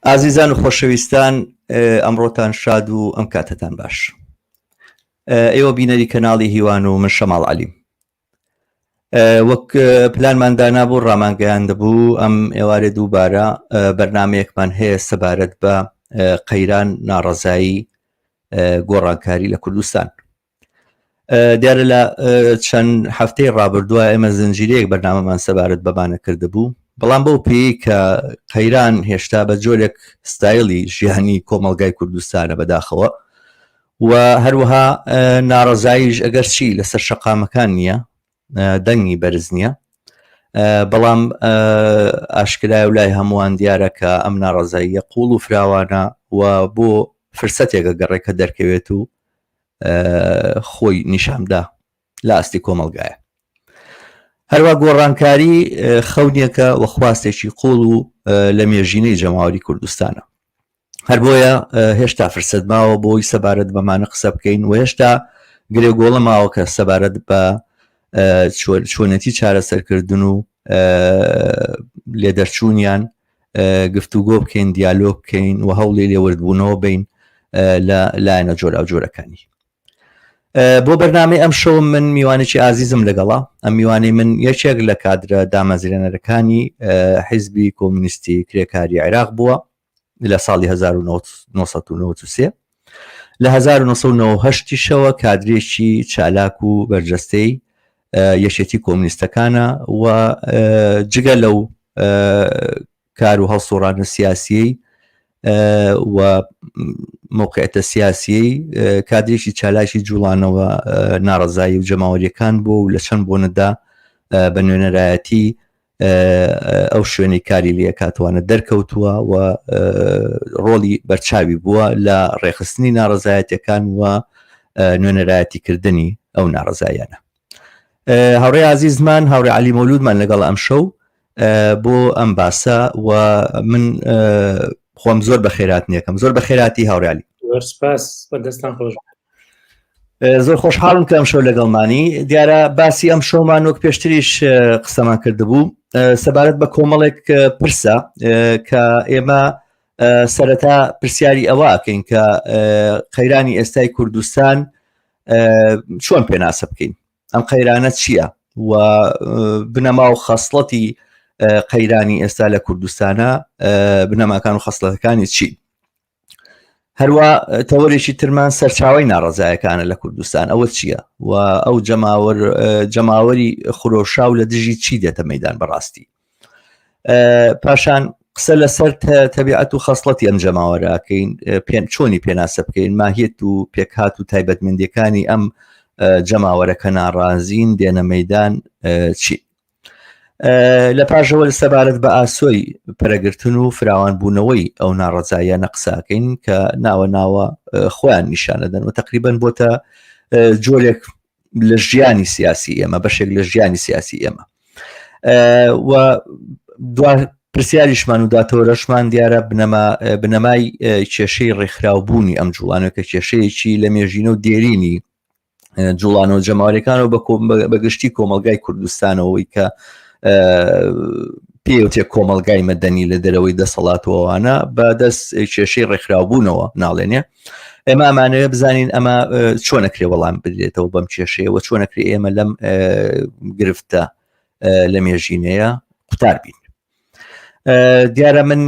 ئازیزان و خۆشەویستان ئەمڕۆتان شاد و ئەم کاتەتان باش. ئێوە بینەری کەناڵی هیوان و من شەماڵ عەلیم. وەک پلانمان دانابوو ڕامانگەیاندبوو ئەم ئێوارێ دووبارە بەرنمەیەکمان هەیە سەبارەت بە قەیران ناڕەزایی گۆڕانکاری لە کوردستان. دیارە لە چەند هەفتەی ڕابردووە ئێمە زنجیرەیەک بەرنامەمان سەبارەت بەمانە کردبوو بەڵام بەو پێی کە قەیران هێشتا بە جۆرێک ستایلی ژیانی کۆمەڵگای کوردستانە بەداخەوە و هەروەها ناڕەزاییش ئەگەر چی لەسەر شەقامەکان نییە دەنگی بەرز نییە بەڵام ئاشکرای و لای هەمووان دیارە کە ئەم ناڕەزاییە قوڵ و فراوانە و بۆ فرسەتێکە گەڕێکە دەرکەوێت و خۆی نیشاندا لە ئاستی کۆمەڵگایە هەروە گۆڕانکاری خەونیەکە و خواستێکی قوڵ و لە مێژینەی جەماوەری کوردستانە هەر بۆیە هێشتا فرسەت ماوە بۆی سەبارەت بەمانە قسە بکەین و هێشتا گرێگۆڵە ماوە کە سەبارەت بە چۆنێتی چارەسەرکردن و لێدەرچوونیان گفتوگۆ بکەین دیالۆگ بکەین و هەوڵی لێوردبوونەوە بین لە لایەنە جۆراوجۆرەکانی بۆ بەرنامەی ئەم شەو من میوانێکی ئازیزم لەگەڵا ئەم میوانەی من یەکێک لە کادرە دامەزرێنەرەکانی حیزبی کۆمونیستی کرێکاری عێراق بووە لە ساڵی 1993 لە 1998شەوە کادرێکی چالاک و بەرجەستەی یەکێتی کۆمونیستەکانە و جگە لەو کار و هەڵسوڕانە سیاسیەی و موقعەتە سیاسیەی کادرێکی چالاکی جوڵانەوە ناڕەزایی و جەماوەریەکان بوو و لە چەند بۆنەدا بە نوێنەرایەتی ئەو شوێنەی کاری لەکاتوانە دەرکەوتووە و ڕۆڵی بەرچاوی بووە لە ڕێخستنی ناڕەزایەتەکان و نوێنەرایەتیکردنی ئەو ناڕەزایانە هاوڕێ ئازیزمان هاوڕێ علی مەولودمان لەگەڵ ئەم شەو بۆ ئەم باسە و من خۆم زۆر بە خێرات نیەکەم زۆر بە خێراتی هاوڕالی سپاس دەستان خۆش زۆر خۆشحاڵم کە ئەم شەو لەگەڵمانی دیارە باسی ئەم شەومان وەک پێشتریش قسەمان کردبوو سەبارەت بە کۆمەڵێک پرسە کە ئێمە سەرەتا پرسیاری ئەوەکەین کە قەیرانی ئێستای کوردستان چۆن پێناسە بکەین ئەم قەیرانە چییە و بنەما و خەسڵەتی قەیرانی ئێستا لە کوردستانە بنەماکان و خەسڵەتەکانی چی هەروە تەوەرێکی ترمان سەرچاوی ناڕزایەکانە لە کوردستان ئەوە چییە و ئەو جەماوەر جەماوەری خرۆشاو لە دژی چی دێتە مەدان بەڕاستی پاشان قسە لەسەر تەبیعەت و خەسڵەتی ئەم جەماوەراکەین پێ چۆنی پێناسە بکەین ماهیت و پێکهات و تایبەتمەندیەکانی ئەم جەماوەرەکە ناڕازین دێنە مەدان چی لە پاشەوە سەبارەت بە ئاسۆی پەرەگرتن و فراوانبوونەوەی ئەو ناڕەزاییانە قساکەین کە ناوە ناوە خۆیان نیشانەدەن و تقریبن بۆتە جۆرێک لە ژیانی سیاسی ئێمە بەشێک لە ژیانی سیاسی ئێمە و دوا پرسیاریشمان و داتۆرەشمان دیارە بنەما بنەمای کێشەی ڕێکخراوبوونی ئەم جوڵانە کە کێشەیەکی لە مێژینە و دێرینی جوڵانەوە جەماوەریەکانەوە بە گشتی کۆمەلگای کوردستانەوەی کە پێوتێ کۆمەلگای مەدەنی لە دەرەوەی دەسەڵاتەوەوانە بە دەست کێشەی ڕێکخراوبوونەوە ناڵێنێ ئێمە ئەمانەوێ بزانین ئەمە چۆنەکرێ وەڵام بدرێتەوە بەم کێشەیەوە چۆنەکرێ ئێمە لەم گرفتە لە مێژینەیە قوتار بین دیارە من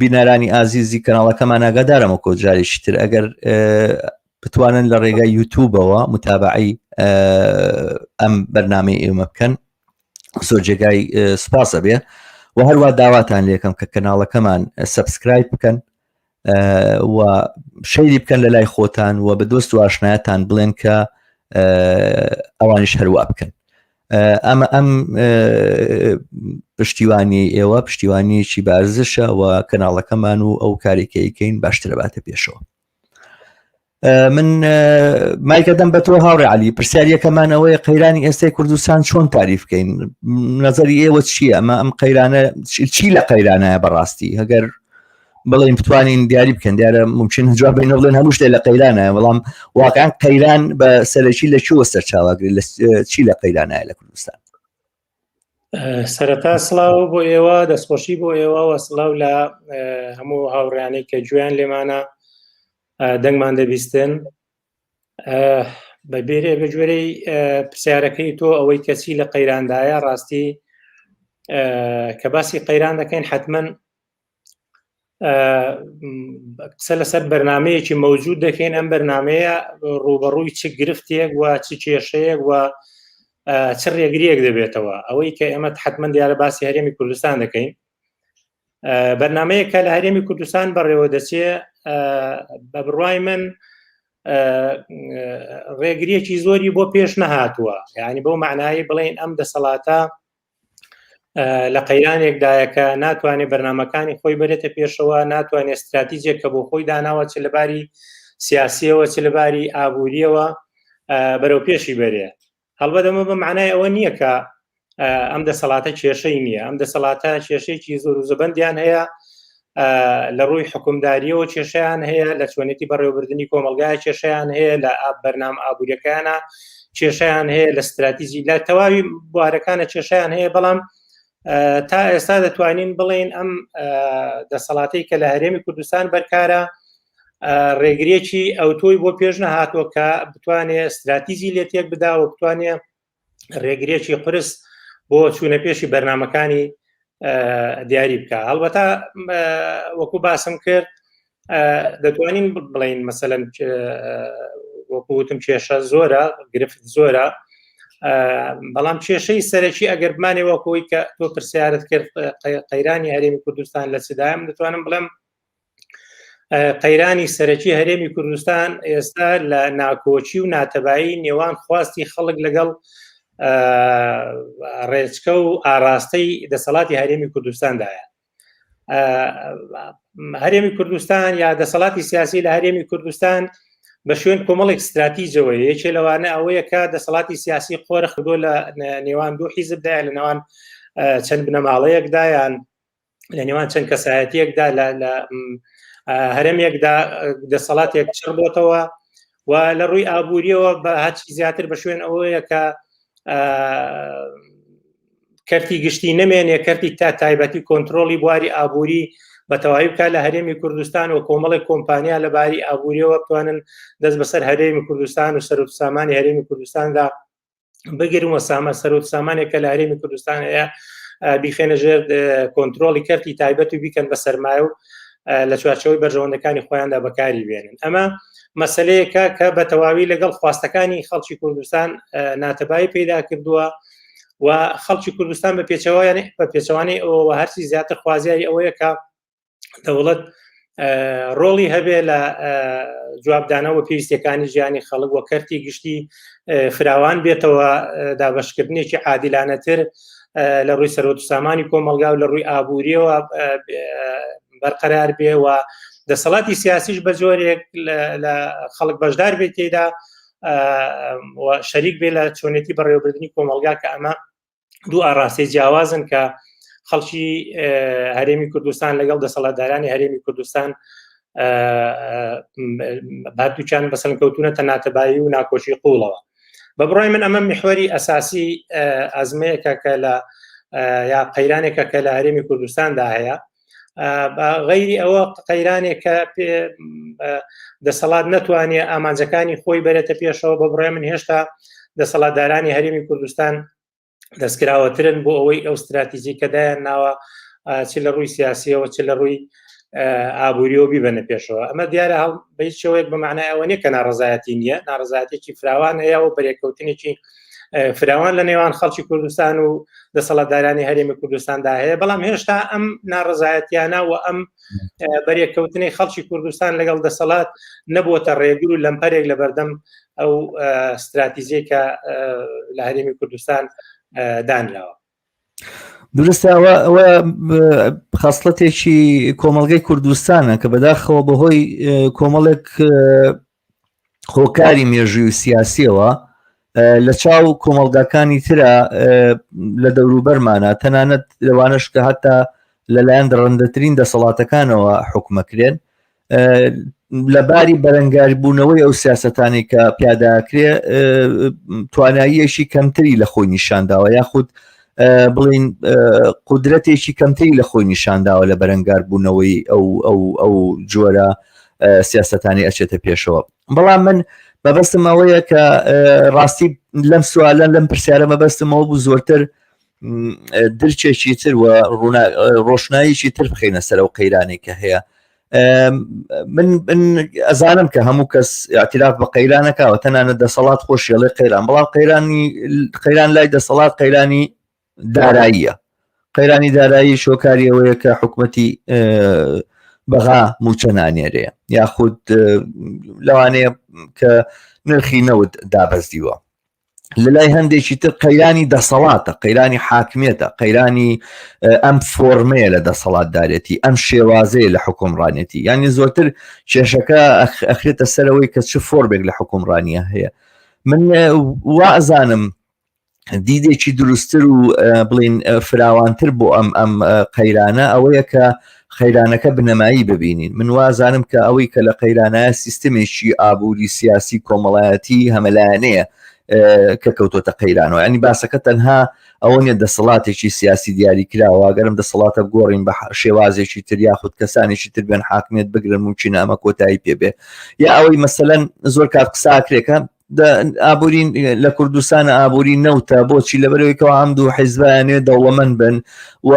بینەرانی ئازیزی کەناڵەکەمان ئاگادارەمە کۆ جارێکی تر ئەگەر بتوانن لە ڕێگای یوتوبەوە متابعی ئەم بەرنمەی ئێمە بکەن زۆر جێگای سپاسە بێ و هەروە داواتان لەکەم کە کەناڵەکەمان subscribe بکەن و share ی بکەن لە لای خۆتان و بە دۆست و ئاشنایەتان بڵێن کە ئەوانیش هەروە بکەن ئەمە ئەم پشتیوانی ئێوە پشتیوانیەکی بارزشە و کەناڵەکەمان و ئەو کاریکەیکەین باشترە باتە پێشەوە من مایکە دەم بە تۆ هاوڕێ علی پرسیاریەکەمان ئەوەیە قەیرانی ئێستای کوردستان چۆن تاریف بکەین نظری ئێوە چییە ئەمە ئەم قەیرانە چی لە قەیرانایە بەڕاستی هەگەر بڵێن بتوانین دیاری بکەن دیارە ممکن جواب بینە بڵێن هەموو شتێک لە قەیرانە بەڵام واقعا قەیران بە سەرەکی لە کوێوە سەرچاوەگری لە چی لە قەیرانایە لە کوردستان؟ سەرەتا سڵاو بۆ ئێوە، دەستخۆشی بۆ ئێوە و سڵاو لە هەموو هاوڕیانەی کە گوێیان لێمانە دەنگمان دەبیستن. بە بێرێ بە گوێرەی پرسیارەکەی تۆ ئەوەی کەسی لە قەیراندایە ڕاستی کە باسی قەیران دەکەین حتمما قسە لەسەر بەرنمەیەکی مەوجود دەکەین ئەم بەرنمەیە ڕوبەڕووی چ گرفتێک و چ کێشەیەک و چ ڕێگریەک دەبێتەوە ئەوەی کە ئێمە حتمما دیارە باسی هەرێمی کوردستان دەکەین بەرنمەیە کە لە هەرێمی کوردستان بەڕێوە دەچێ بە بڕای من ڕێگریەکی زۆری بۆ پێش نەهاتووە یعنی بەو معنایی بڵین ئەم دەسەڵاتە لە قەیرانێکدایە کە ناتوانێت بەرنمەکانی خۆی بەرێتە پێشەوە، ناتوانێت استراتیجێک کە بۆ خۆی داناوە چ لەباری سیاسیەوە چ لەباری ئابووریەوە بەرەو پێشی بەرێ. هەڵبەت ئەمە بە معنای ئەوە نییە کە ئەم دەسەڵاتە کێشەی نییە، ئەم دەسەڵاتە کێشەیەکی زۆر و زەبەندیان هەیە، لە ڕووی حکومداریەوە کێشیان هەیە، لە چۆنێتی بەڕێوەبردننی کۆمەلگای کێشیان هەیە، لە بەرنامە ئابووریەکانە کێشیان هەیە، لە استراتیژی لە تەواوی بوارەکانە کێشیان هەیە. بەڵام تا ئێستا دەتوانین بڵێن ئەم دەسەڵاتی کە لە هەرێمی کوردستان بەرکارە ڕێگریەکی ئەوتۆی بۆ پێش نەهاتووە کە بتوانێت استراتیژی لێ تێک بدا و بتوانێت ڕێگرێکی قرس بۆ چوونە پێشی بەرنمەکانی دیاری بکە. هەڵبەتە وەکو باسم کرد دەتوانین بڵین مەسەلەن وەکو وتم کێشە زۆرە، گرفت زۆرە، بەڵام کێشەی سەرەکی ئەگەر بمانێ وەکەوەی کە تۆ پرسیارت کرد قەیرانی هەرێمی کوردستان لە چدایم، دەتوانم بڵێم قەیرانی سەرەکی هەرێمی کوردستان ئێستا لە ناکۆکی و ناتەبایی نێوان خواستی خەڵک لەگەڵ ڕێچکە و ئاراستەی دەسەڵاتی هەرێمی کوردستاندایە. هەرێمی کوردستان یا دەسەڵاتی سیاسی لە هەرێمی کوردستان بە شوێن کۆمەڵێک استراتیجەوە، یەکێ لەوانە ئەوەیە کە دەسەڵاتی سیاسی قۆرخ کردووە لە نێوان دوو حیزبدایە، لە نێوان چەند بنەماڵەیەکدایان لە نێوان چەند کەسایەتیەکدا، لە هەرەمێکدا دەسەڵاتێک چڕ بۆتەوە و لە ڕووی ئابووریەوە بە هەرچی زیاتر بە شوێن ئەوەیە کە کەرتی گشتی نەمێنێ، کەرتی تا تایبەتی کۆنتترۆلی بواری ئابووری بە تەواوی بکات لە هەرێمی کوردستان و کۆمەڵێک کۆمپانیا لە باری ئابووریەوە بتوانن دەست بەسەر هەرێمی کوردستان و سەرۆک سامانی هەرێمی کوردستاندا بگرن و سامە سەرۆک سامانێک کە لە هەرێمی کوردستان هەیە بیخێنە ژێر کۆنتترۆلی کەرتی تایبەت و بیکەن بە سەرمایە و لە چوارچەوەی بەرژەوەندەکانی خۆیاندا بەکاری بێنن. ئەمە مەسلەیەکە کە بە تەواوی لەگەڵ خواستەکانی خەڵکی کوردستان ناتەبایی پەیدا کردووە و خەڵکی کوردستان بە پێچەوانەی بە پێچەوانەی ئەوەوە هەرچی زیاتر خوازیاری ئەوەیە کە دەوڵەت ڕۆڵی هەبێ لە جوابدانەوە پێویستەکانی ژیانی خەڵک وە کەرتی گشتی فراوان بێتەوە، دابشکردنێکی عادیلانەتر لە ڕووی سەرۆت و سامانی کۆمەلگا و لە ڕووی ئابووریەوە بەرقەرار بێ و دەسەڵاتی سیاسیش بە جۆرێک لە خەڵک بەشدار بێت تێدا و شەریک بێ لە چۆنێتی بەڕێوەبردننی کۆمەلگا، کە ئەمە دوو ئاراستەی جیاوازن کە خەڵکی هەرێمی کوردستان لەگەڵ دەسەڵاتدارانی هەرێمی کوردستان هەردووکیان بەسەن کەوتونەتە ناتەبایی و ناکۆشی قوڵەوە. بە بڕای من ئەمە میحوەری ئەساسی ئەزمەیەکە کە لە یا قەیرانێکە کە لە هەرێمی کوردستاندا هەیە. غەیری ئەوە قەیرانێک کە دەسەڵات نەتوانێت ئامانجەکانی خۆی بەرێتە پێشەوە، بە بڕای من هێشتا دەسەڵاتدارانی هەرێمی کوردستان دەستکراوەترن بۆ ئەوەی ئەو استراتیژی کە دایان ناوە چ لە ڕووی سیاسیەوە چ لە ڕووی ئابووریەوە بیبەنە پێشەوە. ئەمە دیارە هەڵ بە هیچ شێوەیەک بە معنای ئەوە نییە کە ناڕەزایەتی نییە، ناڕەزایەتێکی فراوان هەیە و بەرێککەوتنێکی فراوان لە نێوان خەڵکی کوردستان و دەسەڵاتدارانی هەرێمی کوردستاندا هەیە، بەڵام هێشتا ئەم ناڕەزایەتیانە و ئەم بەرێککەوتنی خەڵکی کوردستان لەگەڵ دەسەڵات نەبووەتە ڕێگر و لەمپەرێک لە بەردەم ئەو استراتیژیەی کە لە هەرێمی کوردستان دانراوە. درستە، ئەوە ئەوە خەسڵەتێکی کۆمەڵگەی کوردستانە کە بەداخەوە بەهۆی کۆمەڵێک هۆکاری مێژووی و سیاسیەوە لە چاو کۆمەڵگاکانی ترە لە دەوروبەرمانە، تەنانەت لەوانەش کە هەتا لەلایەن دڕندەترین دەسەڵاتەکانەوە حکومەکرێن، لە باری بەرەنگاربوونەوەی ئەو سیاستانی کە پیاداکرێ تواناییەکی کەمتری لە خۆی نیشانداوە یاخود بڵین قودرەتێکی کەمتری لە خۆی نیشانداوە لە بەرەنگار بوونەوەی ئەو ئەو ئەو جۆرە سیاستانی ئەچێتە پێشەوە بەڵام من مەبەستم ئەوەیە کە ڕاستی لەم سوالە لەم پرسیارە مەبەستمەوە بوو زۆرتر درچێکی تر و ڕۆشناییکی تر بخینە سەر ئەو قەیرانێک کە هەیە من من ئەزانم کە هەموو کەس اعتراف بە قەیرانەکەوە تەنانە دەسەڵات خۆشیڵێ قەیران بەڵام قەیرانی قەیران لای دەسەڵات قەیرانی داراییە قەیرانی دارایی شۆکاری ئەوەیە کە حکوومەتی بەغا موچە نانێرێ یاخود لەوانەیە کە نرخی نەوت دابەزیوە لە لای هەندێکی تر قەیرانی دەسەڵاتە قەیرانی حاکمیێتە قەیرانی ئەم فۆرمەیە لە دەسەڵاتدارێتی ئەم شێوازەیە لە حکومڕانێتی یعنی زۆرتر کێشەکە ئەخرێتە سەرەوەی کە چ فۆرمێک لە حکومڕانیە هەیە من وا ئەزانم دیدێکی دروستتر و بڵین فراوانتر بۆ ئەم ئەم قەیرانە ئەوەیە کە قەیرانەکە بنەمایی ببینین من وازانم کە ئەوەی کە لە قەیرانایە سیستمێکی ئابووری سیاسی کۆمەڵایەتی هەمەلایەنەیە کە کەوتۆتە قەیرانەوە ینی باسەکە تەنها ئەوە نیە دەسەڵاتێکی سیاسی دیاری کراوە گەرم دەسەڵاتە بگۆڕین بە شێوازێکی تر یاخود کەسانێکی تر بێن حاکمیت بگرن ممکنە ئەمە کۆتایی پێبێ یا ئەوەی مەسەلەن زۆر کات قساکرێکە ئابووری لە کوردستان ئابووری نەوتە بۆچی لەبەرەوەی کەەوە ئەم دوو حیزبانێ دەوڵەمەند بن و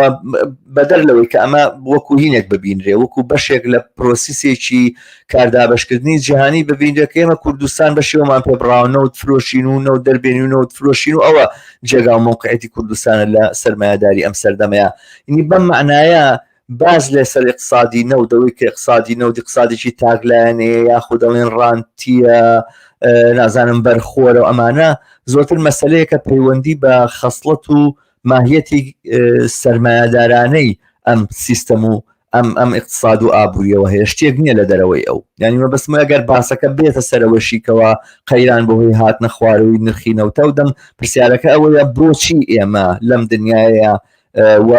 بەدەر لەوەی کە ئەمە وەکو هینێک ببینرێ وەکو بەشێک لە پرۆسیسێکی کاردابشکردنی جیهانی ببینرێ کە ئێمە کوردستان بە شێوەمان پێ بڕاوە نەوت فرۆشین و نەوت دەربێنی و نەوت فرۆشین و ئەوە جێگا و مۆقعەتی کوردستانە لە سەرمایەداری ئەم سەردەمەیە ینی بەم معنایە باس لە سەر اقتصادی نەوت ئەوەی کە اقتصادی نەوت اقتصادێکی تاکلایەنەیە یاخود دەڵێن ڕانتیە نازانم بەرخۆرە و ئەمانە زۆرتر مەسلەیەکە پەیوەندی بە خەسڵەت و ماهیەتی سەرمایەدارانەی ئەم سیستەم و ئەم ئەم اقتصاد و ئابووریەوە هەیە شتێک نییە لە دەرەوەی ئەو یعنی مەبەستم ئەگەر باسەکە بێتە سەرەوەشیکەوە قەیران بەهۆی هاتنە خوارەوەی نرخی نەوتە و دەم پرسیارەکە ئەوەیە بۆچی ئێمە لەم دنیاە و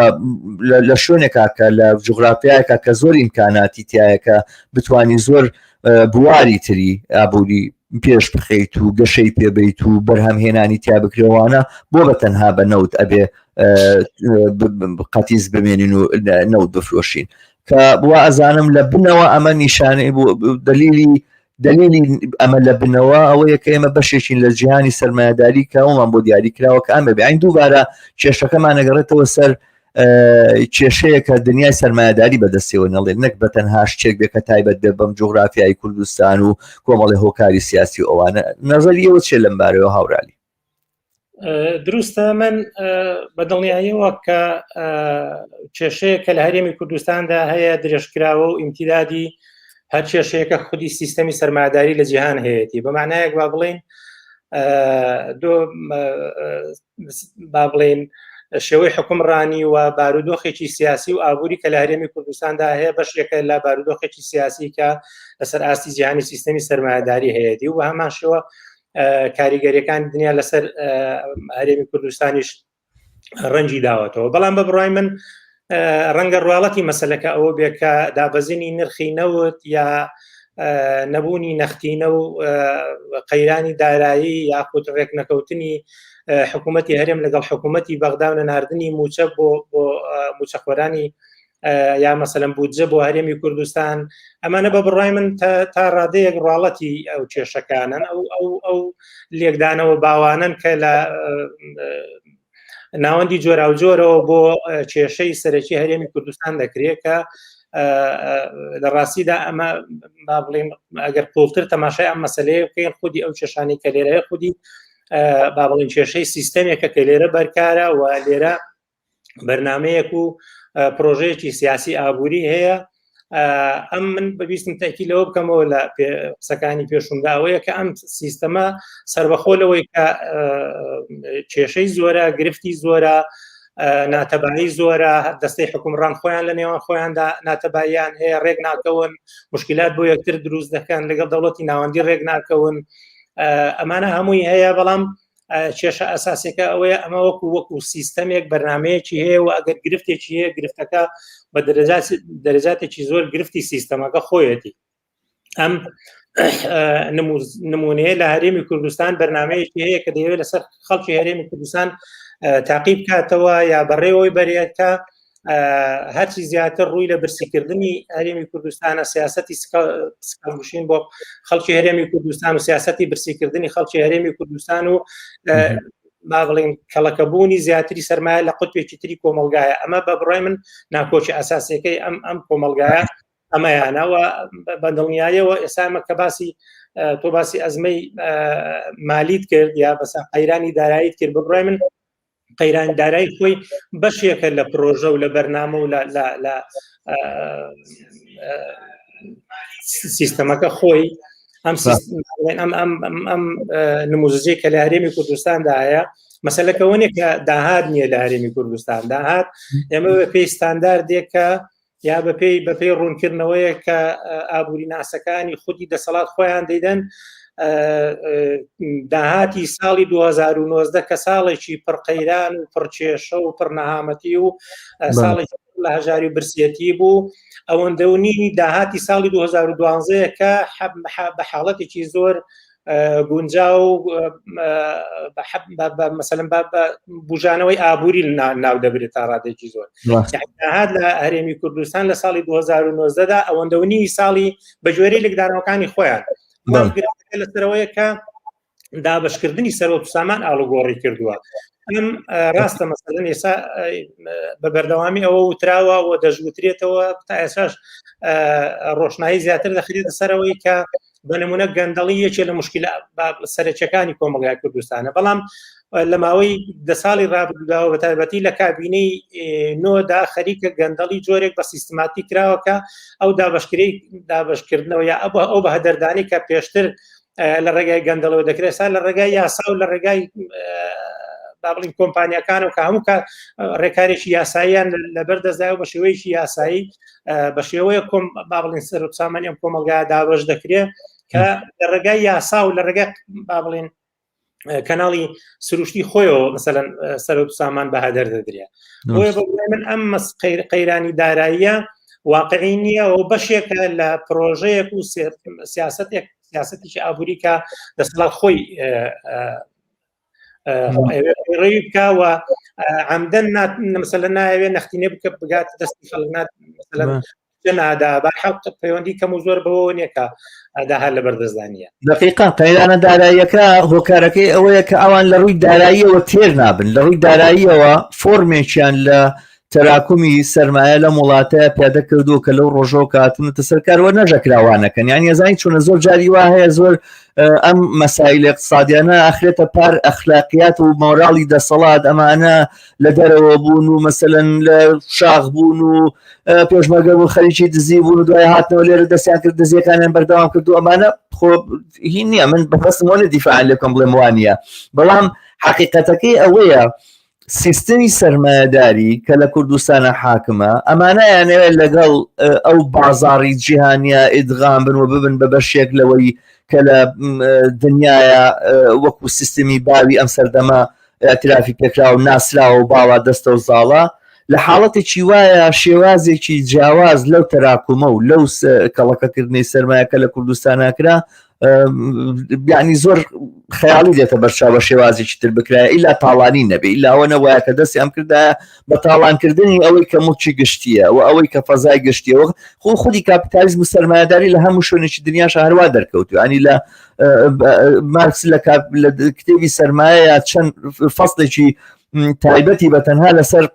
لە شوێنێکا کە لە جوگرافیایەکە کە زۆر ئیمکاناتی تایە کە بتانی زۆر بواری تری ئابووری پێش بخەیت و گەشەی پێبیت و بەرهەمهێنانی تیا بکرێوانە بۆ بە تەنها بە نەوت ئەبێ قەتیز بمێنین و نەوت بفرۆشین کە بوا ئەزانم لە بنەوە ئەمە نیشانەی بۆ دلیلی دەلیلی ئەمە لە بنەوە ئەوەیە کە ئێمە بەشێکین لە جیهانی سەرمایەداری کە ئەومان بۆ دیاری کراوە کە ئەمە بێین دووبارە کێشەکەمان نەگەڕێتەوە سەر کێشەیە کە دنیای سەرمایەداری بەدەستەوە نەڵێت نەک بە تەنها شتێک بێ کە تایبەت بێ بەم جوگرافیای کوردستان و کۆمەڵی هۆکاری سیاسی و ئەوانە نظری ئەوە چێ لەم بارەوە هاورالی دروستە من بە دڵنیاییەوە کە کێشەیە کە لە هەرێمی کوردستاندا هەیە درێژکراوە و ئیمتیدادی هەر کێشەیەکە خودی سیستەمی سەرمایەداری لە جیهان هەیەی بە معنایەک با بڵین دۆ با بڵین شێوەی حکومڕانی و بارودۆخێکی سیاسی و ئابووری کە لە هەرێمی کوردستاندا هەیە بەشێکە لە بارودۆخێکی سیاسی کە لەسەر ئاستی جیهانی سیستەمی سەرمایەداری هەیەی و بە هەمان شێوە کاریگەریەکانی دنیا لەسەر هەرێمی کوردستانیش ڕەنجی داوەتەوە بەڵام بە بڕای من ڕەنگە ڕواڵەتی مەسلەکە ئەوە بێ کە دابەزینی نرخی نەوت یا نەبوونی نەختینە و قەیرانی دارایی یاخود ڕێک نەکەوتنی حکوومەتتی هەرێم لەگەڵ حکوومەتتی بەغدا و نەناردنی موچە بۆ موچەخۆرانی یا مەسەلەن بودجە بۆ هەرێمی کوردستان ئەمانە بە بڕای من تا ڕادەیەک ڕاڵەتی ئەو کێشەکانن ئەو ئەو ئەو لێکدانەوە باوانن کە لە ناوەندی جۆراوجۆرەوە بۆ کێشەی سەرەکی هەرێمی کوردستان دەکرێت کە لە ڕاستیدا ئەمە با بڵێن ئەگەر قوڵتر تەماشای ئەم مەسلەیە بکەین خودی ئەو کێشانی کە لێرە خودی با بڵێن کێشەی سیستەمێکە کە لێرە بەرکارە و لێرە بەرنمەیەک و پرۆژەیەکی سیاسی ئابووری هەیە ئەم من بەویستم تاکی لەوە بکەمەوە لە قسەکانی پێشومدا ئەوەیە کە ئەم سیستەمە سربەخۆ لەوەی کە کێشەی زۆرە گرفتی زۆرە ناتەبایی زۆرە دەستەی حکومڕان خۆیان لە نێوان خۆیاندا ناتەباییان هەیە ڕێک ناکەون مشکلات بۆ یەکتر دروست دەکەن لەگەڵ دەوڵەتی ناوەندی ڕێک ناکەون ئەمانە هەمووی هەیە بەڵام کێشە ئەساسەکە ئەوەیە ئەمە وەکو وەکو سیستەمێک بەرنمەیەکی هەیە و ئەگەر گرفتێکی هەیە گرفتەکە بە دەرەجاتێکی زۆر گرفتی سیستەمەکە خۆیەتی ئەم نمونەیە لە هەرێمی کوردستان بەرنمەیەکی هەیە کە دەیەوێت لەسەر خەڵکی هەرێمی کوردستان تاقی بکاتەوە یا بەڕێوەی بەرێت کە هەرچی زیاتر ڕووی لە برسیکردنی هەرێمی کوردستانە، سیاستی سکاڵگوشین بۆ خەڵکی هەرێمی کوردستان و سیاستی برسیکردنی خەڵکی هەرێمی کوردستان و با بڵین کەڵەکەبوونی زیاتری سەرمایە لە قوتبێکی تری کۆمەلگایە. ئەمە بە بڕای من ناکۆکی ئەساسیەکەی ئەم کۆمەلگایە ئەمەیانەوە. بە دڵنیایەوە ئێسامە کە باسی تۆ باسی ئەزمەی مالیت کرد یا بەسا قەیرانی داراییت کرد، بڕای من قەیران دارایی خۆی بەشێکە لە پرۆژە و لە بەرنامە و لە سیستەمەکە خۆی. ئەم ئەم ئەم ئەم نموزجەی کە لە هەرێمی کوردستاندا هەیە، مەسلەکەەوە نیە کە داهات نییە لە هەرێمی کوردستان. داهات ئێمە بە پێی ستانداردێکە یا بەپێی ڕوونکردنەوەیە کە ئابووری ناسەکانی خودی دەسەڵات خۆیان دەیدەن، داهاتی ساڵی 2019 کە ساڵێکی پڕقەیران و پڕکێشە و پڕنەهامەتی و ساڵێکی لە هەژاری و برسیەتی بوو، ئەوەندە و نینی داهاتی ساڵی 2012 کە بە حاڵەتێکی زۆر گونجا و مەسەلەن بە بژانەوەی ئابووری ناو دەبرێت تا ڕادێکی زۆر. داهات لە هەرێمی کوردستان لە ساڵی 2019دا ئەوەندە و نیوی ساڵی بە گوێرەی لێکدانەوەکانی خۆیان لەسەرەوەیە کە دابشکردنی سەرۆک سامان ئاڵوگۆڕی کردووە. ئەم ڕاستە، مەسەلەن ئێسا بە بەردەوامی ئەوە وتراوە و دەژوترێتەوە، تا ئێساش ڕۆشنایی زیاتر دەخرێتە سەرەوەی کە بە نمونە گەندەڵی یەکێ لە مشکلە سەرەکیەکانی کۆمەڵگای کوردستانە. بەڵام لە ماوەی 10 ساڵی ڕابردووداوە، بە تایبەتی لە کابینەی نۆدا، خەریکە گەندەڵی جۆرێک بە سیستماتی کراوە کە ئەو دابشکری دابشکردنەوە یا ئەو بە هەدەردانی کە پێشتر لە ڕێگای گەندەڵەوە دەکرێت، سا لە ڕێگای یاسا و لە ڕێگای با بڵین کۆمپانیەکان و کە هەموو کە ڕێکارێکی یاساییان لەبەر دەستدایە و بە شێوەیەکی یاسایی بە شێوەیە کۆم با بڵین سەر و سامانی ئەم کۆمەلگا دابەش دەکرێت کە لە ڕێگای یاسا و لە ڕێگای با بڵین کەناڵی سروشتی خۆیەوە مەسەلەن سەر و سامان بە هەدەر دەدرێت. بۆیە بە من ئەم قەیرانی داراییە واقعی نییە و بەشێکە لە پرۆژەیەک و سیاستێک، سیاستێکی ئابووری کە دەسەڵات خۆی ڕێوی بکە و عمدەن مەسەلە ناوێ نەختینێ بکە بگات دەستی خەڵک نادا. بەحق پەیوەندی کەم و زۆر بەوە نییە کە داهات لە بەردەستدانە. دقیقا قەیرانە داراییەکە هۆکارەکەی ئەوەیە کە ئەوان لە ڕووی داراییەوە تێر نابن. لە ڕووی داراییەوە فۆرمێکیان لە تەراکومی سەرمایە لەم وڵاتەیە پیادە کردووە کە لەو ڕۆژەوە کە هاتوونەتە سەر کار وە نەژەکراوانەکەن. یان یەزانی چۆنە، زۆر جاری وا هەیە زۆر ئەم مەسایل اقتصادیانە ئەخرێتە پار ئەخلاقیات و مۆراڵی دەسەڵات، ئەمانە لە دەرەوە بوون و مەسەلەن لە شاخ بوون و پێشمەرگە بوون، خەریکی دزی بوون و دوای هاتنەوە لێرە دەستیان کرد دزیەکانیان بەردەوام کرد و ئەمانە. خۆ هی نییە، من بەخستم وە دیفاع لێ بکەم بڵێم وانە، بەڵام حقیقەتەکەی ئەوەیە سیستمی سەرمایەداری کە لە کوردستانە حاکمە، ئەمانە یانەوێت لەگەڵ ئەو بازاڕی جیهانیە ئیدغام بن و ببن بە بەشێک لەوەی کە لە دنیاە وەکو سیستمی باوی ئەم سەردەمە اعترافی پێکراوە و ناسراوە و باڵا دەستە و زاڵە. لە حاڵەتێکی وایە شێوازێکی جیاواز لەو تەراکومە و لەو کەڵەکەکردنەی سەرمایەکە لە کوردستان کرا، یعنی زۆر خەیاڵی دێتە بەرچاو بە شێوازێکی تر بکرایە ئیلا تاڵانی نەبێ، ئیلاوە نەوایە کە دەستی ئەم کردایە بە تاڵانکردنی ئەوەی کە موڵکی گشتیە و ئەوەی کە فەزای گشتیەوە. خۆ خودی کاپیتالیزم و سەرمایەداری لە هەموو شوێنێکی دنیاش هەروا دەرکەوتو. ینی لە مارکس لە کتێبی سەرمایە چەند فەصلێکی تایبەتی بە تەنها لەسەر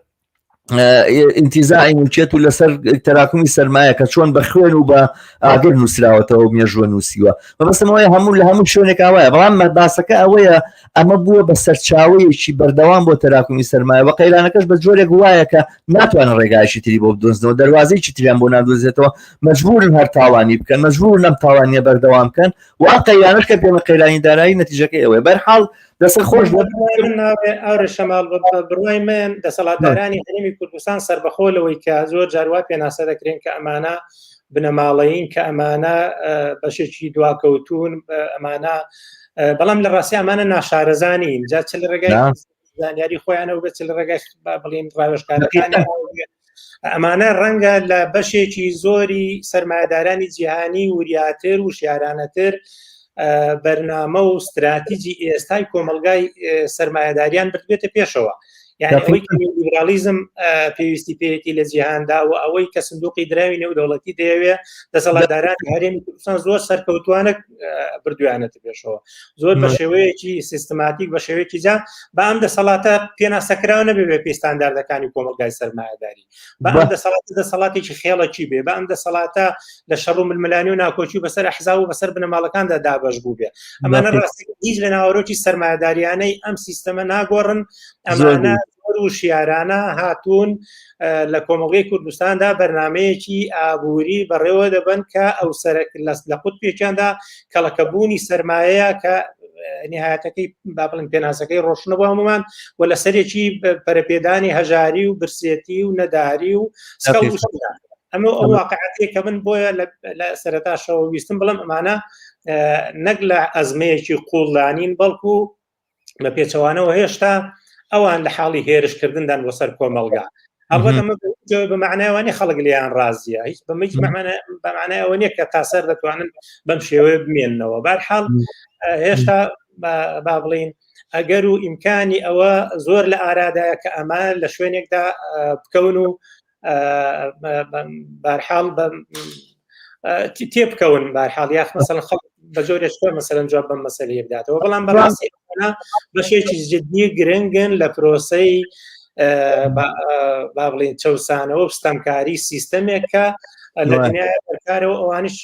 ئینتیزاعی ملکیت و لەسەر تەراکمی سەرمایە کە چۆن بە خوێن و بە ئاگر نووسراوەتەوە و مێژوە نووسیوە. مەبەستمەوەی هەموو لە هەموو شوێنێک ئاوایە، بەڵام باسەکە ئەوەیە ئەمە بووە بە سەرچاوەیەکی بەردەوام بۆ تەراکمی سەرمایە و قەیرانەکەش بە جۆرێک وایە کە ناتوانن ڕێگایکی تری بۆ بدۆزنەوە، دەروازەیەکی تریان بۆ نادۆزێتەوە، مەجبورن هەر تاوانی بکەن، مەجبورن ئەم تاوانیە بەردەوام بکەن و ئەم قەیرانەش کە پێمە قەیرانی دارایی نەتیجەکەی ئەوەیە. بەرحاڵ دەسە خۆش ئاورە شەماڵ، بڕوای من دەسەڵاتدارانی هەرێمی کوردستان سربەخۆ لەوەی کە زۆر جاروا پێناسە دەکرێن کە ئەمانە بنەماڵەین، کە ئەمانە بەشێکی دواکەوتون ئەمانە، بەڵام لە ڕاستی ئەمانە ناشارەزانین، جا چ لە ڕێگای زانیاری خۆیانەوە بێت چ لە ڕێگای بڵین ڕاوێژکارەکان. ئەمانە ڕەنگە لە بەشێکی زۆری سەرمایەدارانی جیهانی وریاتر و شیارانەتر بەرنامە و استراتیجی ئێستای کۆمەلگای سەرمایەداریان بردبێتە پێشەوە. یعنی ئەوەی کە لیبرالیزم پێویستی پێیەتی لە جیهاندا و ئەوەی کە سندوقی دراوی نێودەوڵەتی دەیەوێ دەسەڵاتدارانی هەرێمی کوردستان زۆر سەرکەوتوانە بردویانەتە پێشەوە زۆر بە شێوەیەکی سیستماتیک بە شێوەیەکی جا بە ئەم دەسەڵاتە پێناسەکراوە نەبێ بە پێی ستانداردەکانی کۆمەڵگای سەرمایەداری بە ئەم دەسەڵاتە دەسەڵاتێکی خێڵەکی بێ بە ئەم دەسەڵاتە لە شەڕ و ململانی و ناکۆکی و بەسەر ئەحزاب و بەسەر بنەماڵەکاندا دابەش بوو بێ ئەمانە ڕاستی هیچ لە ناوەرۆکی سەرمایەداریانەی ئەم سیستەمە ناگۆڕن ئەمانە زۆر وشیارانە هاتوون لە کۆمەڵگەی کوردستاندا بەرنمەیەکی ئابووری بەڕێوە دەبن کە ئەو سەرک لە قوتپێکیاندا کەڵەکەبوونی سرمایەیە کە نهایەتەکەی با بڵێن پێناسەکەی ڕۆشنە بۆ هەمومان و لەسەرێکی پەرەپێدانی هەژاری و برسێتی و نەداری و سکەڵ ئەمە ئەو واقعەتێک کە من بۆیە لە سەرتاشەوە ویستم بڵم ئەمانە نەک لە ئەزمەیەکی قوڵدانین بەڵکو بە پێچەوانەوە هێشتا ئەوان لە حاڵی هێرشکردندان بۆ سەر کۆمەڵگا ئەڵبەت ئەمە بە معنای وانە خەڵک لێیان ڕازیە هیچ بە هیچ بە معنای ئەوە نییە کە تا سەر دەتوانن بەم شێوەیە بمێننەوە بارحاڵ هێشتا با بڵین ئەگەر و ئیمکانی ئەوە زۆر لە ئارادایە کە ئەمە لە شوێنێکدا بکەون و بارحاڵ بە تێ بکەون بارحاڵ یاخ مەسەن خەڵک بە جۆرێک چۆن مەسەلەن جواب بەم مەسەلەیە بداتەوە بەڵام بەڕاستی بەشێکی جدی گرنگن لە پرۆسەی با بڵین چەوسانەوە و ستەمکاری سیستەمێک کە لە دنیای بەرکارەوە ئەوانیش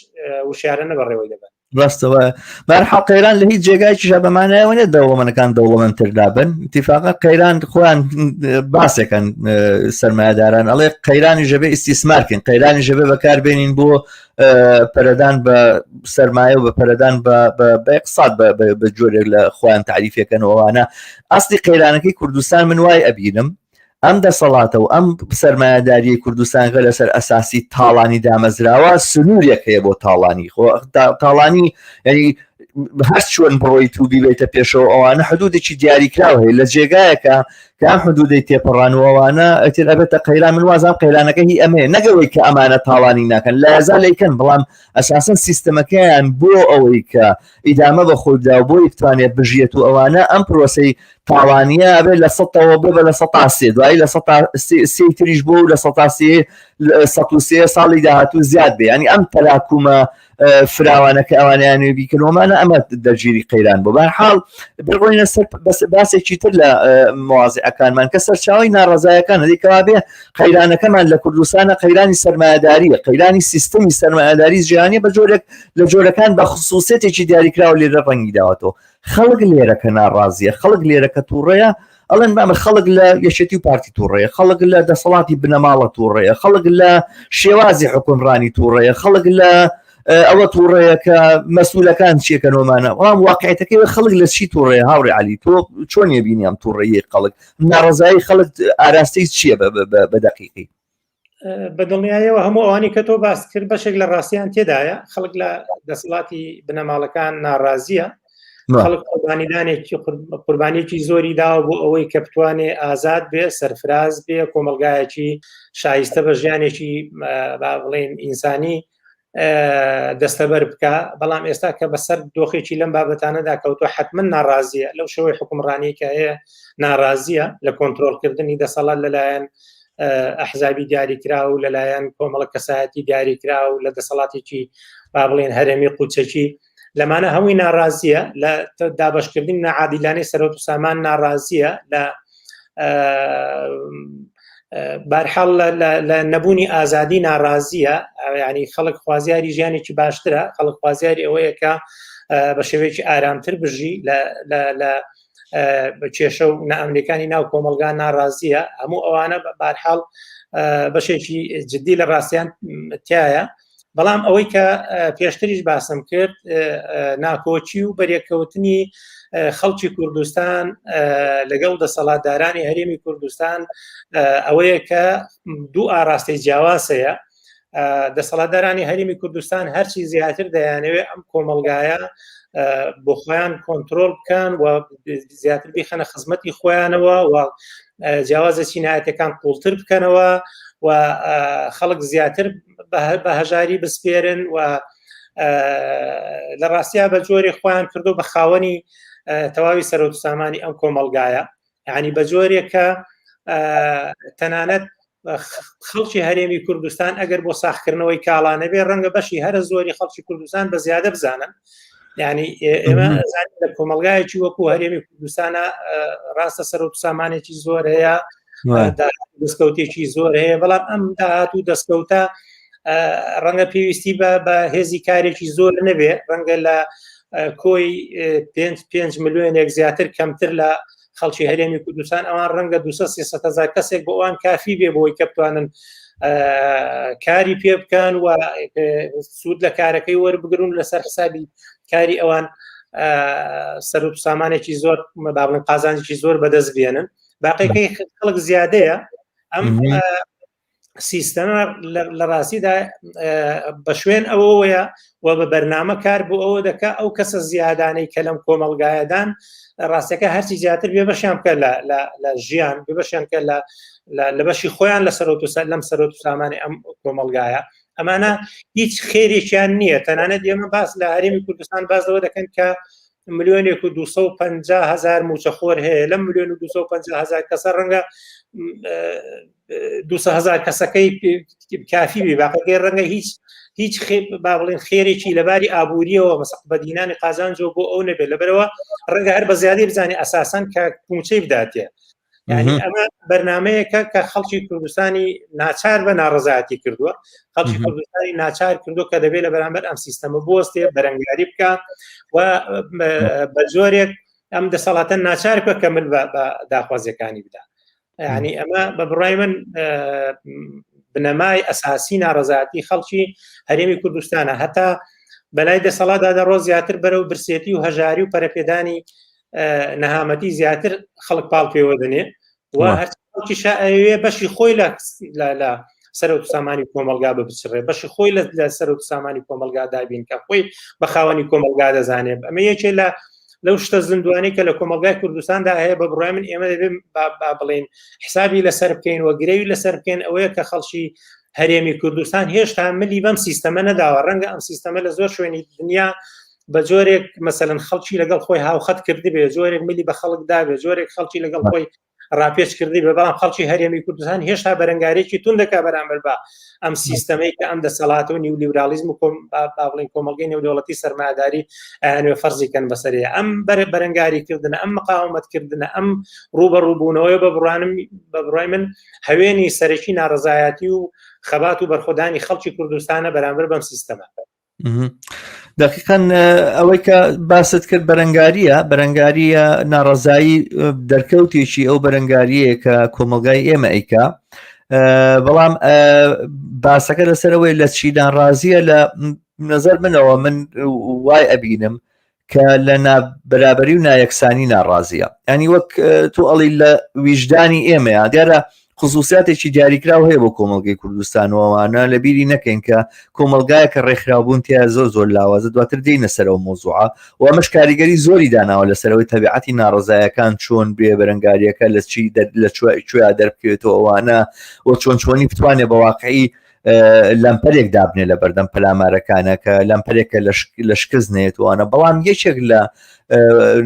وشیارە بەڕێوەی دەبن ڕاستەوە بەرحاڵ قەیران لە هیچ جێگایکیشا بەمانایەوە نیە دەوڵەمەنەکان دەوڵەمەندتر دابن اتفاقا قەیران خۆیان باسێکن سەرمایەداران ئەڵێ قەیرانی ژەبێ ئیسیسمارکن قەیرانی ژەبێ بەکاربێنین بۆ پەرەدان بە سەرمایە و بە پەرەدان بە اقتصاد بە جۆرێک لە خۆیان تعریفەکەن ئەوانە ئەستی قەیرانەکەی کوردستان من وای ئەبینم ئەم دەسەڵاتە و ئەم سەرمایەداریی کوردستانگە لەسەر ئەساسی تاڵانی دامەزراوە سنوورێک هەیە بۆ تاڵانی خۆ تاڵانی ینی هەر چۆن بڕۆیت و بیبێتە پێشەوە ئەوانە حدودێکی دیاریکراو هەیە لە جێگایەکە کە ئەم حدودەی تێپەڕان و ئەوانە ئەتر ئەبێتە قەیران من وازام قەیرانەکە هی ئەمەیە نەگەوەی کە ئەمانە تاڵانی ناکەن لە یازا لەیکەن بەڵام ئەساسەن سیستەمەکەیان بۆ ئەوەی کە ئیدامە بە خۆی بدا و بۆی بتوانێت بژیێت و ئەوانە ئەم پرۆسەی تاوانیە ئەبێت لە سەتەوە بۆ بە 3% دوایی 3% تریش بۆ و 3% 103 ساڵی داهاتوو زیاد بێ ینی ئەم تەراکومە فراوانە کە ئەوانیان بیکردۆمانە ئەمە دەرگیری قەیران بۆ بەرحاڵ بڕۆینە سەر باسێکی تر لە موازیعەکانمان کە سەرچاوی ناڕزایەکان هەدیکەوا بێ قەیرانەکەمان لە کوردستانە قەیرانی سەرمایەداریە قەیرانی سیستمی سەرمایەداری جیهانی بە جۆرێک لە جۆرەکان بە خصوصێتێکی دیاریکراوە لێرە ڕەنگی داوەتەوە خەڵک لێرە کە ناڕازیە خەڵک لێرە کە تووڕەیە ئەڵێن بامە خەڵک لە یەکێتی و پارتی تووڕەیە خەڵک لە دەسەڵاتی بنەماڵە تووڕەیە خەڵک لە شێوازی حکومڕانی تووڕەیە خەڵک لە ئەوە تووڕەیە کە مەسئولەکان چیەکەنەوەمانە بەڵام واقعەتەکەی خەڵک لە چی تووڕەیە هاوڕێ علی تۆ چۆن یبینی ئەم تووڕەیە خەڵک ناڕزایی خەڵک ئاراستەی چییە بە دەقیقی بە دڵنیایەوە هەموو ئەوانی کە تۆ باس کرد بەشێک لە ڕاستیان تێدایە خەڵک لە دەسەڵاتی بنەماڵەکان ناڕازیە خەڵک قوربانیدانێکی قوربانیەکی زۆری داوە بۆ ئەوەی کە بتوانێ ئازاد بێ سەرفراز بێ کۆمەلگایەکی شایستە بە ژیانێکی با بڵێن ئینسانی دەستەبەر بکە بەڵام ئێستا کە بەسەر دۆخێکی لەم بابەتانەدا کەوتووە حتمما ناڕازیە لەو شێوەی حکومڕانی کە هەیە ناڕازیە لە کۆنتترۆلکردنی دەسەڵات لەلایەن ئەحزابی دیاریکرا و لەلایەن کۆمەڵە کەسایەتی دیاریکرا و لە دەسەڵاتێکی با بڵێن هەرێمی قوچەکی لەمانە هەمووی ناڕازیە لە دابشکردنی نەعادیلانەی سەرۆت و سامان ناڕازیە لە بارحاڵ لە نەبوونی ئازادی ناڕازیە ینی خەڵک خوازیاری ژیانێکی باشترە خەڵک خوازیاری ئەوەیە کە بە شێوەیەکی ئارامتر بژی لە کێشە و نائەمنیەکانی ناو کۆمەلگا ناڕازیە هەموو ئەوانە بارحاڵ بەشێکی جددی لە ڕاستیان تایە بەڵام ئەوەی کە پێشتریش باسم کرد ناکۆکی و بەرێککەوتنی خەڵکی کوردستان لەگەڵ دەسەڵاتدارانی هەرێمی کوردستان ئەوەیە کە دوو ئاراستەی جیاواز هەیە دەسەڵاتدارانی هەرێمی کوردستان هەرچی زیاتر دەیانەوێت ئەم کۆمەلگایە بۆ خۆیان کۆنتترۆل بکەن و زیاتر بیخەنە خزمەتی خۆیانەوە و جیاوازە چینایەتەکان قوڵتر بکەنەوە و خەڵک زیاتر بە هەژاری بسپێرن و لە ڕاستیا بە جۆری خۆیان کردو بە خاوەنی تەواوی سەرۆت سامانی ئەم کۆمەلگایە یعنی بە جۆرێک کە تەنانەت خەڵکی هەرێمی کوردستان ئەگەر بۆ ساخکردنەوەی کاڵانە بێ ڕەنگە بەشی هەرە زۆری خەڵکی کوردستان بە زیادە بزانن یعنی ئێمە لە کۆمەلگایەکی وەکو هەرێمی کوردستانە ڕاستە سەر و سامانێکی زۆر هەیە دەستکەوتێکی زۆر هەیە بەڵام ئەم داهات و دەستکەوتە ڕەنگە پێویستی بە هێزی کارێکی زۆر نەبێ ڕەنگە لە کۆی 5 ملیۆنێک زیاتر کەمتر لە خەڵکی هەرێمی کوردستان ئەوان ڕەنگە 200 هزار کەسێک بۆ ئەوان کافی بێ بۆی کە بتوانن کاری پێ بکەن و سوود لە کارەکەی وەربگرون لەسەر حسابی کاری ئەوان سەر و سامانێکی زۆر بابڵن قازانجێکی زۆر بەدەست بێنن باقیەکەی خەڵک زیادەیە ئەم سیستەمە لە ڕاستیدا بە شوێن ئەوەیە و بە بەرنامە کار بۆ ئەوە دەکا ئەو کەسە زیادانەی کە لەم کۆمەلگایەدان ڕاستەکە هەرچی زیاتر بێ بەشیان بکە لە ژیان بێ بەشیان کە لە بەشی خۆیان لە سەرۆت و لەم سەرۆت و سامانی ئەم کۆمەلگایە ئەمانە هیچ خێرێکیان نییە تەنانەت ئێمە باس لە هەرێمی کوردستان باس لەوە دەکەن کە ملیۆنێک و 250 هزار موچەخۆر هەیە لەم ملیۆن و 250 هزار کەسە ڕەنگە 200 هزار کەسەکەی کافی بێ باقەکەی ڕەنگە هیچ هیچ با بڵێن خێرێکی لەباری ئابووریەوە مەسەق بەدینانی قازانجۆ بۆ ئەو نەبێت لەبەرەوە ڕەنگە هەر بە زیادی بزانانی ئەساسەن کە موچەی بداتێ یعنی ئەمە بەرنمەیەکە کە خەڵکی کوردستانی ناچار بە ناڕزایەتی کردووە خەڵکی کوردستانی ناچار کردو کە دەبێت لە بەرامبەر ئەم سیستەمە بوەستێ بەرەنگاری بکە و بە جۆرێک ئەم دەسەڵاتە ناچار بکە کە من بە داخوازیەکانی بدا ینی ئەمە بە بڕای من بنەمای ئەساسی ناڕزایەتی خەڵکی هەرێمی کوردستانە هەتا بەلای دەسەڵاتدا دەڕۆ زیاتر بەرەو برسێتی و هەژاری و پەرەپێدانی نەهامەتی زیاتر خەڵک پاڵ پێوە دەنێ و هەرچیشە ئەوێ بەشی خۆی لە لە سەرۆک سامانی کۆمەلگا ببچڕێ بەشی خۆی لە سەرۆک سامانی کۆمەلگا دابین کە خۆی بە خاوەنی کۆمەلگا دەزانێت ئەمە یەکێ لە لەو شتە زیندوانی کە لە کۆمەلگای کوردستاندا هەیە بە بڕای من ئێمە دەبێ با بڵێن حسابی لەسەر بکەین و گرەوی لەسەر بکەین ئەوەیە کە خەڵکی هەرێمی کوردستان هێشتا ملی بەم سیستەمە نەداوە ڕەنگە ئەم سیستەمە لە زۆر شوێنی دنیا بە جۆرێک مەسەلەن خەڵکی لەگەڵ خۆی هاوخەت کردبێ جۆرێک ملی بە خەڵک دابێ جۆرێک خەڵکی لەگەڵ خۆی ڕاپێچ کردی بە بەڵام خەڵکی هەرێمی کوردستان هێشتا بەرەنگارێکی تون دەکا بەرامبەر بە ئەم سیستەمەی کە ئەم دەسەڵات و نیولیبرالیزم و کۆم با بڵێین کۆمەڵگەی نێودەوڵەتی سەرمایەداری ئەیانوێ فەرزی کەن بەسەرەیە ئەم بەر بەرەنگاری کردنە ئەم مقاومەت کردنە ئەم ڕووبەڕووبوونەوەی بە بڕوانم بە بڕای من هەوێنی سەرەکی ناڕەزایەتی و خەبات و بەرخۆدانی خەڵکی کوردستانە بەرامبەر بەم سیستەمە. دقیقا ئەوەی کە باست کرد بەرەنگاریە بەرەنگاریە ناڕەزایی دەرکەوتێکی ئەو بەرەنگاریە کە کۆمەلگای ئێمە ئەیکا بەڵام باسەکە لەسەرەوەی لە چیدان ڕازیە لە نظر منەوە من وای ئەبینم کە لە نابەرابەری و نایەکسانی ناڕازیە ینی وەک تۆ ئەڵی لە ویژدانی ئێمەیە دیارە خصوصیاتێکی دیاریکراو هەیە بۆ کۆمەڵگەی کوردستان و ئەوانە لە بیری نەکەین کە کۆمەلگایەکە ڕێکخراوبوون تیا زۆر زۆر لاوازە دواتر دێینە سەرەوە مۆزوعە و ئەمەش کاریگەری زۆری داناوە لەسەرەوەی تەبیعەتی ناڕزایەکان چۆن بێ بەرەنگاریەکە لە چی لە کوێ دەربکەوێتەوە ئەوانە و چۆن چۆنی بتوانێت بە واقعی لەمپەرێک دابنێ لە بەردەم پەلامارەکانە کە لەمپەرێکە لە شکست نێتوانە بەڵام یەکێک لە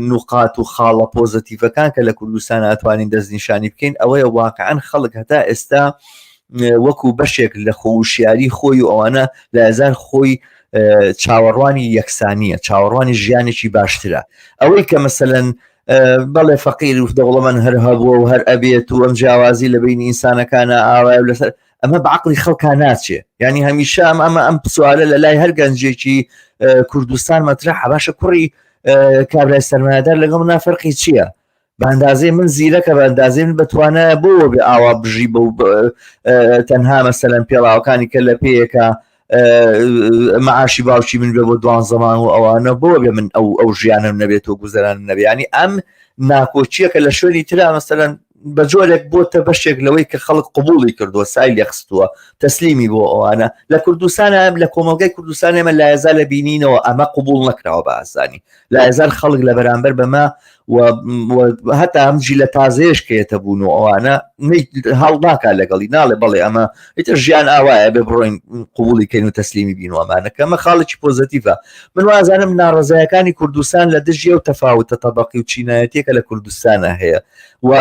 نوقات و خاڵە پۆزەتیڤەکان کە لە کوردستان ئەتوانین دەستنیشانی بکەین ئەوەیە واقعا خەڵک هەتا ئێستا وەکو بەشێک لە خۆوشیاری خۆی و ئەوانە لە ئەزار خۆی چاوەڕوانی یەکسانیە چاوەڕوانی ژیانێکی باشترە ئەوەی کە مەسەەن بەڵێ فەقیر و دەوڵەمەند هەر هەبووە و هەر ئەبێت و ئەم جیاوازی لە بین ئینسانەکانە ئاوای و لەسەر ئەمە بە عقلی خەڵکا ناچێ ینی هەمیشە ئەم ئەمە ئەم سوالە لە لای هەر گەنجێکی کوردستان مەترح باشە کوڕی کابرای سەرمایەدار لەگەڵ منا فەرقی چییە؟ بە ئەندازەی من زیرەکە بە ئەندازەی من بەتوانایە بۆ بێ ئاوا بژی بە تەنها مەسەلەن پێڵاوەکانی کە لە پێیەکە معاشی باوکی من بێ بۆ دوان زەمان و ئەوانە بۆ بێ من ئەو ئەو ژیانم نەبێت و گوزەرانم نەبێ ینی ئەم ناکۆکییەکە لە شوێنی ترا مەسەلەن بە جۆرێک بۆتە بەشێک لەوەی کە خەڵک قبوڵی کردووە سای لێخستووە تەسلیمی بۆ ئەوانە لە کوردستان لە کۆمەڵگای کوردستان ئێمە لایەزا لە بینینەوە ئەمە قبوڵ نەکراوە بە ئاسانی لایەزار خەڵک لە بەرامبەر بەمە و هەتا ئەم جیلە تازەیەش کە یەتە بوون و ئەوانە هەڵ ناکا لەگەڵی ناڵێ بەڵێ ئەمە ئیتر ژیان ئاوایە بێ بڕۆین قوبولی کەین و تەسلیمی بین و ئەمانە کە ئەمە خاڵێکی positive ە. من وازانم ناڕەزایەکانی کوردستان لە دژی ئەو تەفاوتە تەبەقی و چینایەتیەکە لە کوردستانە هەیە و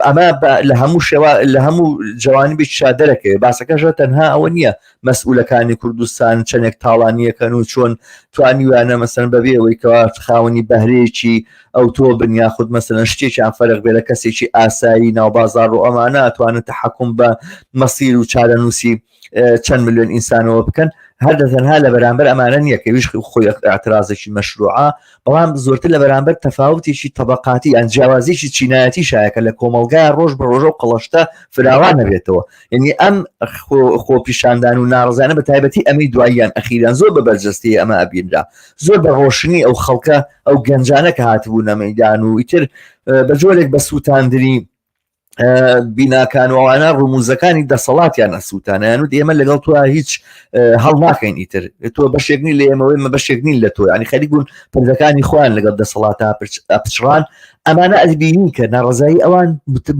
ئەمە لە هەموو شێوە لە هەموو جوانی بێ دەرەکەوێت. باسەکەشە تەنها ئەوە نییە مەسئولەکانی کوردستان چەندێک تاڵانیەکەن و چۆن توانیویانە مەسەن بەبێ ئەوەی کەوا خاوەنی بەهرەیەکی ئەوتۆ بن یاخود مەسەلەن شتێکیان فەرق بێ لە کەسێکی ئاسایی ناو بازاڕ و ئەمانە ئەتوانن تەحەکوم بە مەسیر و چارەنووسی چەند ملیۆن ئینسانەوە بکەن. هەر لە تەنها لە بەرامبەر ئەمانە نییە کە ویش خۆی اعترازێکی مەشروعە، بەڵام زۆرتر لە بەرامبەر تەفاوتێکی تەبەقاتی یان جیاوازیی چینایەتی شایەکە لە کۆمەڵگای ڕۆژ بە ڕۆژە و قەڵەشتە فراوان نەبێتەوە. یعنی ئەم خۆپیشاندان و ناڕزانە بە تایبەتی ئەمەی دواییان ئەخیران زۆر بە بەرجەستەی ئەمە ئەبینرا، زۆر بە ڕۆشنی ئەو خەڵکە ئەو گەنجانە کە هاتبوونە مەیدان و ئیتر بە جۆرێک بە سووتاندنی بیناکان و ئەوانە ڕموزەکانی دەسەڵاتیان ئەسووتانیان و ئێمە لەگەڵ تۆ هیچ هەڵناکەین، ئیتر تۆ بەشێک نی لە ئێمەوەی مە بەشێک نین لە تۆ، ینی خەریک بوون پردەکانی خۆیان لەگەڵ دەسەڵاتە پچڕان. ئەمانە ئەبینی کە ناڕزایی ئەوان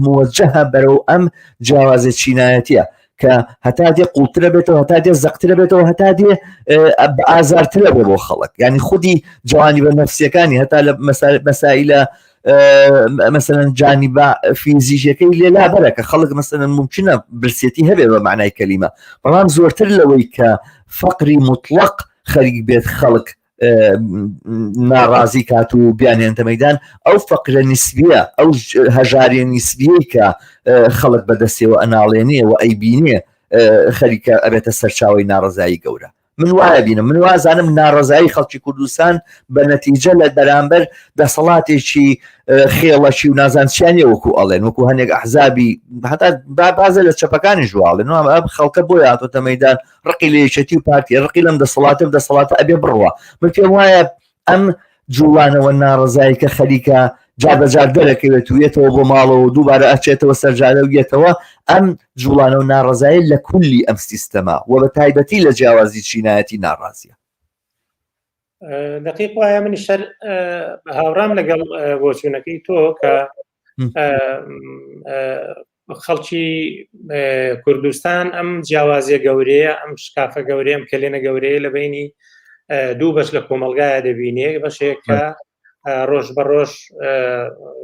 موجهە بەرەو ئەم جیاوازە چینایەتیە کە هەتا دێ قوڵترە بێتەوە، هەتا دێ زەقترە بێتەوە، هەتا دێ ئازارترە بێ بۆ خەڵک. ینی خودی جوانی بە نەفسیەکانی هەتا لە مەسائلە مەسەلەن جانیبە فیزیکیەکەی لێ لابەرە کە خەڵک مەسەلەن ممکنە برسێتی هەبێ بە معنای کەلیمە، بەڵام زۆرتر لەوەی کە فەقری مطلق خەریک بێت خەڵک ناڕازی کات و بیانێنتە مەدان، ئەو فەقرە نیسبیە، ئەو هەژاریە نیسبیەی کە خەڵک بەدەستەوە ئەناڵێنێ و ئەیبینێ خەریکە ئەبێتە سەرچاوی ناڕزایی گەورە. من وایە بینم، من وازانم ناڕزایی خەڵکی کوردستان بە نەتیجە لە بەرامبەر دەسەڵاتێکی خێڵەکی و نازانچیانە وەکو ئەڵێن، وەکو هەنێک ئەحزابی هەتا بازە لە چەپەکانی ژواڵێن ئەم خەڵکە بۆی هاتۆتە مەدان ڕقی لە یەکێتی و پارتی، ڕقی لەم دەسەڵاتە و دەسەڵاتە ئەبێ بڕوە. من پێم وایە ئەم جوڵانەوە ناڕزایی کە خەریکە جار بەجار دەرەکەوێت و یەتەوە بۆ ماڵەوە دووبارە ئەچێتەوە سەرجادە و یەتەوە، ئەم جوڵانە و ناڕزایی لە کولی ئەم سیستەما و بە تایبەتی لە جیاوازی چینایەتی ناڕازیە. دقیق وایە، منی شەر هاوڕام لەگەڵ بۆچوونەکەی تۆ کە خەڵکی کوردستان ئەم جیاوازیە گەورەیە، ئەم شکافە گەورەیە، ئەم کەلێنە گەورەیە لە بینی دوو بەش لە کۆمەلگایە دەبینێ، بەشێک کە ڕۆژ بە ڕۆژ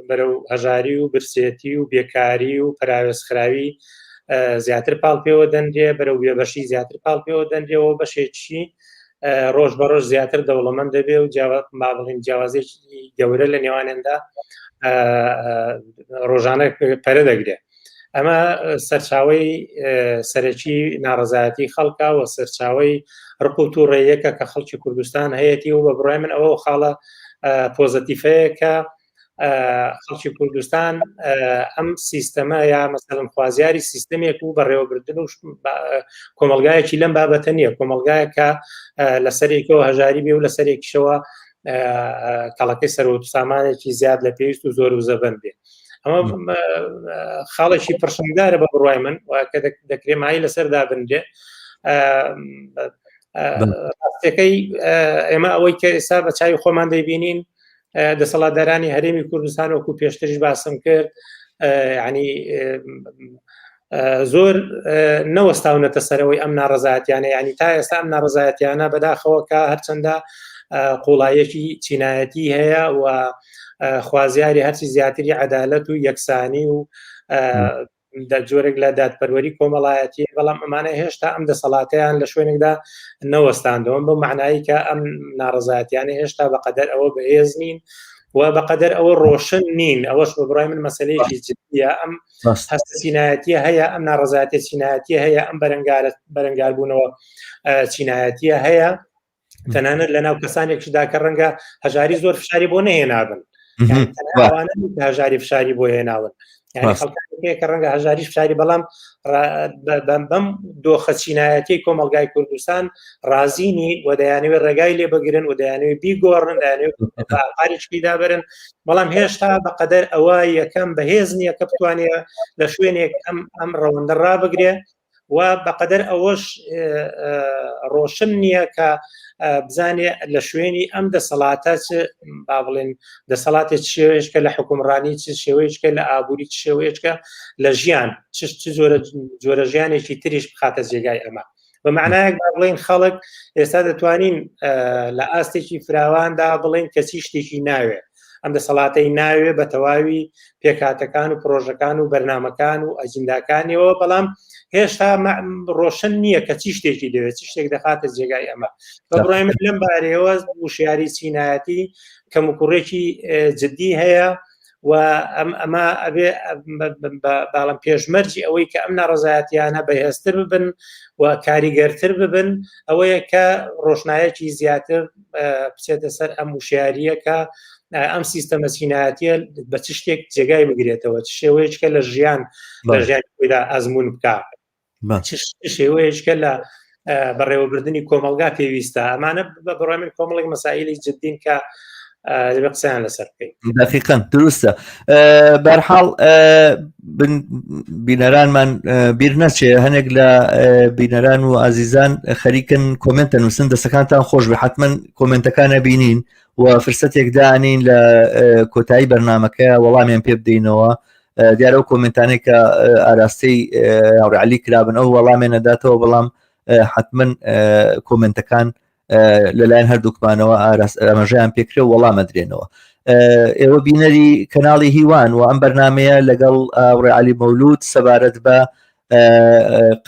بەرەو هەژاری و برسێتی و بێکاری و پەراوێزخراوی زیاتر پاڵ پێوە دەنرێ، بەرەو بێبەشی زیاتر پاڵ پێوە دەنرێەوە، بەشێکی ڕۆژ بە ڕۆژ زیاتر دەوڵەمەند دەبێ و با بڵین جیاوازێکی گەورە لە نێوانیاندا ڕۆژانە پەرە دەگرێت. ئەمە سەرچاوەی سەرەکی ناڕزایەتی خەڵکە و سەرچاوەی ڕق و تووڕەیەکە کە خەڵکی کوردستان هەیەی و بە بڕای من ئەوە خاڵە positive ەیە کە خەڵکی کوردستان ئەم سیستەمە یا مەسەلەن خوازیاری سیستەمێک و بەڕێوەبردن و کۆمەلگایەکی لەم بابەتە نییە، کۆمەلگایەکە لەسەرێکەوە هەژاری بێ و لەسەرێکیشەوە کەڵەکەی سەرۆت سامانێکی زیاد لە پێویست و زۆر و زەبەند بێ. ئەمە خاڵێکی پرشنگدارە بە بڕای من کە دەکرێ مای لەسەر دابنرێ. ڕاستەکەی ئێمە ئەوەی کە ئێستا بە چاوی خۆمان دەیبینین، دەسەڵاتدارانی هەرێمی کوردستان وەکو پێشتریش باسم کرد، ینی زۆر نەوەستاونەتە سەرەوەی ئەم ناڕزایەتیانە، ینی تا ئێستا ئەم ناڕزایەتیانە بەداخەوە کە هەرچەندە قوڵایەکی چینایەتی هەیە و خوازیاری هەرچی زیاتری عەدالەت و یەکسانی و جۆرێک لە دادپەروەری کۆمەڵایەتی، بەڵام ئەمانە هێشتا ئەم دەسەڵاتیان لە شوێنێکدا نەوەستاندەوە، بەو معنایی کە ئەم ناڕزایەتیانە هێشتا بەقەدەر ئەوە بەهێز نین و بەقەدەر ئەوە ڕۆشن نین. ئەوەش بە بڕای من مەسلەیەکی جدیە. ئەم هەستە چینایەتیە هەیە، ئەم ناڕزایەتی چینایەتیە هەیە، ئەم بەرەنگاربوونەوە چینایەتیە هەیە، تەنانەت لە ناو کەسانێکشدا کە ڕەنگە هەژاری زۆر فشاری بۆ نەهێنابن، هەژاری فشاری بۆ هێناون، خەڵکانێک کە ڕەنگە هەژاریش فشاری، بەڵام بەم دۆخە چینایەتی کۆمەلگای کوردستان ڕازینی و دەیانەوێت ڕێگای لێ بگرن و دەیانەوێت بیگۆڕن، دەیانەوێت قاریشکی دابرن، بەڵام هێشتا بەقەدەر ئەوە یەکەم بەهێز نییە کە بتوانێت لە شوێنێک ئەم ڕەوەندە ڕابگرێ. و بەقەدەر ئەوەش ڕۆشن نییە کە بزانێ لە شوێنی ئەم دەسەڵاتە چ با بڵێن دەسەڵاتێک شێوەیەکە لە حکومڕانی چ شێوەیەکە لە ئابووری چ شێوەیەکە لە ژیان چ جۆرە جۆرە ژیانێکی تریش بخاتە جێگای ئەمە بە معنایەک با بڵێن خەڵک ئێستا دەتوانین لە ئاستێکی فراواندا بڵێن کە چی شتێکی ناوێ ئەم دەسەڵاتەی ناوێ بە تەواوی پێکهاتەکان و پرۆژەکان و بەرنمەکان و ئەجنداکانیەوە بەڵام هێشتا ڕۆشن نییە کە چی شتێکی دەوێت چ شتێک دەخاتە جێگای ئەمە بە بڕای من لەم بارەیەوە وشیاری چینایەتی کەموکوڕێکی جدی هەیە و ئەم ئەمە ئەبێ باڵم پێشمەرجی ئەوەی کە ئەم ناڕزایەتیانە بەهێزتر ببن و کاریگەرتر ببن ئەوەیە کە ڕۆشنایەکی زیاتر بچێتە سەر ئەم وشیاریە کە ئەم سیستەمە چینایەتیە بە چ شتێک جێگای بگرێتەوە چ شێوەیەکە لە ژیان لە ژیان خۆیدا ئەزمون بکە چ شێوەیەکە لە بەڕێوەبردننی کۆمەلگا پێویستە ئەمانە بە بڕای من کۆمەڵێک مەسائلی جدین کە دەبێ قسەیان لەسەر بکەین دقیقا دروستە بەرحاڵ بینەرانمان بیر نەچێ هەنێک لە بینەران و ئازیزان خەریکن کۆمنتە نووسن دەستەکانتان خۆش بێ حتمما کۆمنتەکانە بینین و فرسەتێک دانین لە کۆتایی بەرنمەکە وەڵامیان پێ بدەینەوە دیارە و کۆمنتانێک کە ئاراستەی هاوڕعلی کرابن ئەو وەڵامێ نەداتەوە بەڵام حتمما کۆمنتەکان لەلایەن هەردووکمانەوە ئاماژەیان پێکرێ و وەڵام ئەدرێنەوە ئێوە بینەری کەناڵی هیوان و ئەم بەرنمەیە لەگەڵ هاوڕێ علی مەولود سەبارەت بە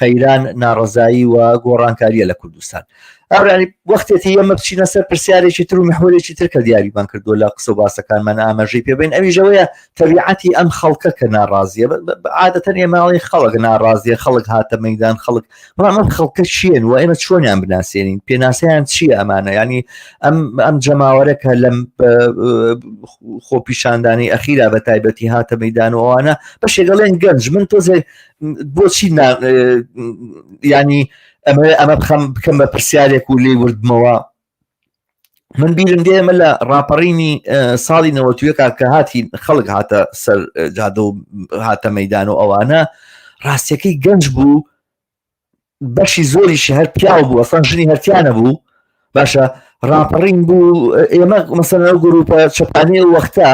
قەیران ناڕزایی و گۆڕانکاریە لە کوردستان ئەڕانی وەختێتی ئێمە بچینە سەر پرسیارێکی تر و محوەرێکی تر کە دیاریمان کردووە لە قسە و باسەکانمان ئاماژەی پێبین ئەویژەوەیە تەبیعەتی ئەم خەڵکە کە ناڕازیە عادەتەن ئێماڵی خەڵک ناڕازیە خەڵک هاتە مەدان خەڵک بەڵام ئەم خەڵکە چیەن و ئێمە چۆنیان بناسێنین پێناسەیان چییە ئەمانە ینی ئەم ئەم جەماوەرە کە لەم خۆپیشاندانی ئەخیرا بە تایبەتی هاتە مەدان و ئەوانە بەشێگەڵێن گەنج من تۆزێ بۆچی ینی ئەمە ئەمە بخەم بکەم بە پرسیارێک و لێ وردمەوە من بیرم دێ ئێمە لە ڕاپەڕینی ساڵی نەوەتویەکە کە هاتی خەڵک هاتە سەر جادە و هاتە مەدان و ئەوانە ڕاستیەکەی گەنج بوو بەشی زۆریشی هەر پیاو بوو ئەسان ژنی هەرتیانە بوو باشە ڕاپەڕین بوو ئێمە مەسەن ئەو گروپە چەپانی و وەختە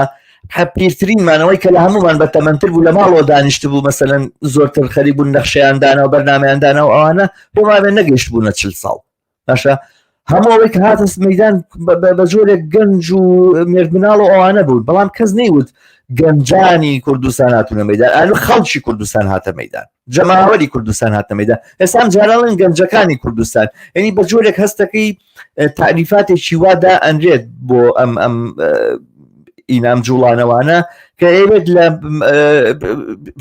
پیرترین مانەوەی کە لە هەمومان بە تەمەنتر بوو لە ماڵەوە دانیشت بوو مەسەن زۆرتر خەری بوون نەخشیان دانا و بەرنامیان دانا و ئەوانە پێم وابێ نەگەیشت بوونە چل ساڵ باشە هەموو ئەوەی کە هاتە مەدان بە جۆرێک گەنج و مێردمناڵ و ئەوانە بوون بەڵام کەس نەیوت گەنجانی کوردستان هاتوونە مەدان ئەلو خەڵکی کوردستان هاتە مەدان جەماوەری کوردستان هاتە مەدان ئێستا جارڵن گەنجەکانی کوردستان یعنی بە جۆرێک هەستەکەی تاریفاتێکی وادا ئەنرێت بۆ ئەم ئەم ئینام جوڵانەوانە کە ئەیەوێت لە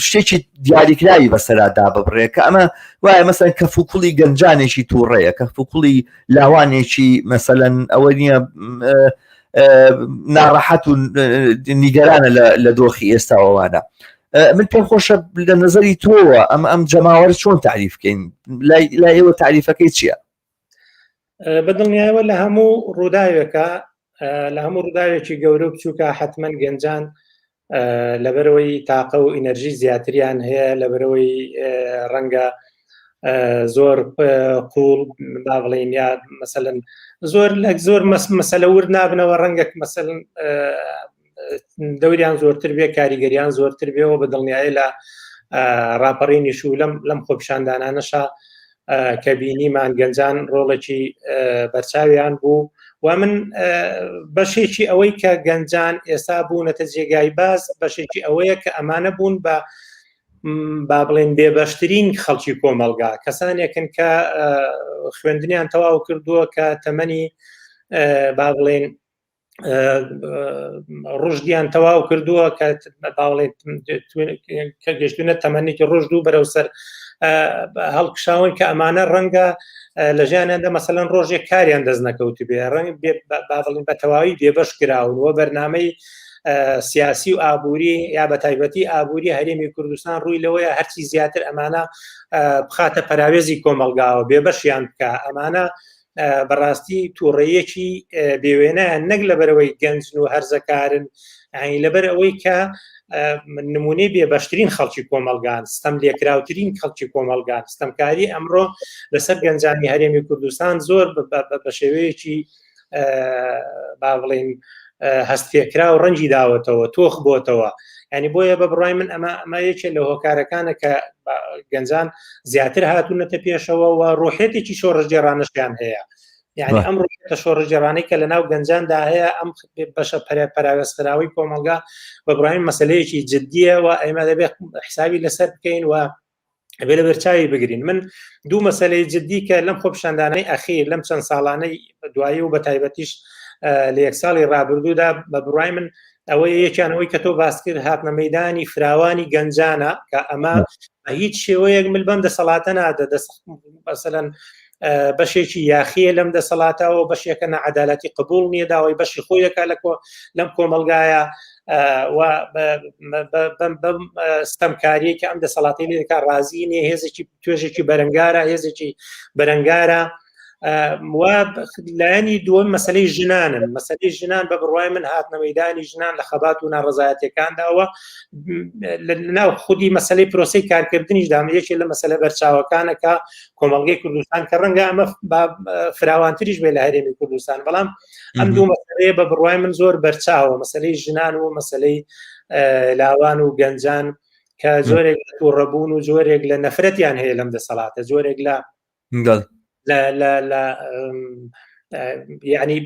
شتێکی دیاریکراوی بەسەرا داببڕێ کە ئەمە وایە مەسەن کەفوکوڵی گەنجانێکی تووڕەیە کەفوکوڵی لاوانێکی مەسەەن ئەوە نییە ناڕەحەت و نیگەرانە لە دۆخی ئێستاوەوانە من پێم خۆشە لە نظری تۆوە ئەم ئەم جەماوەر چۆن تعریف بکەین لای ئێوە تعریفەکەی چییە؟ بە دڵنیایەوە لە هەموو ڕووداوێکە لە هەموو ڕووداوێکی گەورە و بچووکە حتمما گەنجان لەبەرەوەی تاقە و ئینەرژی زیاتریان هەیە لەبەرەوەی ڕەنگە زۆر قوڵ با بڵین یا مەسەن زۆر لە زۆر مەسەلە ورد نابنەوە ڕەنگە مەسەن دەوریان زۆرتر بێ کاریگەریان زۆرتر بێەوە بە دڵنیایی لە ڕاپەڕینیش و لەم لەم خۆپیشاندانانەشا کە بینیمان گەنجان ڕۆڵێکی بەرچاویان بوو و من بەشێکی ئەوەی کە گەنجان ئێستا بوونەتە جێگای باز بەشێکی ئەوەیە کە ئەمانە بوون بە با بڵێن بێبەشترین خەڵکی کۆمەڵگا کەسانێکن کە خوێندنیان تەواو کردووە کە تەمەنی با بڵێن ڕژدیان تەواو کردووە کە باڵێت کە گەشتونە تەمەنێکی ڕژد و بەرەو سەر هەڵکشاون کە ئەمانە ڕەنگە لە ژیانیاندا مەسەلەن ڕۆژێک کاریان دەست نەکەوت بێ ڕەنگ باڵین بە تەواوی بێبەش کراون و بەرنمەی سیاسی و ئابووری یا بە تایبەتی ئابووری هەرێمی کوردستان ڕووی لەوەیە هەرچی زیاتر ئەمانە بخاتە پەراوێزی کۆمەلگاوە بێبەشیان بکە ئەمانە بەڕاستی تووڕەیەکی بێوێنە نەک لەبەرەوەی گەنجن و هەرزەکارن ینی لەبەر ئەوەی کە نمونەی بێبەشترین خەڵکی کۆمەلگان ستەم لێکراوترین خەڵکی کۆمەلگان ستەمکاری ئەمڕۆ لەسەر گەنجانی هەرێمی کوردستان زۆر بە شێوەیەکی با بڵین هەست پێکرا و ڕەنجی داوەتەوە تۆخ بۆتەوە ینی بۆیە بە بڕای من ئەمە ئەمە یەکێ لە هۆکارەکانە کە گەنجان زیاتر هاتوونەتە پێشەوە و ڕۆحێتێکی شۆڕشگێڕانەشیان هەیە یعنی ئەم ڕۆحێتە شۆڕشگێڕانەی کە لە ناو گەنجاندا هەیە ئەم بەشە پەرە پەراوێزخراوەی کۆمەڵگا بە بڕای مەسلەیەکی جددیە و ئێمە دەبێت حسابی لەسەر بکەین و ئەبێ لە بەرچاوی بگرین من دوو مەسلەی جددی کە لەم خۆپیشاندانەی ئەخیر لەم چەند ساڵانەی دوایی و بە تایبەتیش لە یەک ساڵی ڕابردوودا بە بڕای من ئەوەی یەکیان ئەوەی کە تۆ باس کرد هاتنە مەدانی فراوانی گەنجانە کە ئەمە بە هیچ شێوەیەک مل بەم دەسەڵاتە نادە دەست مەسەلەن بەشێکی یاخیە لەم دەسەڵاتەوە بەشێکە نەعەدالەتی قبول نییە داوای بەشی خۆی دەکات لە لەم کۆمەلگایە بەم ستەمکاریە کە ئەم دەسەڵاتی لێ دەکات ڕازی نییە هێزێکی توێژێکی بەرەنگارە هێزێکی بەرەنگارە و لایەنی دووەم مەسلەی ژنانن مەسلەی ژنان بە بڕوای من هاتنە مەدانی ژنان لە خەبات و ناڕزایەتەکانداوە ناو خودی مەسلەی پرۆسی کارکردنیشدا یەکێ لە مەسلە بەرچاوەکانە کە کۆمەڵگەی کوردستان کە ڕەنگە ئەمە فراوانتریش بێ لە هەرێمی کوردستان بەڵام ئەم دوو مەسلەیە بە بڕوای من زۆر بەرچاوە مەسلەی ژنان و مەسلەی لاوان و گەنجان کە جۆرێک لە تووڕەبوون و جۆرێک لە نەفرەتیان هەیە لەم دەسەڵاتە جۆرێک لە لە لە یعنی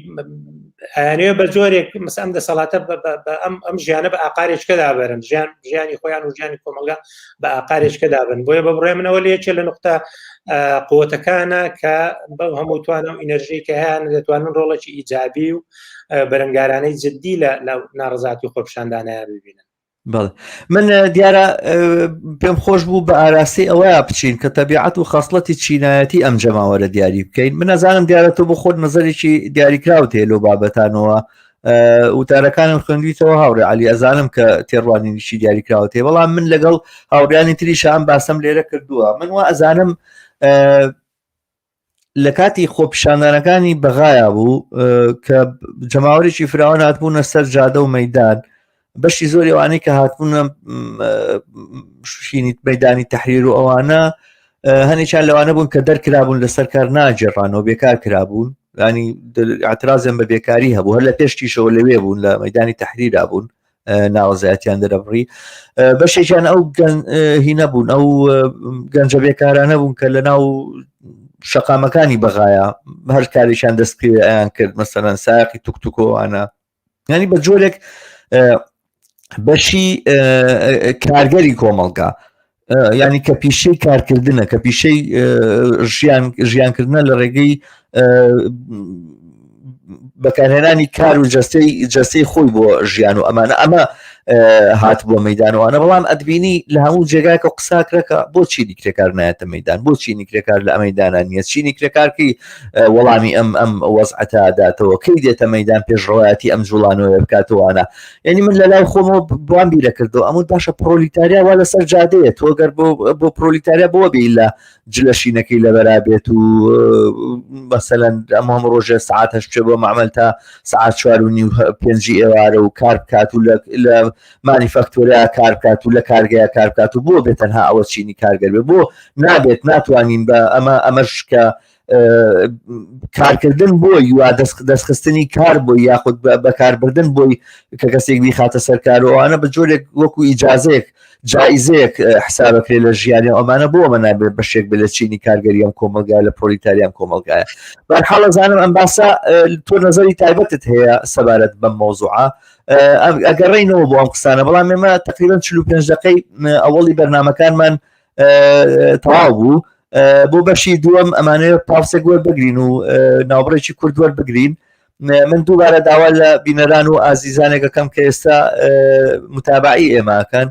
ئەیانەوێ بە جۆرێک مس ئەم دەسەڵاتە ئەم ئەم ژیانە بە ئاقارێککەدا بەرن ژیان ژیانی خۆیان و ژیانی کۆمەلگا بە ئاقارێککەدا بن بۆیە بە بڕێ منەوە لە یەکێ لە نقطە قوتەکانە کە بەو هەموو توانە و ئینەرژی کە هەیەیان دەتوانن ڕۆڵێکی ئیجابی و بەرەنگارانەی جددی لە ناڕزاتی خۆپشاندانیان ببینن بەڵێ من دیارە پێم خۆش بوو بە ئاراسی ئەوەیە بچین کە تەبیعەت و خەسڵەتی چینایەتی ئەم جەماوەرە دیاری بکەین من نەزانم دیارە تۆ بۆ خۆت نظرێکی دیاریکراوت هەیە لەو بابەتانەوە وتارەکانم خوێندویتەوە هاوڕێ علی ئەزانم کە تێڕوانینیشی دیاریکراوت هەیە بەڵام من لەگەڵ هاوڕیانی تریش ئەم باسم لێرە کردووە من وا ئەزانم لە کاتی خۆپیشاندانەکانی بەغایا بوو کە جەماوەرێکی فراوان هاتبوونە سەر جادە و مەدان بەشی زۆری ئەوانەی کە هاتبوونە شینی مەدانی تحریر و ئەوانە هەنێکیان لەوانە بوون کە دەرکرابوون لەسەر کار ناگێڕانەوە بێکار کرابوون ینی اعترازیان بە بێکاری هەبوو هەر لە پێشتیشەوە لەوێ بوون لە مەدانی تحریرا بوون ناڕزایەتیان دەرەبڕی بەشێکیان ئەو هینە بوون ئەو گەنجە بێکارانە بوون کە لە ناو شەقامەکانی بەغایە هەر کارێکیان دەست پێ ئەیان کرد مەسەرەن ساقی توکتوکۆوانە ینی بە جۆرێک بەشی کارگەری کۆمەڵگا ینی کە پیشەی کارکردنە کە پیشەی ژیان ژیانکردنە لە ڕێگەی بەکارهێنانی کار و جەستەی جەستەی خۆی بۆ ژیان و ئەمانە ئەمە هات بۆ مەدانوانە بەڵام ئەدبینی لە هەموو جێگایکە قساکرەکە بۆ چینی کرێکار نایەتە مەدان بۆ چینی کرێکار لە ئەمەدانە نییە چینی کرێکارکی وەڵامی ئەم ئەم وەزعەتە داتەوە کەی دێتە مەدان پێشڕەوایەتی ئەم جوڵانەوە بکاتەوانە یعنی من لە لای خۆمەوە بوام بیرەکردەوە ئەمە باشە پرۆلیتاریا وا لەسەر جادەیە تۆ گەر بۆ بۆ پرۆلیتاریا بۆ بی لە جلە شینەکەی لەبەرا بێت و مەسەلەن ئەم هەم ڕۆژێ سعات هەشت بچێ بۆ مەعمەل تا سعات چوار و نیو پێنجی ئێوارە و کار بکات و لە مانیفاکتۆریا کار بکات و لە کارگەیە کار بکات و بۆ بێت تەنها ئەوە چینی کارگەر بێ بۆ نابێت ناتوانین بە ئەمە ئەمەش کە کارکردن بۆی وا دەستخستنی کار بۆی یاخود بەکاربردن بۆی کە کەسێک بیخاتە سەرکار و ئەوانە بە جۆرێک وەکو ئیجازەیەک جایزەیەک حسابەکرێت لە ژیانی ئەمانە بۆ ئەمە نابێت بەشێک بێت لە چینی کارگەری ئەم کۆمەلگای لە پرۆلیتاریان کۆمەلگایە بەرحاڵ زانم ئەم باسە تۆ نظری تایبەتت هەیە سەبارەت بەم مەوزوعە ئەگەڕینەوە بۆ ئەم قسانە بەڵام ئێمە تقریبا 45 دقەی ئەوەڵی بەرنمەکانمان تەواو بوو بۆ بەشی دووەم ئەمانەیە پاوسێک وەربگرین و ناوبڕێکی کورد وەربگرین من دووبارە داوا لە بینەران و ئازیزانێکەکەم کە ئێستا متابعی ئێماکەن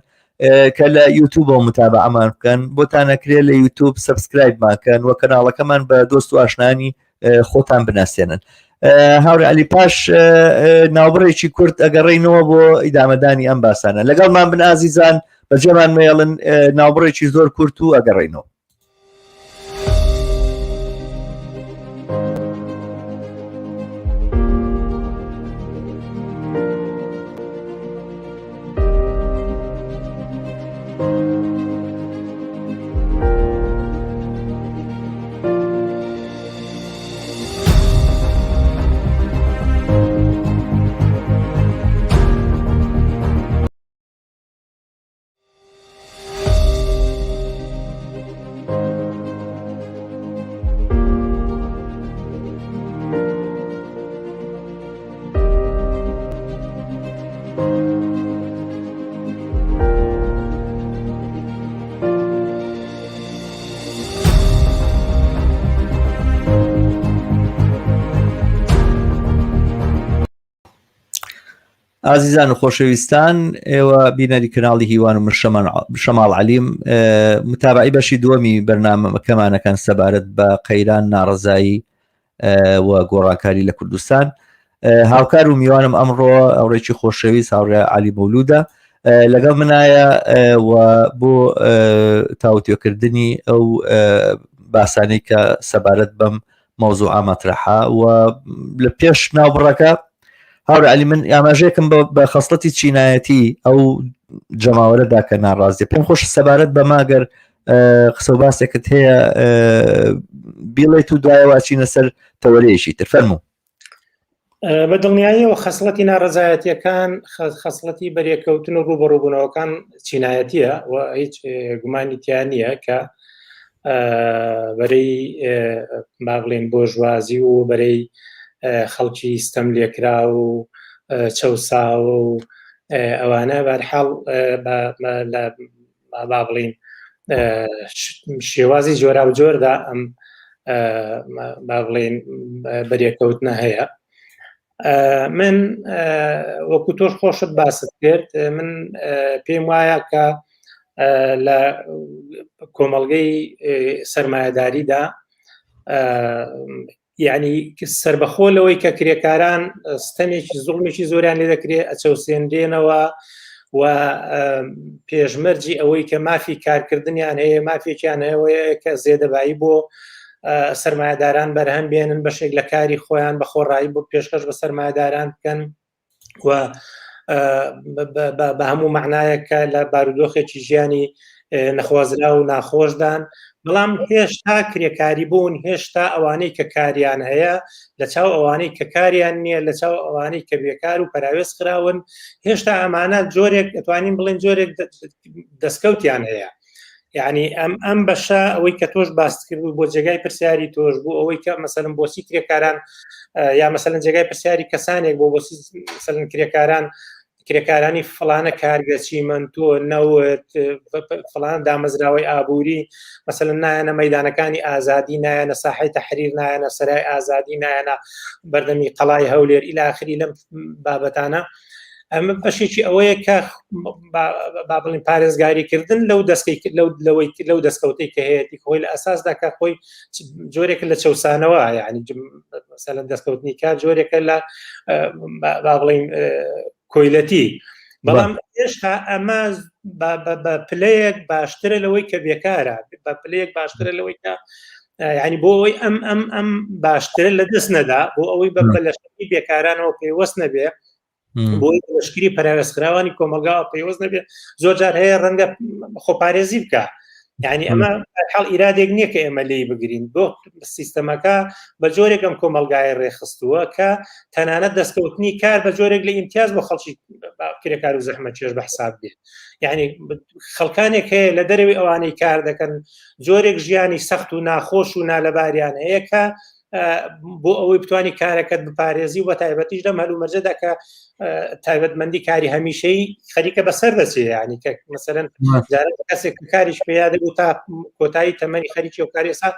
کە لە یوتوبەوە متابعەمان بکەن بۆتان نەکرێت لە یوتوب subscribe ماکەن و کەناڵەکەمان بە دۆست و ئاشنانی خۆتان بناسێنن هاوڕێ علی پاش ناوبڕێکی کورت ئەگەڕینەوە بۆ ئیدامەدانی ئەم باسانە لەگەڵمان بن ئازیزان بەجێمان مێڵن ناوبڕێکی زۆر کورت و ئەگەڕینەوە. ئازیزان و خۆشەویستان ئێوە بینەری کەناڵی هیوان و من شەماڵ عەلیم متابعی بەشی دووەمی بەرنامەکەمانەکەن سەبارەت بە قەیران ناڕەزایی و گۆڕانکاری لە کوردستان هاوکار و میوانم ئەمڕۆ ئەوڕێکی خۆشەویست هاوڕێ علی مەولوودە لەگەڵ منایە و بۆ تاوتوێکردنی ئەو باسانەی کە سەبارەت بەم مەوزوعە مەترەحە و لە پێش ناوبڕەکە هاوڕێ علی من ئاماژەیەکم بە خەسڵەتی چینایەتی ئەو جەماوەرەدا کە ناڕازیە پێم خۆش سەبارەت بەماگەر قسە و باسێکت هەیە بیڵێت و دوایەوە چینە سەر تەوەرەیەکی تر فەرموو بە دڵنیاییەوە خەسڵەتی ناڕەزایەتیەکان خەسڵەتی بەرێکەوتن و ڕوبەڕوبوونەوەکان چینایەتیە و هیچ گومانی تیا نییە کە بەرەی با بڵێن بۆژوازی و بەرەی خەڵکی ستەم لێکرا و چەساوە و ئەوانە بەرحاڵ لە با بڵین شێوازی جۆرا و جۆردا ئەم با بڵین بەرێکەوتنە هەیە من وەکو تۆش خۆشت باست کرد من پێم وایە کە لە کۆمەڵگەی سەرمایەداریدا یعنی سربەخۆ لەوەی کە کرێکاران ستەمێکی زوڵمێکی زۆریان لێ دەکرێت ئەچەوسێنرێنەوە و پێشمەرجی ئەوەی کە مافی کارکردنیان هەیە مافێکیان هەیە کە زێدەبایی بۆ سرمایهداران بەرهەم بێنن بەشێک لە کاری خۆیان بە خۆڕایی بۆ پێشکەش بە سرمایهداران بکەن و بە هەموو معنایەک کە لە بارودۆخێکی ژیانی نەخوازرا و ناخۆشدان بەڵام هێشتا کرێکاری بوون هێشتا ئەوانەی کە کاریان هەیە لە چاو ئەوانەی کە کاریان نییە لە چاو ئەوانەی کە بێکار و پەراوێز خراون هێشتا ئەمانە جۆرێک ئەتوانین بڵێن جۆرێک دەستکەوتیان هەیە یعنی ئەم ئەم بەشە ئەوەی کە تۆش باست کرد بۆ جێگای پرسیاری تۆش بوو ئەوەی کە مەسەلم بۆچی کرێکاران یا مەسەلەن جێگای پرسیاری کەسانێک بۆ بۆچی مەسەلەن کرێکاران کرێکارانی فلانە کارگە چیمەنتۆ نەوت فلان دامەزراوەی ئابووری مەسەلەن نایەنە مەدانەکانی ئازادی نایەنە ساحی تەحریر نایەنە سەرای ئازادی نایەنە بەردەمی قەڵای هەولێر ئیلاخری لەم بابەتانە ئەمە بەشێکی ئەوەیە کە با بڵین پارێزگاریکردن لەو دەستکەی لەو لەوەی لەو دەستکەوتەی کە هەیەی خۆی لە ئەساسدا کە خۆی جۆرێک لە چەسانەوە یعنی مەسەلەن دەستکەوتنی کار جۆرێکە لە با بڵین کۆیلەتی بەڵام هێشتا ئەمە بە پلەیەک باشترە لەوەی کە بێکارە بە پلەیەک باشترە لەوەی کە ینی بۆ ئەوەی ئەم ئەم ئەم باشترە لە دەست نەدا بۆ ئەوەی بە لەشکری بێکارانەوە پەیوەست نەبێ بۆی لەشکری پەراوێزخراوانی کۆمەلگاوە پەیوەست نەبێ زۆر جار هەیە ڕەنگە خۆپارێزی بکە یعنی ئەمە حاڵ ئیرادێک نییە کە ئێمە لێی بگرین بۆ سیستەمەکە بە جۆرێک ئەم کۆمەلگای ڕێخستووە کە تەنانەت دەستکەوتنی کار بە جۆرێک لە ئیمتیاز بۆ خەڵکی کرێکار و زەحمە چێژ بە حساب دێت یعنی خەڵکانێک هەیە لە دەرەوەی ئەوانەی کار دەکەن جۆرێک ژیانی سەخت و ناخۆش و نالەباریان هەیە کە بۆ ئەوەی بتانی کارەکەت بپارێزی و بە تایبەتیش لەم هەلومەرجەدا کە تایبەتمەندی کاری هەمیشەی خەریکە بەسەر دەچێ ینی کە مەسەرەن کەسێک کاریش پێیا دەبوو تا کۆتایی تەمەنی خەریکی و کاری ئێستا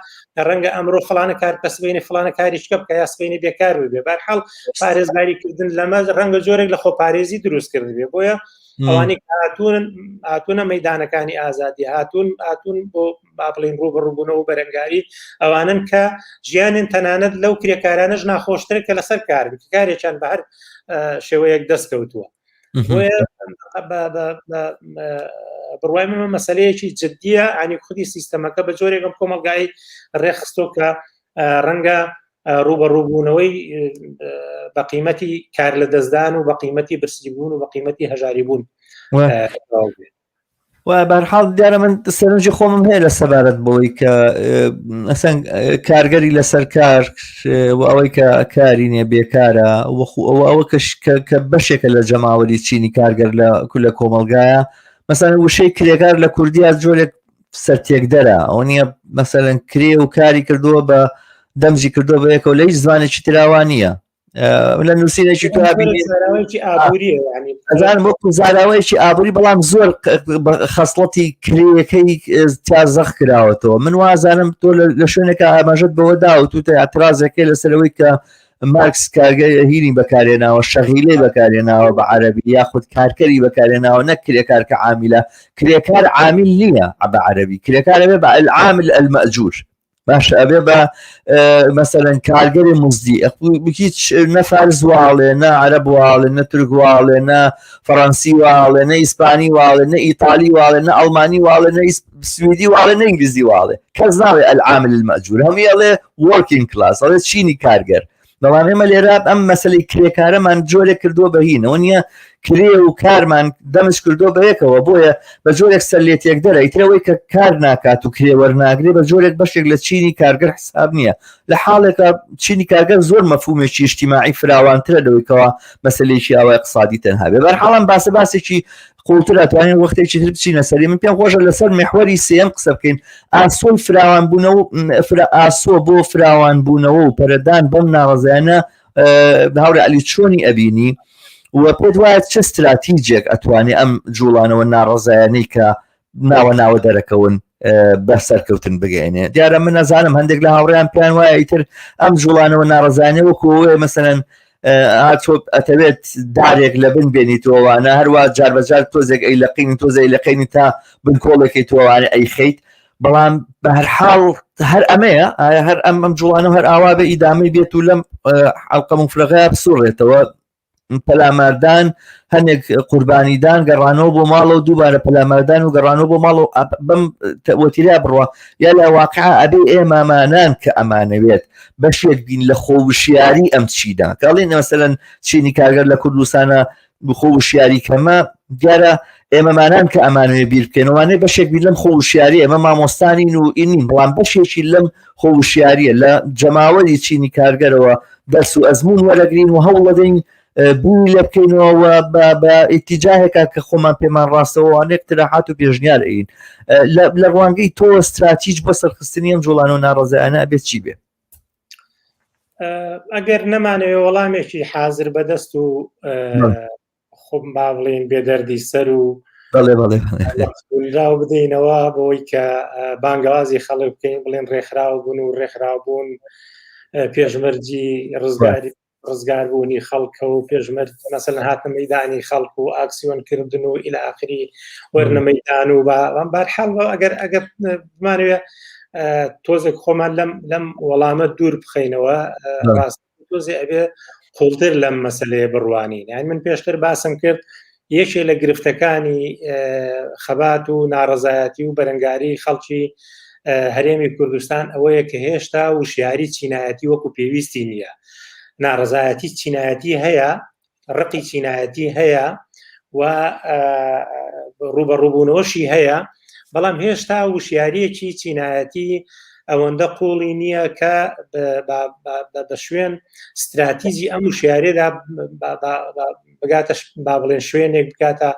ڕەنگە ئەمڕۆ فلانە کار کە سبینی فلانە کاریشکە بکە یا سبینی بێکار بێ بەرحاڵ پارێزگاری کردن لەمە ڕەنگە جۆرێک لە خۆپارێزی دروست کرد بێ بۆیە ئەوانەی هاتوون هاتوونە مەدانەکانی ئازادی هاتوون هاتوون بۆ با بڵین ڕوبەڕووبوونەوە و بەرەنگاری ئەوانن کە ژیانن تەنانەت لەو کرێکارانەش ناخۆشترە کە لەسەر کار کارێکیان بە هەر شێوەیەک دەست کەوتووە بۆیە بڕوای منمە مەسلەیەکی جددیە ئەنی خودی سیستەمەکە بە جۆرێکم کۆمەلگای ڕێخستۆ کە ڕەنگە ڕوبەڕووبوونەوەی بە قیمەتی کار لە دەستدان و بە قیمەتی برسیبوون و بە قیمەتی هەژاری بوون و بەرحاڵ دیارە من سەرنجی خۆمم هەیە لە سەبارەت بۆی کە ئەسەن کارگەری لەسەر کار و ئەوەی کە کاری نیە بێکارە وەخو ئەوە ئەوە کە بەشێکە لە جەماوەری چینی کارگەر لە لە کۆمەلگایە مەسەن وشەی کرێکار لە کوردیا جۆرێک سەرتێکدەرە ئەوە نییە مەسەلەن کرێ و کاری کردووە بە دەمجی کردووە بە یەکەوە لە هیچ زمانێکی تراوان نییە لە نووسینێکی ئەزانم وەکو زاراوەیەکی ئابووری بەڵام زۆر خەسڵەتی کرێیەکەی تا زەخ کراوەتەوە من وازانم تۆ لە شوێنێکە ئاماژەت بەوە دا و توتە اعترازەکەی لەسەرەوەی کە. مارکس کارگە هینی بەکارێناوە شەغیلەی بەکارێناوە بە عەربی یاخود کارکەری بەکارێناوە نەک کرێکار کە عامیلە کرێکار عامیل نییە بە عەربی کرێکار ئەبێ بە العامل المأجور باشە ئەبێ بە مەسەلەن کارگەری مزدی هیچ نە فارس واڵێ نە عەرەب واڵێ نە تورک واڵێ نە فەڕەنسی واڵێ نە ئیسپانی واڵێ نە ئیتالی واڵێ نە ئەڵمانی واڵێ نە سویدی واڵێ نە ئینگلیزی واڵێ کەس ناڵێ العامل المأجور هەمووی ئەڵێ working class ئەڵێ چینی کارگەر بەڵام ئێمە لێرە ئەم مەسلەی کرێکارەمان جۆرێک کردووە بە هینەوە نییە کرێ و کارمان دەمج کردووە بە یەکەوە بۆیە بە جۆرێک سەر لێ تێکدەرە ئیترەوەی کە کار ناکات و کرێ وەرناگرێ بە جۆرێک بەشێک لە چینی کارگەر حساب نییە لە حاڵێکە چینی کارگەر زۆر مەفهومێکی ئیجتیماعی فراوانترە لەوەی کەوا مەسلەیەکی ئاوا اقتصادی تەنها بێ بەرحاڵم باسە باسێکی قوڵتر ئەتوانین وەختێکی تر بچینە سەری من پێم خۆشە لەسەر محوەری سێم قسە بکەین ئاسۆی فراوان بوونەوە فرە ئاسۆ بۆ فراوان بوونەوە و پەرەدان بەم ناڕەزایانە هاوڕێ علی چۆنی ئەبینی و پێت وایە چ استراتیجێک ئەتوانێ ئەم جوڵانەوە ناڕەزایانەی کە ناوە ناوە دەرەکەون بە سەرکەوتن بگەێنێ دیارە من نەزانم هەندێک لە هاوڕیان پێیان وایە ئیتر ئەم جوڵانەوە ناڕزانە وەکو مەسەرەن تۆ ئەتەوێت دارێک لە بن بێنیتەوەوانە هەروە جار بەجار تۆزێک ئەی لەقینی تۆزەی لەقینی تا بنکۆڵێکی تۆوانە ئەی خەیت بەڵام بە هەر حاڵ هەر ئەمەیە ئایا هەر ئەم ئەم جوڵانە هەر ئاوا بە ئیدامەی بێت و لەم حەڵقە مفرەغەیە بسوڕێتەوە پەلاماردان هەندێک قوربانیدان گەڕانەوە بۆ ماڵەوە دووبارە پەلاماردان و گەڕانەوە بۆ ماڵەوە بەم وەتیرا بڕە یا لە واقع ئەبێ ئێمامانان کە ئەمانەوێت بەشێک بین لە خۆوشیاری ئەم چیدا کاڵی مەسەلەن چینی کارگەر لە کوردستانە خۆ وشیاری کەمە دیارە ئێمەمانان کە ئەمانوێ بیر بکەینەوانێ بەشێک بین لەم خۆ وشیاری ئێمە مامۆستانین و ئینین بەڵام بەشێکی لەم خۆ وشیاریە لە جەماوەری چینی کارگەرەوە دەرس و ئەزمون وەرەگرین و هەوڵەدەین بووی لە بکەینەوە بە ئیتیجاهێکا کە خۆمان پێمان ڕاستەوە وانێک اقتراحات و پێشنیار ئەین لە ڕوانگەی تۆ استراتیج بۆ سەرخستنی ئەم جوڵانەوە ناڕەزایانە ئەبێت چی بێ؟ ئەگەر نەمانەوێ وەڵامێکی حازر بەدەست و خۆم با بڵێن بێدەردی سەر و بەڵێ بەڵێ راو بدەینەوە بۆی کە بانگەوازی خەڵک بکەین بڵێن ڕێکخراو بوون و ڕێکخراو بوون پێشمەرجی ڕزگاری ڕزگاربوونی خەڵکە و پێشمەرج مەسەلەن هاتنە مەدانی خەڵک و ئاکسیۆن کردن و ئیلە ئاخری وەرنە مەدان و بارحاڵ ئەگەر ئەگەر بمانەوێ تۆزێک خۆمان لەم لەم وەڵامە دوور بخەینەوە ڕاست تۆزێ ئەبێ قوڵتر لەم مەسلەیە بڕوانین یان من پێشتر باسم کرد یەکێ لە گرفتەکانی خەبات و ناڕەزایەتی و بەرەنگاری خەڵکی هەرێمی کوردستان ئەوەیە کە هێشتا وشیاری چینایەتی وەکو پێویستی نییە ناڕەزایەتی چینایەتی هەیە ڕقی چینایەتی هەیە و ڕوبەڕووبوونەوەشی هەیە بەڵام هێشتا وشیاریەکی چینایەتی ئەوەندە قوڵی نییە کە بە شوێن استراتیجی ئەم وشیارێدا بگاتە با بڵێن شوێنێک بکاتە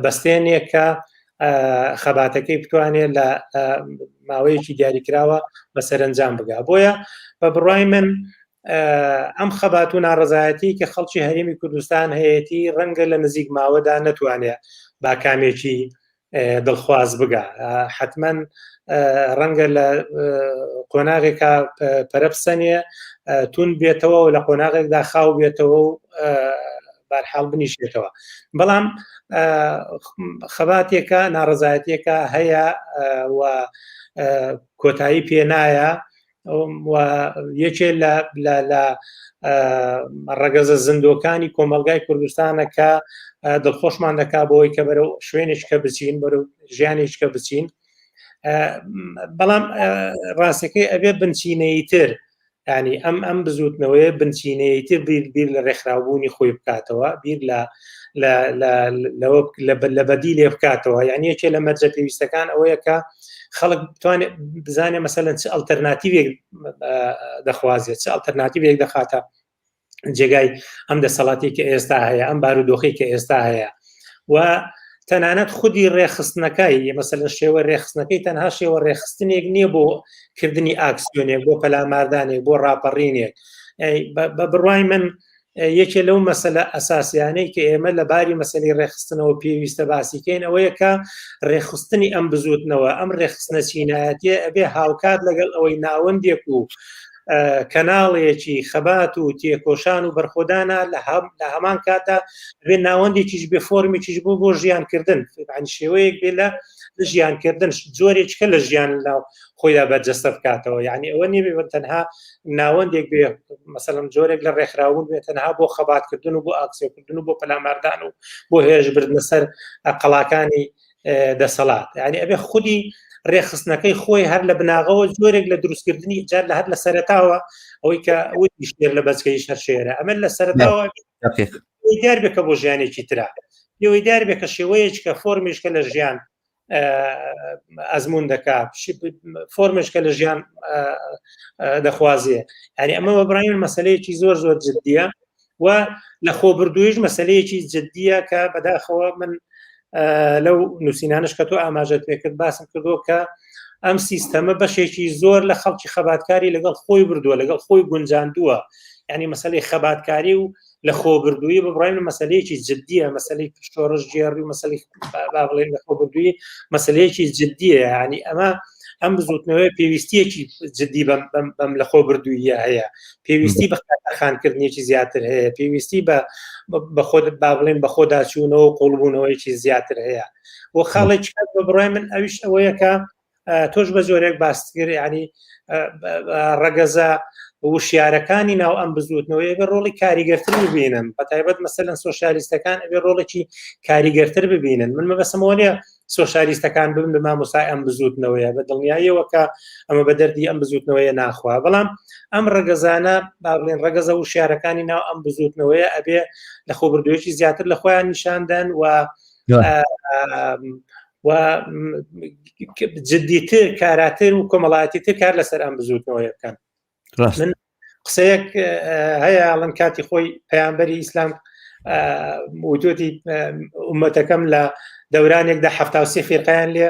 بەستێنێک کە خەباتەکەی بتوانێت لە ماوەیەکی دیاریکراوە بە سەرنجام بگا بۆیە بە بڕای من ئەم خەبات و ناڕزایەتی کە خەڵکی هەرێمی کوردستان هەیەی ڕەنگە لە نزیک ماوەدا نەتوانێت باکامێکی دڵخواز بگا حتمما ڕەنگە لە قۆناغێکا پەرە بسەنێ تون بێتەوە و لە قۆناغێکدا خاو بێتەوە و بارحاڵ بنیشێتەوە بەڵام خەباتێکە ناڕزایەتێکە هەیە و کۆتایی پێنایە و یەکێ لە لە ڕەگەزە زیندووەکانی کۆمەلگای کوردستانە کە دڵخۆشمان دەکا بۆی کە بەرەو شوێنێک کە بچین بەرەو ژیانێک کە بچین بەڵام ڕاستەکەی ئەبێ بنچینەی تر ینی ئەم ئەم بزوتنەوەیە بنچینەی تر بیر بیر لە ڕێکخراوبوونی خۆی بکاتەوە بیر لە لە بەدی لێ بکاتەوە یعنی یەکێ لە مەرجە پێویستەکان ئەوەیە کە خەڵک بتوانێت بزانێ مەسەلەن چ ئەلتەرناتیوێک دەخوازێت چ ئەلتەرناتیوێک دەخاتە جێگای ئەم دەسەڵاتی کە ئێستا هەیە ئەم بارودۆخی کە ئێستا هەیە و تەنانەت خودی ڕێخستنەکەی مەسەلەن شێوە ڕێخستنەکەی تەنها شێوە ڕێخستنێک نییە بۆ کردنی ئاکسیۆنێک بۆ پەلاماردانێک بۆ ڕاپەڕینێک بە بڕای من یەکێ لەو مەسەلە ئەساسیانەی کە ئێمە لە باری مەسەلی ڕێخستنەوە پێویستە باسیکەین ئەوەیە کە ڕێخستنی ئەم بزوتنەوە ئەم ڕێخستنە چینایەتیە ئەبێ هاوکات لەگەڵ ئەوەی ناوەندێک و کەناڵێکی خەبات و تێکۆشان و بەرخۆدانە لە هەمان کاتە بێ ناوەندێکیش بێ فۆرمێکیش بۆ بۆ ژیانکردن شێوەیەک بێ لە ژیانکردن جۆرێککە لە ژیان لە خۆیدا بەرجەستە بکاتەوە یعنی ئەوە نیە بێ تەنها ناوەندێک بێ مەسەلەن جۆرێک لە ڕێکخراون بێ تەنها بۆ خەباتکردن و بۆ ئاکسیۆکردن و بۆ پەلاماردان و بۆ هێرشبردنە سەر قەڵاکانی دەسەڵات یعنی ئەبێ خودی ڕێکخستنەکەی خۆی هەر لە بناغەوە جۆرێک لە دروستکردنی جار لە هەر لە سەرەتاوە ئەوەی کە وتی شێر لە بەچکەی هەر شێرە ئەمە لە سەرەتاوە دیار بێ کە بۆ ژیانێکی ترە پێوەی دیار بێ کە شێوەیەک کە فۆرمیشکە لە ژیان ئەزمون دەکا فۆرمێک کە لە ژیان دەخوازێ یعنی ئەمە بە بڕای من مەسلەیەکی زۆر زۆر جددیە و لە خۆبردوویش مەسلەیەکی جددیە کە بەداخەوە من لەو نووسینانش کە تۆ ئاماژەت پێکرد باسم کردووە کە ئەم سیستەمە بەشێکی زۆر لە خەڵکی خەباتکاری لەگەڵ خۆی بردووە لەگەڵ خۆی گونجاندووە یعنی مەسلەی خەباتکاری و لە خۆبردوویی بە بڕای من مەسلەیەکی جددیە مەسلەی شۆڕشگێڕی و مەسلەی با بڵێن لە خۆبردوویی مەسلەیەکی جددیە یعنی ئەمە ئەم بزوتنەوەی پێویستیەکی جددی بەم بەم لە خۆبردوویە هەیە پێویستی بە خانکردنێکی زیاتر هەیە پێویستی بە بە خۆ با بڵێن بە خۆداچوونەوە و قوڵبوونەوەیەکی زیاتر هەیە و خاڵێکی بە بڕای من ئەویش ئەوەیە کە تۆش بە جۆرێک باست کرد ینی ڕەگەزە وشیارەکانی ناو ئەم بزوتنەوەی بە ڕۆڵی کاریگەرتر ببینن بە تایبەت مەسەلەن سۆسیالیستەکان ئەبێ ڕۆڵێکی کاریگەرتر ببینن من مەبەسمەوە نیە سۆسیالیستەکان ببن بە مامۆسای ئەم بزوتنەوەیە بە دڵنیاییەوە کە ئەمە بە دەردی ئەم بزوتنەوەیە ناخوا بەڵام ئەم ڕەگەزانە با بڵێن ڕەگەزە وشیارەکانی ناو ئەم بزوتنەوەیە ئەبێ لە خۆبردوویەکی زیاتر لە خۆیان نیشاندەن و و جدیتر کاراتر و کۆمەڵایەتیتر کار لەسەر ئەم بزوتنەوەیە بکەن من قسەیەک هەیە ئەڵەن کاتی خۆی پەیامبەری ئیسلام وتوتی ئومەتەکەم لە دەورانێکدا ه فیرقیان لێ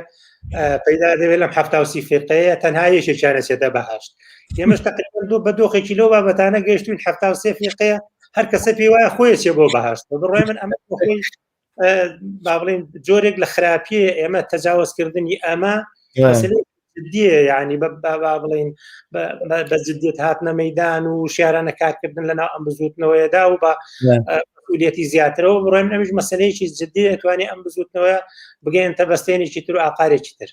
پەیدا دەبێت لەم ه فیرقەیە تەنها یەکێکیان ئەچێتە بەهشت ئێمەش تقریبا دوو بە دۆخێکی لەو بابەتانە گەیشتوین ه فیرقەیە هەر کەسە پێی وایە خۆی چێ بۆ بەهشت بڕای من ئەمە خۆی با بڵێن جۆرێک لە خراپیە ئێمە تەجاوزکردنی ئەمە جدیە ینی با بڵین بە جدیت هاتنە مەدان و شارانە کارکردن لەناو ئەم بزوتنەوەیەدا و بە مسئولیەتی زیاترەوە بڕۆین ئەمیش مەسلەیەکی جدی دەتوانێت ئەم بزوتنەوە بگەێنتە بەستێنێکی تر و ئاقارێکی تر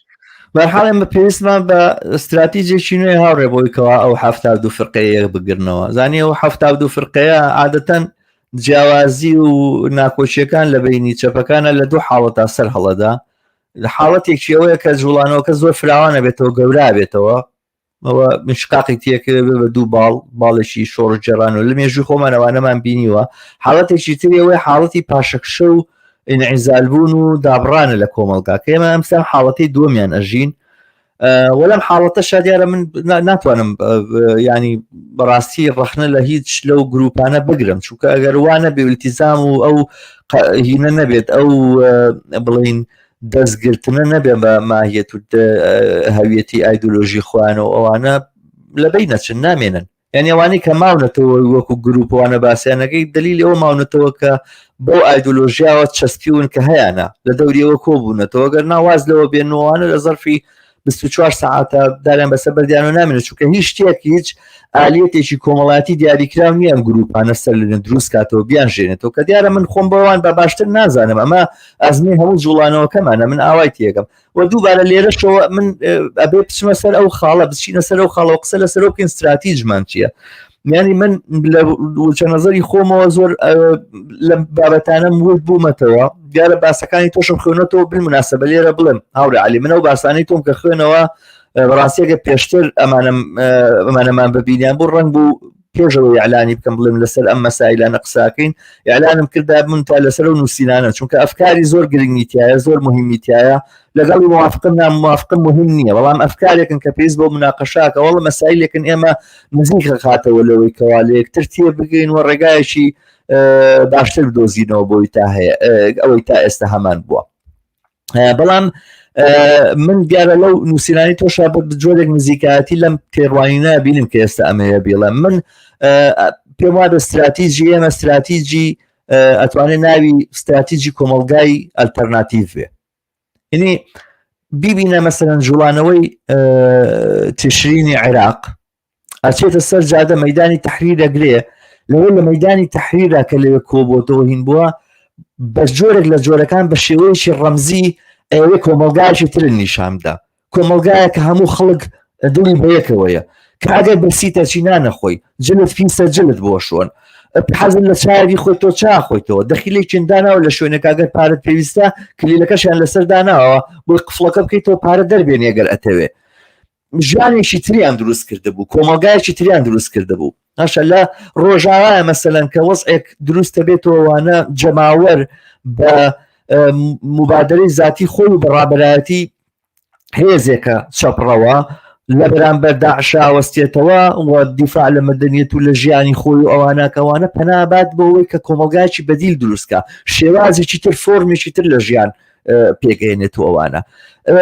بەرحاڵ ئێمە پێویستمان بە استراتیجێکی نوێ هاوڕێ بۆی کەوا ئەو 72 فرقەیە بگرنەوە زانی ئەو 72 فرقەیە عادەتەن جیاوازی و ناکۆکیەکان لە بینی چەپەکانە لە دوو حاڵەتا سەر هەڵەدا لە حاڵەتێکی ئەوەیە کە جوڵانەوەکە زۆر فراوانە بێتەوە گەورا بێتەوە ئەوە مشقاقی تێکەوێ بێ بە دوو باڵ باڵێکی شۆڕشگێڕان و لە مێژوی خۆمان ئەوانەمان بینیوە حاڵەتێکی تری ئەوەی حاڵەتی پاشەکشە و ئینعیزالبوون و دابڕانە لە کۆمەڵگا کە ئێمە ئەمسا حاڵەتی دووەمیان ئەژین وەلم حاڵەتە شادیارە من ناتوانم ینی بەڕاستی ڕەخنە لە هیچ لەو گروپانە بگرم چونکە ئەگەر وانە بێ التزام و ئەو هینە نەبێت ئەو بڵین دەستگرتنە نەبێ بە ماهیەت و هەویەتی ئایدۆلۆژی خۆیان و ئەوانە لەبەی نەچن نامێنن یعنی ئەوانەی کە ماونەتەوە وەکو گروپوانە باسییانەکەی دلیل ئەوە ماونەتەوە کە بەو ئایدۆلۆژیاوە چەسپیون کە هەیەە لە دەوریەوە کۆبوونەتەوە گەر ناواز لەوە بێنەوەوانە لە زەرفی 24 ساعتە داریان بەسەر بەردیان و نامێنێت چونکە هیچ شتێک هیچ ئالیەتێکی کۆمەڵایەتی دیاریکراو نییە ئەم گروپانە سەر لە دروست کاتەوە بیان ژێنێتەوە کە دیارە من خۆم بەوان بە باشتر نازانم ئەمە ئەزمی هەموو جوڵانەوەکەمانە من ئاوای تێگەم و دووبارە لێرەشەوە من ئەبێ بچمە سەر ئەو خاڵە بچینە سەر ئەو خاڵەوە قسە لەسەر بکەین استراتیژمان چییە یانی من لە وچە نظری خۆمەوە زۆر لە بابەتانم ورد بوومەتەوە دیارە باسەکانی تۆشم خوێنەتەوە بالمناسبە لێرە بڵێم هاوڕێ علی منەوە باسانەی تۆم کە خوێنەوە بەڕاستیەکە پێشتر ئەمانم ئەمانەمان ببینیان بۆ ڕەنگ بوو پێشەوە ئیعلانی بکەم بڵێم لەسەر ئەم مەسایلانە قساکەین ئیعلانم کردا من تا لەسەر و نووسینانە چونکە ئەفکاری زۆر گرنگی تایە زۆر مهمی تایە لەگەڵی موافقم نا موافقم مهم نییە بەڵام ئەفکارێکن کە پێویست بۆ مناقەشاکە وەڵە مەسایلێکن ئێمە نزیک خاتەوە لەوەی کەوا لە یەکتر تێ بگەین و ڕێگایەکی باشتر بدۆزینەوە بۆی تا هەیە ئەوەی تا ئێستا هەمان بووە بەڵام من دیارە لەو نووسینانی تۆشا بە جۆرێک نزیکایەتی لەم تێڕوانینە بینم کە ئێستا ئەمەیە بیڵێم من پێم وابێ استراتیجی ئێمە استراتیجی ئەتوانێت ناوی استراتیجی کۆمەلگای ئەلتەرناتیڤ بێ یعنی بیبینە مەسەرەن جوڵانەوەی تشرینی عێراق. ئەچێتە سەر جادە مەدانی تحریر دەگرێ لەوە لە مەدانی تحریرا کە لەوێ کۆبۆتەوە هین بووە بە جۆرێک لە جۆرەکان بە شێوەیەکی ڕەمزی ئەوێ کۆمەلگایکی تر نیشاندا کۆمەلگایە کە هەموو خەڵک دڵی بەیەکەوەیە کە ئەگەر برسیتە چی نانەخۆی جلت پیسە جلت بۆ شۆن حەزن لە چاوی خۆی تۆ چا خۆیتەوە دەخیلێکیان داناوە لە شوێنەکە گەر پارەت پێویستە کلیلەکەشیان لەسەر داناوە بۆی قفڵەکە بکەیتەوە پارە دەربێنی ئەگەر ئەتەوێ ژیانێکی تریان دروست کردبوو کۆمەڵگایەکی تریان دروست کردبوو هەشە لە ڕۆژاوایە مەسەلەن کە وەزعێک دروستە بێتەوەوانە جەماوەر بە مبادرەی زاتی خۆی و بە ڕابەرایەتی هێزێکە چەپڕەوە لە بەرامبەر داعشاوەستێتەوە و دیفاع لە مەدەنیەت و لە ژیانی خۆی و ئەواناکەوانە پەنابات بۆ ئەوەی کە کۆمەلگایکی بەدیل دروستکە شێوازێکی تر فۆرمێکی تر لە ژیان پێکهێنێت و ئەوانە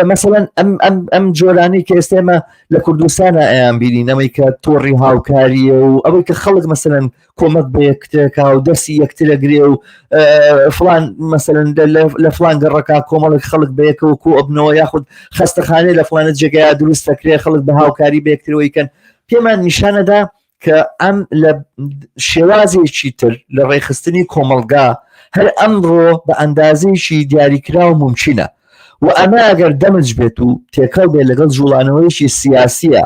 مەسەەن ئەم ئەم ئەم جۆرانی کە ئێستێمە لە کوردستانە ئەیان بینی نەمەی کە تۆڕی هاوکاریە و ئەوەی کە خەڵک مەسەەن کۆمەک بە یەکترەکە و دەستی یەکترە گرێ و فلان مەسەن لە فلان گەڕەکە کۆمەڵێک خەڵک بە یەکەوە کۆ ئەبنەوە یاخود خەستەخانەی لە فلانە جێگای دروست دەکرێ خەڵک بە هاوکاری بە یەکترەوەی کەن پێمان نیشانەدا کە ئەم لە شێوازێکی تر لە ڕێکخستنی کۆمەڵگا هەر ئەمڕۆ بە ئەندازەیەکی دیاریکراو مومکینە و ئەمە ئەگەر دەمج بێت و تێکەڵ بێت لەگەڵ جوڵانەوەیەکی سیاسیە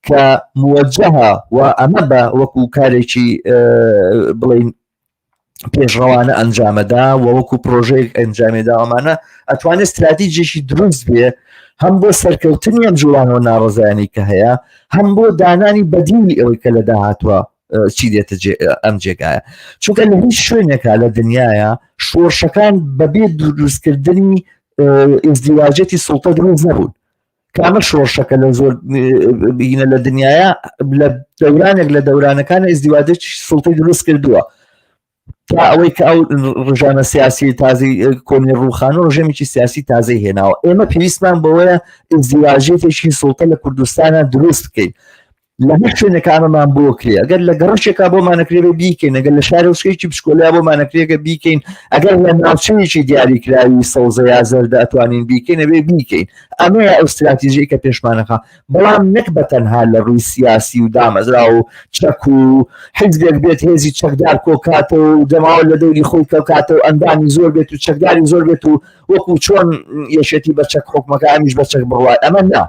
کە موەجەهە و ئەمە بە وەکو کارێکی بڵین پێشڕەوانە ئەنجامەدا و وەکو پرۆژەیەک ئەنجامێدا ئەمانە ئەتوانێت استراتیجێکی دروست بێ هەم بۆ سەرکەوتنی ئەم جوڵانەوە ناڕزایانی کە هەیە هەم بۆ دانانی بەدیلی ئەوەی کە لە داهاتوە چی دێتە ئەم جێگایە چونکە لە هیچ شوێنێکا لە دنیاە شۆڕشەکان بەبێ دروستکردنی ئزدیواجەتی سوڵتە دروست نەبوون کامە شۆڕشەکە لە زۆر بینە لە دنیاە لە دەورانێک لە دەورانەکان ئزدیوادێکی سڵتەی دروست کردووە تا ئەوەی کە ئەو ڕژانە سیاسی تازی کۆنی ڕوخان و ڕژێمێکی سیاسی تازەی هێناوە ئێمە پێویستمان بەوەیە ئزدیواژێتێکی سڵتە لە کوردستانە دروست بکەین لە هەر شوێنێک ئەمەمان بۆ کرێ ئەگەر لە گەڕەکێکا بۆمانەکرێ بێ بیکەین ئەگەر لە شارۆچکەیەکی بچکۆلیا بۆمانەکرێگە بیکەین ئەگەر لە ناوچەیەکی دیاریکراوی سەوزە یا زەردە ئەتوانین بیکەین ئەبێ بیکەین ئەمەیە ئەو ستراتیژیی کە پێشمانەخا بەڵام نەک بە تەنها لە ڕووی سیاسی و دامەزرا و چەک و حیزبێک بێت هێزی چەکدار کۆکاتەوە و جەماوەر لە دەوری خۆی کۆکاتەوە ئەندامی زۆر بێت و چەکداری زۆر بێت و وەکو چۆن یەکێتی بە چەک حکومەکە ئەمیش بە چەک بڕوای ئەمە نا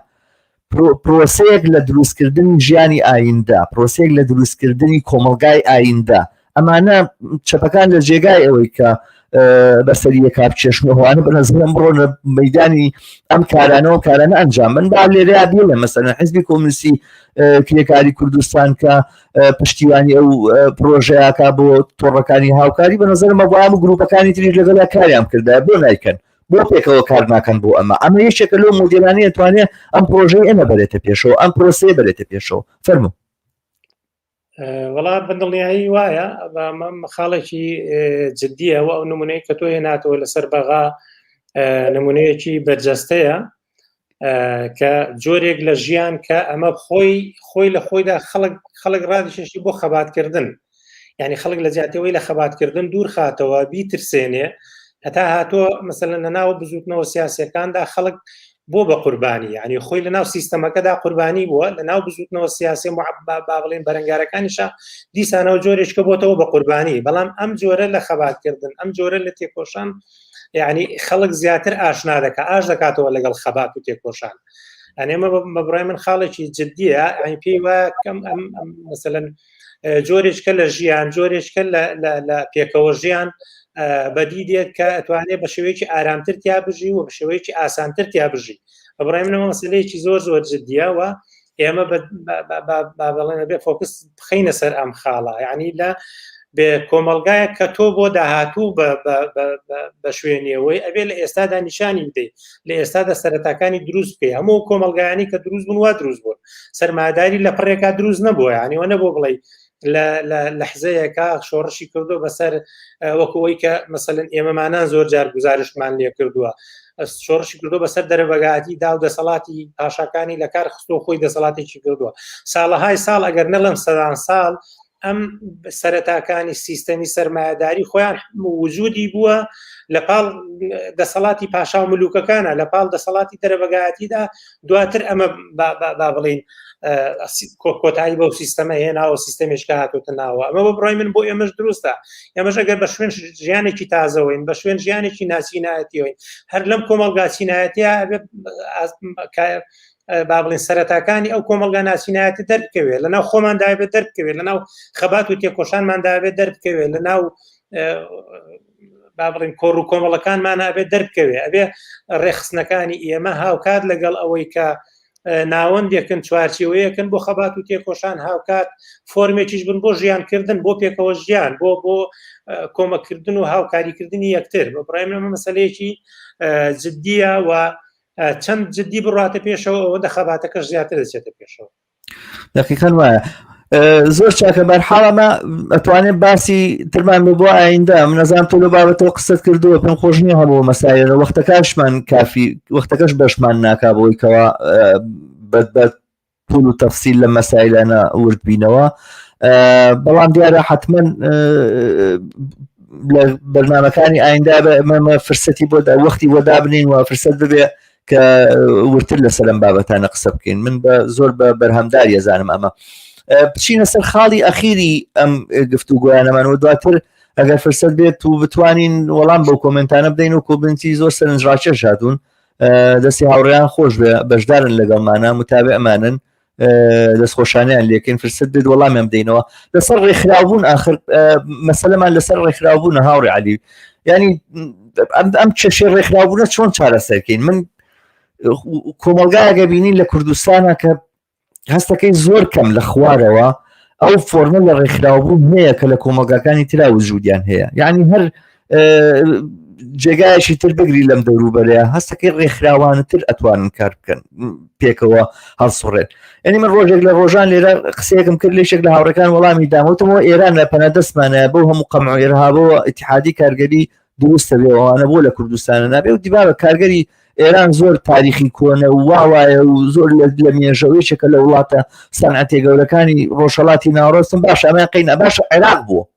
پرۆسەیەک لە دروستکردنی ژیانی ئایندە، پرۆسەیەک لە دروستکردنی کۆمەڵگای ئایندە، ئەمانە چەپەکان لە جێگای ئەوەی کە بەسەری یەکا بکێشنەوەوانە بە نەزرم بڕۆنە مەدانی ئەم کارانەوە کارانە ئەنجام من با لێرەیا بڵێ مەسەلەن حزبی کۆمۆنیستی کرێکاری کوردستان کە پشتیوانی ئەو پرۆژەیەکە بۆ تۆڕەکانی هاوکاری بە نظرمە بۆ ئەم گروپەکانی تریش لەگەڵا کاریان کردە بۆ نایکەن بۆ پێکەوە کار ناکەن بۆ ئەمە ئەمە یەکێکە لەو مۆدێلانەیە توانێت ئەم پرۆژەی ئێمە بەرێتە پێشەوە ئەم پرۆسەیە بەرێتە پێشەوە فەرموو. وەڵا بە دڵنیایی وایە خاڵێکی جددیە و ئەو نمونەی کە تۆ هێناتەوە لەسەر بەغا نمونەیەکی بەرجەستەیە کە جۆرێک لە ژیان کە ئەمە خۆی خۆی لە خۆیدا خەڵک خەڵک ڕادشێشی بۆ خەباتکردن یعنی خەڵک لە جیاتەوەی لە خەباتکردن دوور خاتەوە بیترسێنێ هەتا هاتووە مەسەلەن لە ناو بزوتنەوە سیاسەکاندا خەڵک بۆ بە قوربانی یعنی خۆی لە ناو سیستەمەکەدا قوربانی بووە لە ناو بزوتنەوە سیاسی با بڵێن بەرەنگارەکانیشە دیسانەوە جۆرێککە بۆتەوە بە قوربانی بەڵام ئەم جۆرە لە خەباتکردن ئەم جۆرە لە تێکۆشان یعنی خەڵک زیاتر ئاشنا دەکە ئاش دەکاتەوە لەگەڵ خەبات و تێکۆشان ئەنێمە بە بڕای من خاڵێکی جددیە ئەین پێی وایە کەم ئەم مەسەلەن جۆرێککە لە ژیان جۆرێککە لە پێکەوە ژیان بەدی دێت کە ئەتوانێت بە شێوەیەکی ئارامتر تیا بژی و بە شێوەیەکی ئاسانتر تیا بژی بە بڕای منەوە مەسلەیەکی زۆر زۆر جددیە و ئێمە بەڵێنە بێ فۆکس بخەینە سەر ئەم خاڵە یعنی لە بێ کۆمەلگایە کە تۆ بۆ داهاتوو بە شوێنیەوەی ئەبێ لە ئێستادا نیشانی بدەیت لە ئێستادا سەرەتاکانی دروست بکەی هەموو کۆمەلگایانی کە دروست بوون وا دروست بوون سەرمایەداری لە پڕێکا دروست نەبووە یعنی وە نەبوو بڵێ لە لەحزەیەکە شۆڕشی کردو بەسەر وەکوەی کە مەسەلەن ئێمەمانان زۆر جار گزارشتمان لێ کردووە شۆڕشی کردو بەسەر دەرەبەگاتی دا و دەسەڵاتی پاشاکانی لە کار خستۆ خۆی دەسەڵاتێکی کردووە ساڵەهای ساڵ ئەگەر نەڵم سەدان ساڵ. ئەم سەرەتاکانی سیستەمی سەرمایەداری خۆیان وجودی بووە لە پاڵ دەسەڵاتی پاشا و ملوکەکانە لە پاڵ دەسەڵاتی دەرەبەگایەتیدا دواتر ئەمە با بڵین کۆتایی بەو سیستەمە هێناوە سیستەمێشکە هاتوتە ناوە ئەمە بە بڕای من بۆ ئێمەش دروستە ئێمەش ئەگەر بە شوێن ژیانێکی تازەوەین بە شوێن ژیانێکی ناچینایەتیەوەین هەر لەم کۆمەڵگا چینایەتیە با بڵێن سەرەتاکانی ئەو کۆمەڵگا ناچینایەتی دەربکەوێت لە ناو خۆمان دابێت دەربکەوێت لە ناو خەبات و تێکۆشانمان دابێت دەربکەوێت لە ناو با بڵین کۆڕ و کۆمەڵەکانمان ئەبێت دەربکەوێت ئەبێ ڕێخستنەکانی ئێمە هاوکات لەگەڵ ئەوەی کە ناوەندێکن چوارچێوەیەکن بۆ خەبات و تێکۆشان هاوکات فۆرمێکیش بن بۆ ژیانکردن بۆ پێکەوە ژیان بۆ بۆ کۆمەکردن و هاوکاریکردنی یەکتر بە بڕای من ئەمە مەسلەیەکی جددیە و چەند جددی بڕاتە پێشەوە ئەوەندە خەباتەکەش زیاتر دەچێتە پێشەوە دقیقا وایە زۆر چاکە بەرحاڵەمە ئەتوانێت باسی ترمان بۆ بۆ ئایندە من نەزان تۆ لە بابەتەوە قسەت کردووە پێم خۆش نییە هەموو مەسایلە وەختەکەشمان کافی وەختەکەش بەشمان ناکا بۆی کەوا بە پول و تەفسیل لە مەسایلانە ورد بینەوە بەڵام دیارە حتمما لە بەرنمەکانی ئایندا بە فرسەتی بۆ وەختی بۆ دابنین و فرسەت ببێ کە ورتر لەسەر ئەم بابەتانە قسە بکەین من بە زۆر بە بەرهەمدار یەزانم ئەمە بچینە سەر خاڵی ئەخیری ئەم گفتوگۆیانەمان و دواتر ئەگەر فرسەت بێت و بتوانین وەڵام بەو کۆمنتانە بدەین و کۆبنتی زۆر سەرنجڕاکێش هاتوون دەستی هاوڕێیان خۆش بێ بەشدارن لەگەڵمانە متابعمانن دەستخۆشانیان لێکەین فرسەت بێت وەڵامیان بدەینەوە لەسەر ڕێکخراوبوون ئاخر مەسەلەمان لەسەر ڕێکخراوبوون هاوڕێ علی ینی ئەم کێشەی ڕێکخراوبوونە چۆن چارەسەرکەین من کۆمەلگایەکە بینین لە کوردستانە کە هەستەکەی زۆر کەم لە خوارەوە ئەو فۆرمە لە ڕێکخراوبوون هەیە کە لە کۆمەلگاکانی ترا وجودیان هەیە یعنی هەر جێگایەکی تر بگری لەم دەوروبەرەیە هەستەکەی ڕێکخراوانتر ئەتوانن کار بکەن پێکەوە هەڵسوڕێن یعنی من ڕۆژێک لە ڕۆژان لێرە قسەیەکم کرد لێشێک لە هاوڕەکان وەڵامی داموتمەوە ئێران لە پەنا دەستمانە بۆ هەموو قەمع و ئێرهابەوە ئیتحادی کارگەری دروستە بێ ئەوانە بۆ لە کوردستانە نابێ و دیبارە کارگەری ئێران زۆر تاریخی کۆنە و واوایە و زۆر لە مێژەوەیشێکە لە وڵاتە سەنعەتێ گەورەکانی ڕۆژهەڵاتی ناوەڕاستن باشە ئەمە قەینا باشە عێراق بوو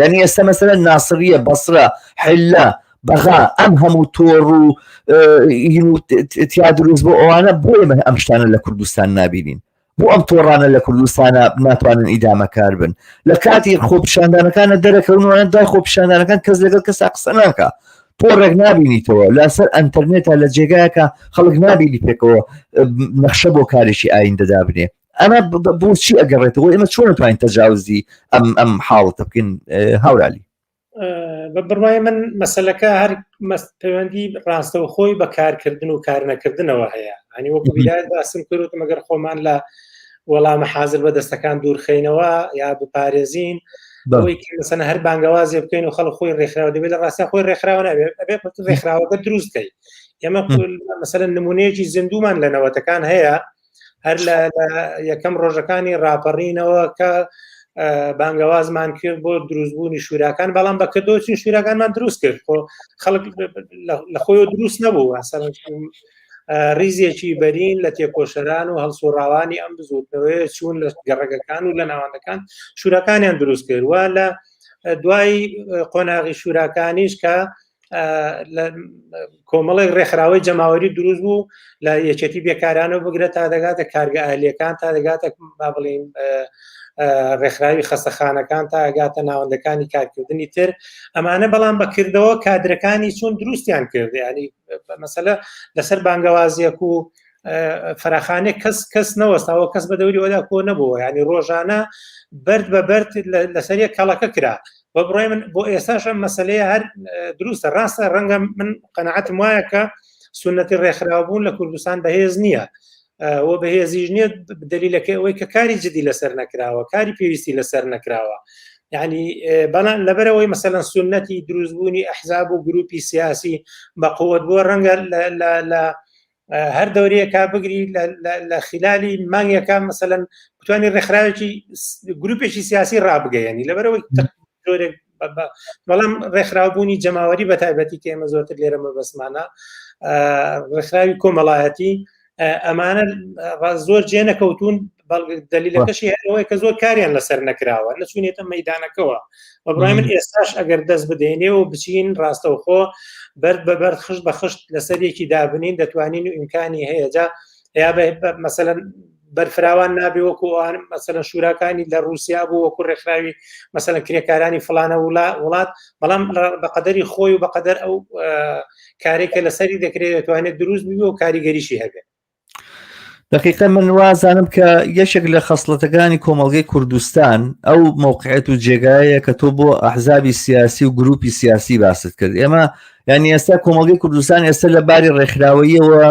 یعنی ئێستا مەسەلەن ناسریە بەسرە حلە بەغا ئەم هەموو تۆڕ و تیا دروست بۆ ئەوانە بۆ ئێمە ئەم شتانە لە کوردستان نابینین بۆ ئەم تۆڕانە لە کوردستانە ناتوانن ئیدامەکار بن لە کاتی خۆپیشاندانەکانە دەرەکەونوانە دوای خۆپیشاندانەکان کەس لەگەڵ کەسا قسە ناکە تۆڕێک نابینیتەوە لەسەر ئەتەرنێتە لە جێگایەکە خەڵک نابینی پێکەوە نەخشە بۆ کارێکی ئایندە دابنێ ئەمە بۆچی ئەگەڕێتەوە ئێمە چۆن توانین تەجاوزی ئەم ئەم حاڵەتە بکەین هاورالی بە بڕوای من مەسلەکە هەر پەیوەندی ڕاستەوخۆی بە کارکردن و کارنەکردنەوە هەیە ئەنی وەکو بیدایەت باسم کرد مەگەر خۆمان لە وەڵامە حاضر بە دەستەکان دوورخەینەوە یا بپارێزین بەوەی مەسەن هەر بانگەوازێ بکەین و خەڵک خۆی ڕێکخراوە دەبێت لە ڕاستە خۆی ڕێکخراوە نابێت ئەبێ ڕێکخراوەکە دروست کەی ئێمە مەسەلەن نمونەیەکی زیندومان لە نەوەتەکان هەیە هەر لە یەکەم ڕۆژەکانی ڕاپەڕینەوە کە بانگەوازمان کرد بۆ دروستبوونی شوراکان بەڵام بە کردەوە چین شوراکانمان دروست کرد خۆ خەڵک لە خۆی دروست نەبوو ئەسەر ریزێکی بەرین لە تێکۆشەران و هەڵسوڕاوانی ئەم بزوتنەوەی چوون لە گەڕەکەکان و لە ناوەندەکان شوراکانیان دروست کرد و لە دوای قۆناغی شوراکانیش کە کۆمەڵێک ڕێکخراوەی جەماوەری دروست بوو لە یەکێتی بێکارانەوە بگرە تا دەگاتە کارگە ئالیەکان تا دەگاتە با بڵین ڕێکخراوی خەستەخانەکان تا ئەگاتە ناوەندەکانی کارکردنی تر ئەمانە بەڵام بەکردەوە کادرەکانی چون دروستیان کرد ینی مەسەلە لەسەر بانگەوازیەک و فراخانێک کەس کەس نەوەستاوە کەس بە دەوری ئەودا کۆ نەبووە ینی ڕۆژانە بەرد بە بەرد لەسەر یەک کەڵەکە کرا بە بڕای من بۆ ئێستاش ئەم مەسلەیە هەر دروستە ڕاستە ڕەنگە من قەنەعەتم وایە کە سنەتی ڕێکخراوبوون لە کوردستان بەهێز نییە و بەهێزیش نییە دلیلەکەی ئەوەی کە کاری جدی لەسەر نەکراوە کاری پێویستی لەسەر نەکراوە یعنی بەڵام لەبەرەوەی مەسەلەن سنەتی دروستبوونی ئەحزاب و گروپی سیاسی بە قوت بووە ڕەنگە لە هەر دەورەیەکا بگری لە خلالی مانگێکا مەسەلەن بتوانانی ڕێکخراوێکی گروپێکی سیاسی ڕابگەیەنی لەبەرەوەی جۆرێک بەڵام ڕێکخراوبوونی جەماوەری بە تایبەتی کە ئێمە زۆرتر لێرە مەبەستمانە ڕێکخراوی کۆمەڵایەتی ئەمانە زۆر جێ نەکەوتون. دەلیلەکەشی هەرەوەی کە زۆر کاریان لەسەر نەکراوە نەچوونێتە مەدانەکەەوە بە بڕای من ئێستاش ئەگەر دەست بدەینێ و بچین ڕاستەوخۆ بەرد بە بەرد خشت بە خشت لەسەر یەکی دابنین دەتوانین و ئیمکانی هەیە جا یا مەسەلەن بەرفراوان نابێ وەکو ئەوان مەسەلەن شوراکانی لە رووسیا بوو وەکو ڕێکخراوی مەسەلەن کرێکارانی فلانە وڵات بەڵام بەقەدەری خۆی و بەقەدەر ئەو کارێک کە لەسەری دەکرێت دەتوانێت دروست ببێ و کاریگەریشی هەبێت. دقیقە من وازانم کە یەکێک لە خەسڵەتەکانی کۆمەڵگەی کوردستان ئەو موقعێت و جێگایە کە تۆ بۆ ئەحزابی سیاسی و گروپی سیاسی باست کرد ئێمە یعنی ئێستا کۆمەڵگەی کوردستان ئێستا لە باری ڕێکخراوەیەوە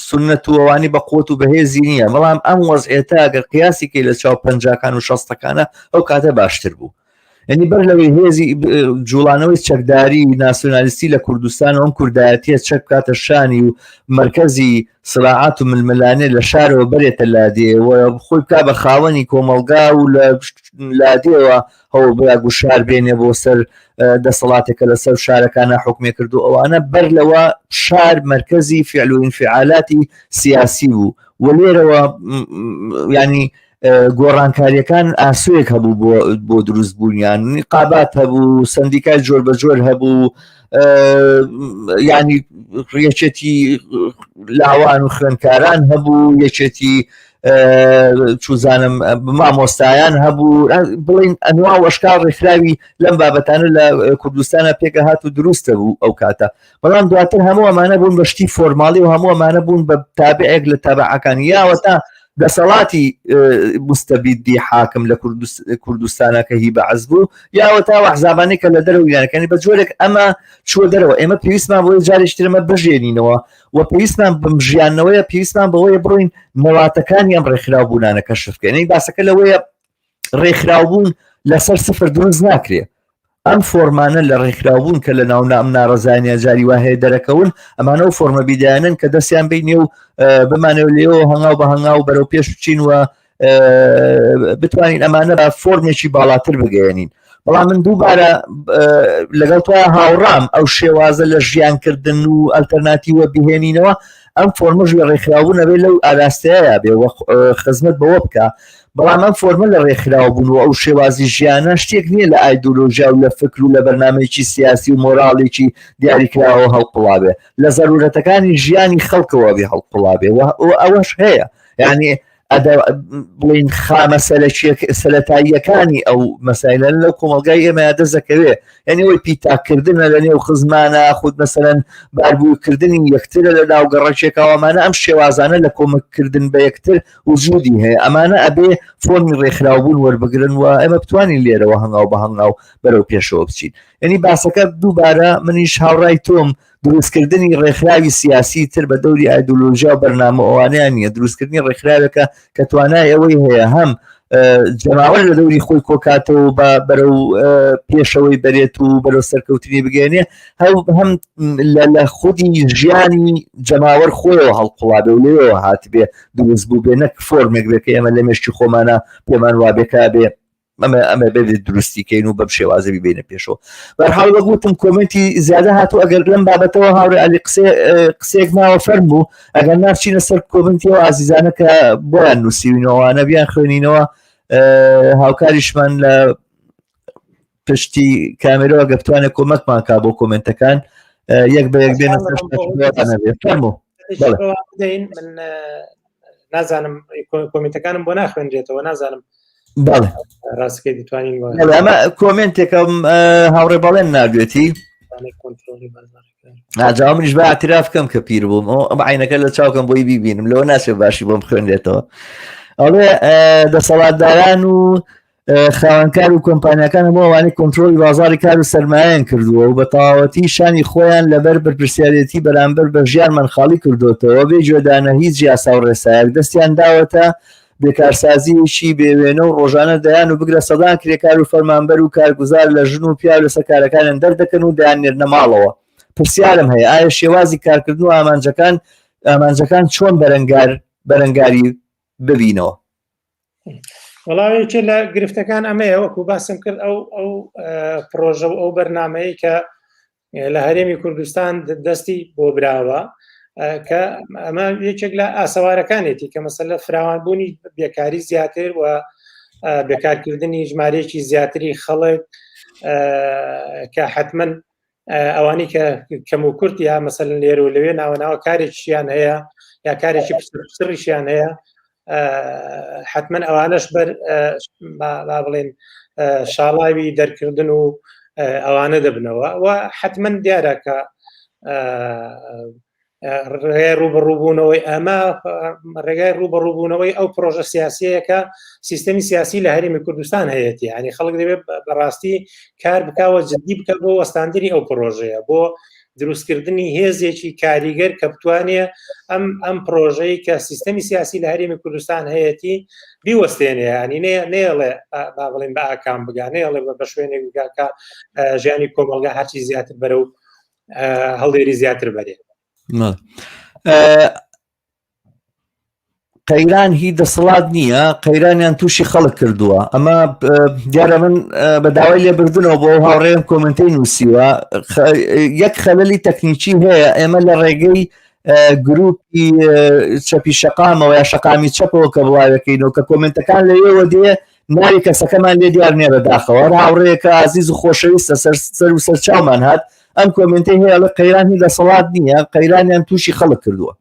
سنت و ئەوانی بە قوت و بەهێزی نییە بەڵام ئەم وەزعێتە گەر قیاسی کەی لە چاو پەنجاکان و شەستەکانە ئەو کاتە باشتر بوو یعنی بەر لەوەی هێزی جوڵانەوەی چەکداری ناسیۆنالیستی لە کوردستان و ئەم کوردایەتیە چەک بکاتە شانی و مرکزی سراعات و ململانێ لە شارەوە بەرێتە لادێ و خۆی بکا بە خاوەنی کۆمەڵگا و لە لادێوە هەوڵ بدا گوشار بێنێ بۆ سەر دەسەڵاتێکە لەسەر شارەکانە حکومێ کرد و ئەوانە بەر لەوە شار مرکزی فعل و ئینفعالاتی سیاسی بوو و لێرەوە ینی گۆڕانکاریەکان ئاسوێک هەبوو بۆ بۆ دروست بوونیان قابات هەبوو سندیکای جۆر بە جۆر هەبوو ینی یەکێتی لاوان و خوێندکاران هەبوو یەکێتی چوزانم مامۆستایان هەبوو بڵین ئەنوا وەشکار ڕێکخراوی لەم بابەتانە لە کوردستانە پێکە هات و دروستە بوو ئەو کاتە بەڵام دواتر هەموو ئەمانە بوون بە شتی فۆرماڵی و هەموو ئەمانە بوون بە تابعێک لە تابعەکان یاوە تا دەسەڵاتی مستەبیدی حاکم لە کوردستانە کە هی بەعس بوو یاوە تا وەحزابانەی کە لە دەرەوە یانەکانی بە جۆرێک ئەمە چوە دەرەوە ئێمە پێویستمان بۆی جارێکترمە بژێنینەوە و پێویستمان بم ژیانەوەیە پێویستمان بەوەیە بڕۆین نەواتەکانی ئەم ڕێکخراو بوونانە کەشف بکەین باسەکە لەوەیە ڕێکخراوبوون لەسەر سفر دروست ناکرێ ئەم فۆرمانە لە ڕێکخراوبوون کە لە ناو نام ناڕەزانیە جاری وا هەیە دەرەکەون ئەمانە و فۆرمە بیدایانن کە دەستیان بینێ و بمانەوە لێەوە هەنگاو بە هەنگاو بەرەو پێش بچین و بتوانین ئەمانە بە فۆرمێکی باڵاتر بگەیەنین بەڵام من دووبارە لەگەڵ تۆ هاوڕام ئەو شێوازە لە ژیانکردن و ئەلتەرناتیوە بهێنینەوە ئەم فۆرمەش لە ڕێکخراوبوون ئەبێ لەو ئاراستەیە بێ و خزمەت بەوە بکە بەڵام ئەم فۆرمە لە ڕێکخراوبوون و ئەو شێوازی ژیانە شتێک نییە لە ئایدۆلۆژیا و لە فکر و لە بەرنمەیەکی سیاسی و مۆراڵێکی دیاریکراوە هەڵقوڵابێ لە زەرورەتەکانی ژیانی خەڵکەوە بێ هەڵقوڵابێ و ئەوەش هەیە یعنی بڵین خامە سەرەتاییەکانی ئەو مەسایلە لەو کۆمەلگای ئێمە دەزەکەوێ یعنی ئەوەی پیتاکردنە لە نێو خزمانە خود مەسەرەن باربووکردنی یەکترە لە ناو گەڕەکێکەوەمانە ئەم شێوازانە لە کۆمەککردن بە یەکتر وجودی هەیە ئەمانە ئەبێ فۆرمی ڕێکخراوبوون وەربگرن و ئێمە بتوانین لێرەوە هەنگاو بە هەنگاو بەرەو پێشەوە بچین یعنی باسەکە دووبارە منیش هاوڕای تۆم دروستکردنی ڕێکخراوی سیاسی تر بە دەوری ئایدۆلۆژیا و بەرنامە ئەوانیان نییە دروستکردنی ڕێکخراوێکە کە توانای ئەوەی هەیە هەم جەماوەر لە دەوری خۆی کۆکاتەوە بە بەرەو پێشەوەی بەرێت و بەرەو سەرکەوتنی بگەێنێ هەم لە خودی ژیانی جەماوەر خۆیەوە هەڵقوڵابێ و لێەوە هاتبێ دروست بوو بێ نەک فۆرمێک بێ کە ئێمە لە مێشکی خۆمانە پێمان وابێکا بێ ئەمە ئەمە بێت دروستی کەین و بەم شێوازە بیبینە پێشەوە بەرحاڵ وەک وتم کۆمنتی زیادە هاتوو ئەگەر لەم بابەتەوە هاوڕێ علی قسێ قسێک ماوە فەرموو ئەگەر ناچینە سەر کۆمنتی و ئازیزانە کە بۆیان نووسیوینەوەوانە بیان خوێنینەوە هاوکاریشمان لە پشتی کامێرەوە گەپتوانێت کۆمەکمان کا بۆ کۆمنتەکان یەک بە یەک بێنە فەرموو من نازانم کۆمنتەکانم بۆ ناخوێنرێتەوە نازانم بەڵێ ڕاستەکەی دەتوانین ئەمە کۆمنتێکم هاوڕێ بەڵێن ناردوێتی ئاجا منیش بە اعتراف کەم کە پیر بووم ئەو ئەم عینەکە لە چاوکەم بۆی بیبینم لەوە ناچێت باشی بۆم خوێنرێتەوە ئەڵێ دەسەڵاتداران و خاوەنکار و کۆمپانیاکان هەموو ئەوانەی کۆنترۆڵی بازاڕی کار و سەرمایەیان کردووە و بە تەواوەتی شانی خۆیان لەبەر بەرپرسیارێتی بەرامبەر بە ژیانمان خاڵی کردۆتەوە بێ گوێدانە هیچ یاسا و ڕێسایەک دەستیان داوەتە بێکارسازییەکی بێ وێنە و ڕۆژانە دەیان و بگرە سەدان کرێکار و فەرمانبەر و کارگوزار لە ژن و پیاو لەسەر کارەکانیان دەردەکەن و دەیاننێرنە ماڵەوە پرسیارم هەیە ئایا شێوازی کارکردن و ئامانجەکان ئامانجەکان چۆن بەرەنگار بەرەنگاری ببینەوە؟ وەڵا یەکێ لە گرفتەکان ئەمەیە وەکو باسم کرد ئەو ئەو پرۆژە و ئەو بەرنمەیە کە لە هەرێمی کوردستان دەستی بۆ براوە. کە ئەمە یەکێک لە ئاسەوارەکانێتی کە مەسەلە فراوانبوونی بێکاری زیاتر و بێکارکردنی ژمارەیەکی زیاتری خەڵک کە حتمما ئەوانەی کە کەم و کورت یا مەسەن لێرە و لەوێ ناوەناوە کارێکیان هەیە یا کارێکی پسڕیشیان هەیە حتمما ئەوانەش بەر با بڵێن شاڵاوی دەرکردن و ئەوانە دەبنەوە و حتمما دیارە کە ڕێگای ڕوبەڕووبوونەوەی ئەمە ڕێگای ڕوبەڕووبوونەوەی ئەو پرۆژە سیاسیەکە سیستەمی سیاسی لە هەرێمی کوردستان هەیەتی ینی خەڵک دەبێت بەڕاستی کار بکەوە جددی بکە بۆ وەستاندنی ئەو پرۆژەیە بۆ دروستکردنی هێزێکی کاریگەر کە بتوانێ ئەم ئەم پرۆژەی کە سیستەمی سیاسی لە هەرێمی کوردستان هەیەتی بیوەستێنێ ینی نێڵێ با بڵێن بە ئاکام بگا نێڵێ بە شوێنێک بگا کە ژیانی کۆمەڵگا هەرچی زیاتر بەرەو هەڵدێری زیاتر بەرێ قەیران هی دەسەڵات نییە قەیرانیان تووشی خەڵک کردووە ئەمە دیارە من بە داوای لێبردنەوە بۆ هاوڕێم کۆمنتی نووسیوە یەک خەلەلی تەکنیکی هەیە ئێمە لە ڕێگەی گروپی چەپی شەقامەوە یا شەقامی چەپەوە کە بڵاوەکەینەوە کە کۆمنتەکان لەوێوە دێ ناوی کەسەکەمان لێ دیار نییە بەداخەوە هەر هاوڕێیەکە ئازیز و خۆشەویستە سەر سەر و سەر چاومان هات ئەم کۆمنتەی هەیە ئەڵێ قەیران هی دەسەڵات نییە قەیرانیان تووشی خەڵک کردووە.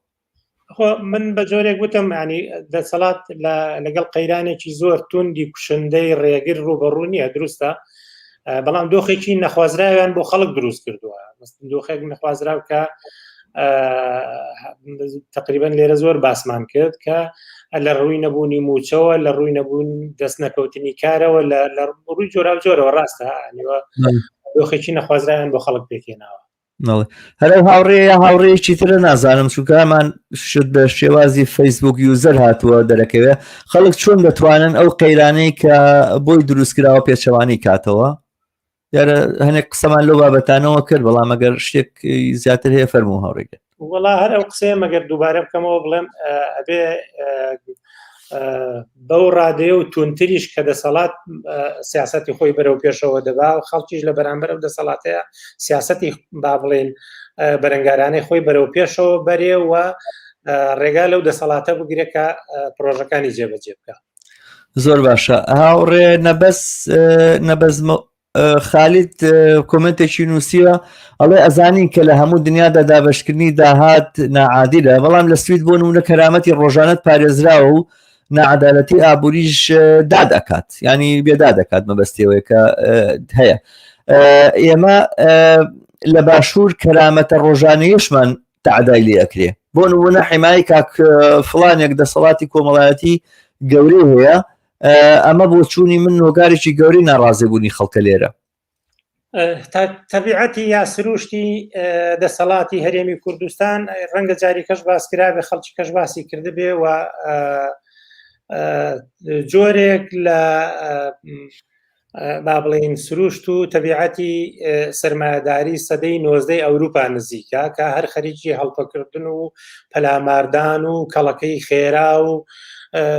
خۆ من بە جۆرێک وتم ینی دەسەڵات لەگەڵ قەیرانێکی زۆر توندی کوشندەی ڕێگر ڕوبەڕوو نییە دروستە بەڵام دۆخێکی نەخوازراویان بۆ خەڵک دروست کردووە دۆخێک نەخوازراو کە تقریبا لێرە زۆر باسمان کرد کە لە ڕووی نەبوونی موچەوە لە ڕووی نەبوون دەست نەکەوتنی کارەوە لە ڕووی جۆرا و جۆرەوە ڕاستە دۆخێکی نەخوازرایان بۆ خەڵک پێکێناوە هەر ئەو هاوڕێ یا هاوڕێیەکی ترە نازانم چونکەمان شت بە شێوازی فەیسبوک user هاتووە دەرەکەوێ خەڵک چۆن دەتوانن ئەو قەیرانەی کە بۆی دروستکراوە پێچەوانی کاتەوە دیارە هەنێک قسەمان لەو بابەتانەوە کرد بەڵام ئەگەر شتێک زیاتر هەیە فەرموو هاوڕێگە وەڵا هەر ئەو قسەیە مەگەر دووبارە بکەمەوە بڵێم ئەبێ بەو ڕادەیە و تونتریش کە دەسەڵات سیاستی خۆی بەرەو پێشەوە دەبا و خەڵکیش لە بەرامبەر ئەو دەسەڵاتەیە سیاستی با بڵێن بەرەنگارانەی خۆی بەرەو پێشەوە بەرێ و ڕێگا لەو دەسەڵاتە بگرێت کە پرۆژەکانی جێبەجێ بکە زۆر باشە هاوڕێ نەبەز نەبەز خالید کۆمنتێکی نووسیوە ئەڵێ ئەزانین کە لە هەموو دنیادا دابشکردنی داهات ناعادلە بەڵام لە سوید بۆ نمونە کەرامەتی ڕۆژانەت پارێزراوە و نەعادالەتی ئابووریش داد ئەکات ینی بێدا دەکات مەبەستیەوەی کە هەیە ئێمە لە باشوور کەرامەتە ڕۆژانەیەشمان تەعدای لێ ئەکرێ بۆ نمونە حمای کاک فلانێک دەسەڵاتی کۆمەڵایەتی گەورەی هەیە ئەمە بۆ چوونی من هۆکارێکی گەورەی ناڕازیبوونی خەڵکە لێرە. تەبیعەتی یا سروشتی دەسەڵاتی هەرێمی کوردستان ڕەنگە جاری کەش باس کرابێ خەڵکی کەش باسی کردبێ و جۆرێک لە با بڵێین سروشت و تەبیعەتی سەرمایەداری سەدەی نۆزدەی ئەوروپا نزیکە کە هەر خەریکی هەڵپەکردن و پەلاماردان و کەڵەکەی خێرا و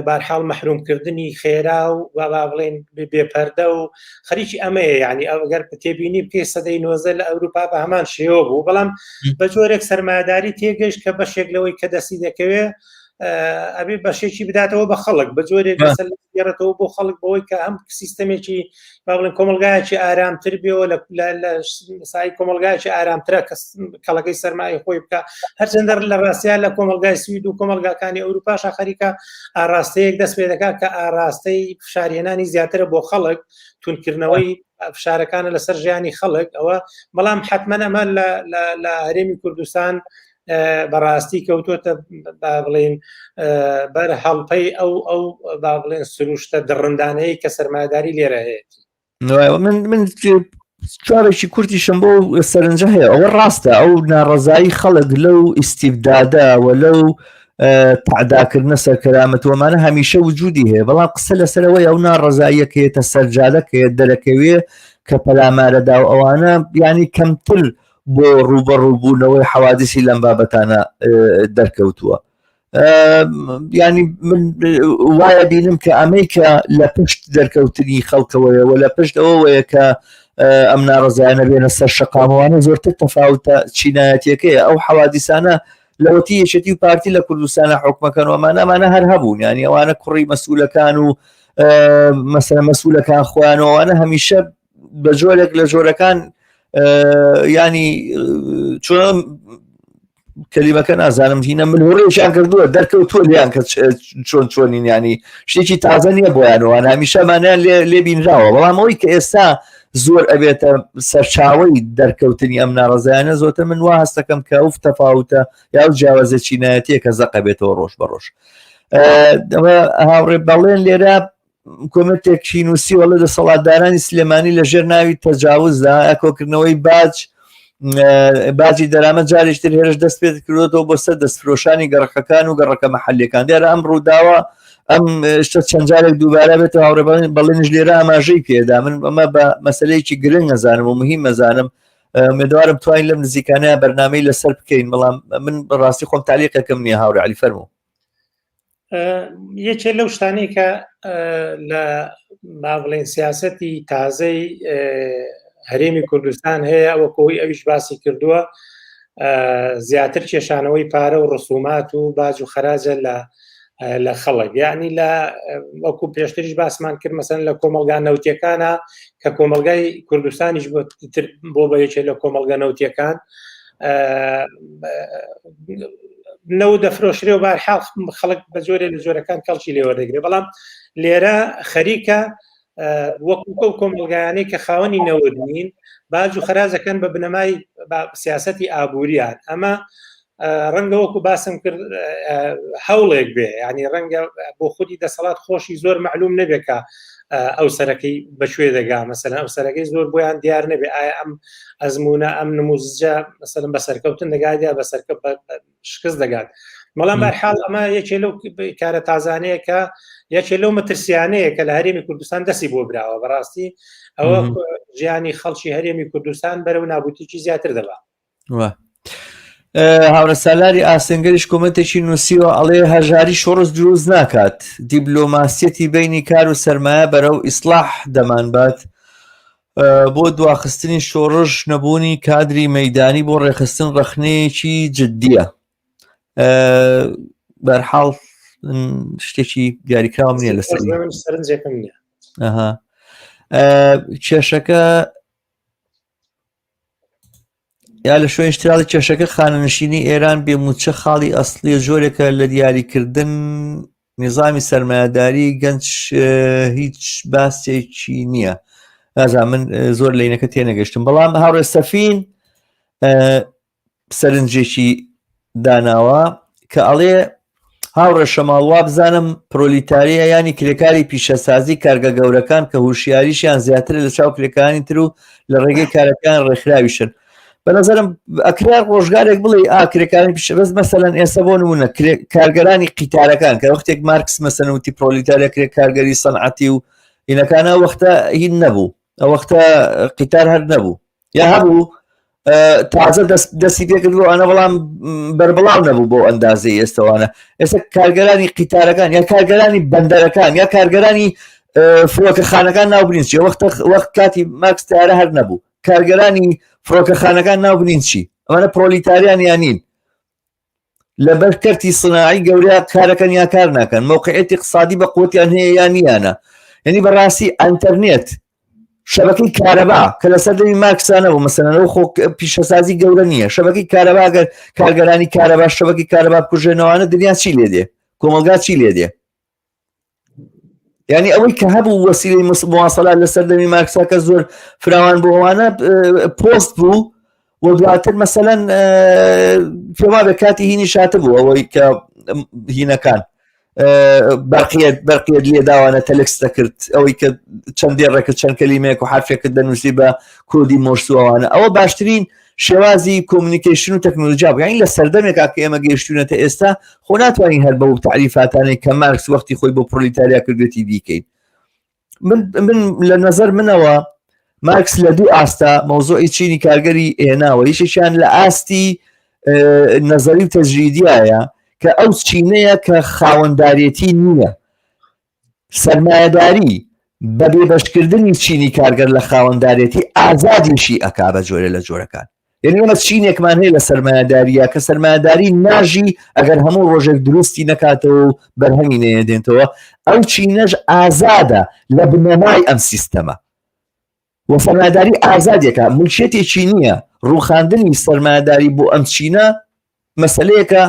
بارحاڵ مەحرومکردنی خێرا و با با بڵێن بێپەردە و خەریکی ئەمەیە یعنی ئەگەر تێبینی بکەی سەدەی نۆزدە لە ئەوروپا بە هەمان شێوە بوو بەڵام بە جۆرێک سەرمایەداری تێگەشت کە بەشێک لەوەی کە دەستی دەکەوێ ئەبێ بەشێکی بداتەوە بە خەڵک بە جۆرێک گەڕێتەوە بۆ خەڵک بەوەی کە هەم سیستەمێکی با بڵێن کۆمەلگایەکی ئارامتر بێەوە لە سای کۆمەلگایەکی ئارامترە کە کەڵەکەی سەرمایە خۆی بکە هەرچەندە لە ڕاستیا لە کۆمەلگای سوید و کۆمەلگاکانی ئەوروپاشا خەریکە ئاراستەیەک دەست پێ دەکات کە ئاراستەی فشارهێنانی زیاترە بۆ خەڵک تونکردنەوەی فشارەکانە لەسەر ژیانی خەڵک ئەوە بەڵام حتمما ئەمە لە هەرێمی کوردستان بەڕاستی کەوتۆتە با بڵێن بەر هەڵپەی ئەو ئەو با بڵێن سروشتە دڕندانەیە کە سەرمایداری لێرە هەیەتی من من چوارێکی کورتیشم بۆ سەرنجە هەیە ئەوە ڕاستە ئەو ناڕزایی خەڵک لەو ئیسیبدادا و لەو تعداکردنە سەرکەرامەتوەمانە هەمیشە وجودی هەیە بەڵام قسە لەسەرەوەی ئەو ناڕزاییەکەیەتە سەرجادەکەیە دەرەکەوێ کە پەلامارەدا و ئەوانە ینی کەمتر بۆ ڕووبەڕووبوونەوەی حەوادیسی لەم بابەتانە دەرکەوتووە ینی من وایە بینم کە ئەمەی کە لە پشت دەرکەوتنی خەڵکەوەیە و لە پشت ئەوەیە کە ئەم ناڕزایانە بێنە سەر شەقامەوانە زۆرتر تەفاوتە چینایەتیەکەیە ئەو حەوادیسانە لەوەتی یەکێتی و پارتی لە کوردستانە حکومەکەن و ئەمانە ئەمانە هەر هەبوون یانی ئەوانە کوڕی مەسئولەکان و مەسەلەن مەسئولەکان خۆیان و ئەوانە هەمیشە بە جۆرێک لە جۆرەکان ینی چۆن کەلیمەکە نازانم هینە من هوڕێکیان کردووە دەرکەوتووە لیان کە چۆن چۆنین ینی شتێکی تازە نییە بۆیانەوە هەمیشەمانیان لێ بینراوە بەڵام ئەوەی کە ئێستا زۆر ئەبێتە سەرچاوەی دەرکەوتنی ئەم ناڕزایانە زۆتر من وا هەستەکەم کە ئەو تەفاوتە یا و جیاوازە چینایەتیە کە زەقە بێتەوە ڕۆژ بە ڕۆژ هاوڕێ بەڵێن لێرە کۆمنتێکی نووسیوە لە دەسەڵاتدارانی سلێمانی لە ژێر ناوی تەجاوزدا کۆکردنەوەی باج باجی دەرامەت جارێکتر هێرش دەست پێ کردوەوە بۆ سەر دەستفرۆشانی گەڕەکەکان و گەڕەکە محلەکان دیارە ئەم ڕووداوە ئەم شتە چەند جارێک دووبارە بێت هاوڕێ بەڵێنش لێرە ئاماژەی پێدا من ئەمە بە مەسلەیەکی گرنگ نەزانم و مهم مەزانم مێدوارم توانین لەم نزیکانەیە بەرنمەی لەسەر بکەین بەڵام من بەڕاستی خۆم تالیقێکم نییە هاوڕێ علی فەرموو یەکێ لەو شتانەی کە لە با بڵێن سیاستی تازەی هەرێمی کوردستان هەیە وەکۆی ئەویش باسی کردووە زیاتر کێشانەوەی پارە و ڕسومات و باج و خەراجە لە لە خەڵک یعنی لە وەکو پێشتریش باسمان کرد مەسەن لە کۆمەلگا نەوتەکانە کە کۆمەلگای کوردستانیش بۆ بە یەکێ لە کۆمەلگە نەوتەکان نەوت دەفرۆشرێ و بارحاڵ خەڵک بە جۆرێ لە جۆرەکان کەڵکی لێوەردەگرێ بەڵام لێرە خەریکە وەکو ئەو کۆمەڵگایانەی کە خاوەنی نەوت نین باج و خەراجەکەن بە بنەمای سیاستی ئابووریان ئەمە ڕەنگە وەکو باسم کرد هەوڵێک بێ ینی ڕەنگە بۆ خودی دەسەڵات خۆشی زۆر معلوم نەبێت کە ئەو سەرەکەی بەکوێ دەگا مەسەلەن ئەو سەرەکەی زۆر بۆیان دیار نەبێ ئایا ئەم ئەزمونە ئەم نموزجە مەسەلەن بە سەرکەوتن دەگات یا بە سەرکە شکست دەگات بەڵام بەرحاڵ ئەمە یەکێ لەو کارە تازانەیە کە یەکێ لەو مەترسیانەیە کە لە هەرێمی کوردستان دەستی بۆ براوە بەڕاستی ئەوە ژیانی خەڵکی هەرێمی کوردستان بەرەو نابوتیکی زیاتر دەبا هاورە سالاری ئاسنگەریش کۆمنتێکی نووسیوە ئەڵێ هەژاری شۆڕش دروست ناکات دیبلۆماسیەتی بینی کار و سەرمایە بەرەو ئیسلاح دەمانبات بۆ دواخستنی شۆڕش نەبوونی کادری مەدانی بۆ ڕێکخستن ڕەخنەیەکی جددیە بەرحاڵ شتێکی دیاریکراوم نییە لەسەر سەرنجێکم نییە کێشەکە یا لە شوێن شتراڵی کێشەکە خانەنشینی ئێران بێ موچە خاڵی ئەسلیە جۆرێکە لە دیاریکردن نظامی سەرمایەداری گەنج هیچ باسێکی نییە نازان من زۆر لینەکە تێنەگەشتم بەڵام هاوڕێ سەفین سەرنجێکی داناوە کە ئەڵێ هاوڕێ شەماڵ وابزانم پرۆلیتاریە ینی کرێکاری پیشەسازی کارگە گەورەکان کە هوشیاریشیان زیاترە لە چاو کرێکانی تر و لە ڕێگەی کارەکان ڕێکخراویشن بە نظرم ئەکرا ڕۆژگارێک بڵێ ئا کرێکانی پیشە بەس مەسەلەن ئێستا بۆ نمونە کارگەرانی قیتارەکان کە وەختێک مارکس مەسەن وتی پرۆلیتاریا کرێ کارگەری سەنعەتی و ئینەکانە وەختە هین نەبوو ئەو وەختە قیتار هەر نەبوو یا هەبوو تازە دەستی پێکرد بۆ ئەە بەڵام بەربڵاو نەبوو بۆ ئەندازەی ئێستاوانە ئێستا کارگەرانی قیتارەکان یا کارگەرانی بەندەرەکان یا کارگەرانی فڕۆکەخانەکان ناوبرین چی وەختە وەخت کاتی ماکس تارە هەر نەبوو کارگەرانی فڕۆکەخانەکان ناوبنین چی ئەمانە پرۆلیتاریان یان نین لەبەر کەرتی سناعی گەورە کارەکەن یا کار ناکەن موقعەتی اقتصادی بە قوتیان هەیە یا نییانە یعنی بەڕاستی ئەتەرنێت شەبەکەی کارەبا کە لە سەردەمی مارکسانە بوو مەسەلەن ئەو خۆ پیشەسازی گەورە نییە شەبەکەی کارەبا گەر کارگەرانی کارەبا شەبەکەی کارەبا بکوژێنەوانە دنیا چی لێ دێ کۆمەڵگا چی لێ دێ یعنی ئەوەی کە هەبوو وەسیلەی مواصلات لە سەردەمی مارکسا کە زۆر فراوان بۆ ئەوانە پۆست بوو و دواتر مەسەلەن پێما بە کاتی هینی شاتە بوو ئەوەی کە هینەکان بەرقیت بەرقیت لێداوانە تەلکس دەکرد ئەوەی کە چەند دێڕێکە چەند کەلیمەیەک و حرفێکت دەنووسی بە کۆدی مۆرسوەوانە ئەوە باشترین شێوازی communication و تەکنۆلۆژیا بوو یانی لە سەردەمێکا کە ئێمە گەیشتوونەتە ئێستا خۆ ناتوانین هەر بەو تەعریفاتانەی کە مارکس وەختی خۆی بۆ پرۆلیتاریا کردوێتی بیکەین من من لە نظر منەوە مارکس لە دوو ئاستا مەوزوعی چینی کارگەری هێناوە یەکێکیان لە ئاستی نەزەری و تەجریدیایە کە ئەو چینەیە کە خاوەندارێتی نییە سەرمایەداری بە بێبەشکردنی چینی کارگەر لە خاوەندارێتی ئازادیشی ئەکا بە جۆرێ لە جۆرەکان. یعنی ئێمە چینێکمان هەیە لە سەرمایەداریە کە سەرمایەداری ناژی ئەگەر هەموو ڕۆژێک دروستی نەکاتەوە و بەرهەمی نەیەدێنتەوە ئەو چینەش ئازادە لە بنەمای ئەم سیستەمە و سەرمایەداری ئازادێکە ملکیەتێکی نییە ڕوخاندنی سەرمایەداری بۆ ئەم چینە مەسلەیەکە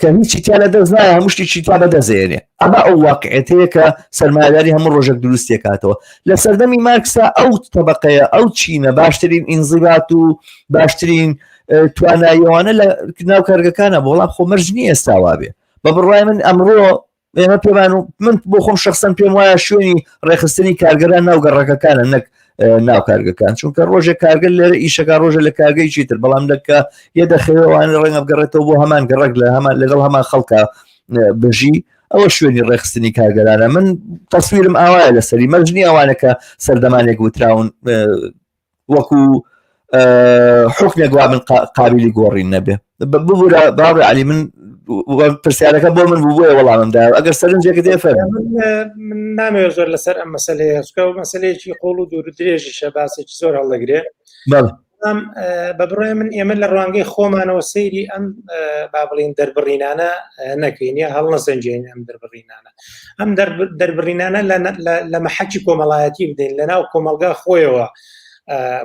کە هیچی تیا لە دەست نایە هەموو شتێکی تا بەدەستێنێ ئەمە ئەو واقعەتەیە کە سەرمایەداری هەموو ڕۆژێک دروستێکاتەوە لە سەردەمی مارکسا ئەو تەبقەیە ئەو چینە باشترین ئینزیبات و باشترین تواناییەوانە لە ناو کارگەکانە بەڵام خۆ مەرج نییە ئێستا وابێ بە بڕای من ئەمڕۆ ئێمە پێمان و من بۆ خۆم شخصەن پێم وایە شوێنی ڕێکخستنی کارگەران ناو گەڕەکەکانە نەک ناو کارگەکان چونکە ڕۆژێک کارگەر لێرە ئیشەکە ڕۆژە لە کارگەی تر بەڵام لەکە یە دەخەوێوان ڕەنگە بگەڕێتەوە بۆ هەمان گەڕک لە هەمان لەگەڵ هەمان خەڵکە بژی ئەوە شوێنی ڕێخستنی کارگەرانە من تەسویرم ئاوایە لەسەری مەرجنی ئەوانە کە سەردەمانێک وتراون وەکو حکمێک وا من قابلی گۆڕین نەبێ ببوورە باوە علی من پرسیارەکە بۆ من بوو بۆیە وەڵامم دا ئەگەر سەرنجێکت دێ فەرموو. من نامەوێت زۆر لەسەر ئەم مەسەلەیە چونکە ئەو مەسەلەیەکی قوڵ و دوور و درێژیشە باسێکی زۆر هەڵدەگرێ بەڵێ. بەڵام بە بڕوای من ئێمە لە ڕوانگەی خۆمانەوە سەیری ئەم با بڵین دەربڕینانە نەکەین یا هەڵنەسەنگێنین ئەم دەربڕینانە ئەم دەربڕینانە لە مەحەکی کۆمەڵایەتی بدەین لە ناو کۆمەڵگا خۆیەوە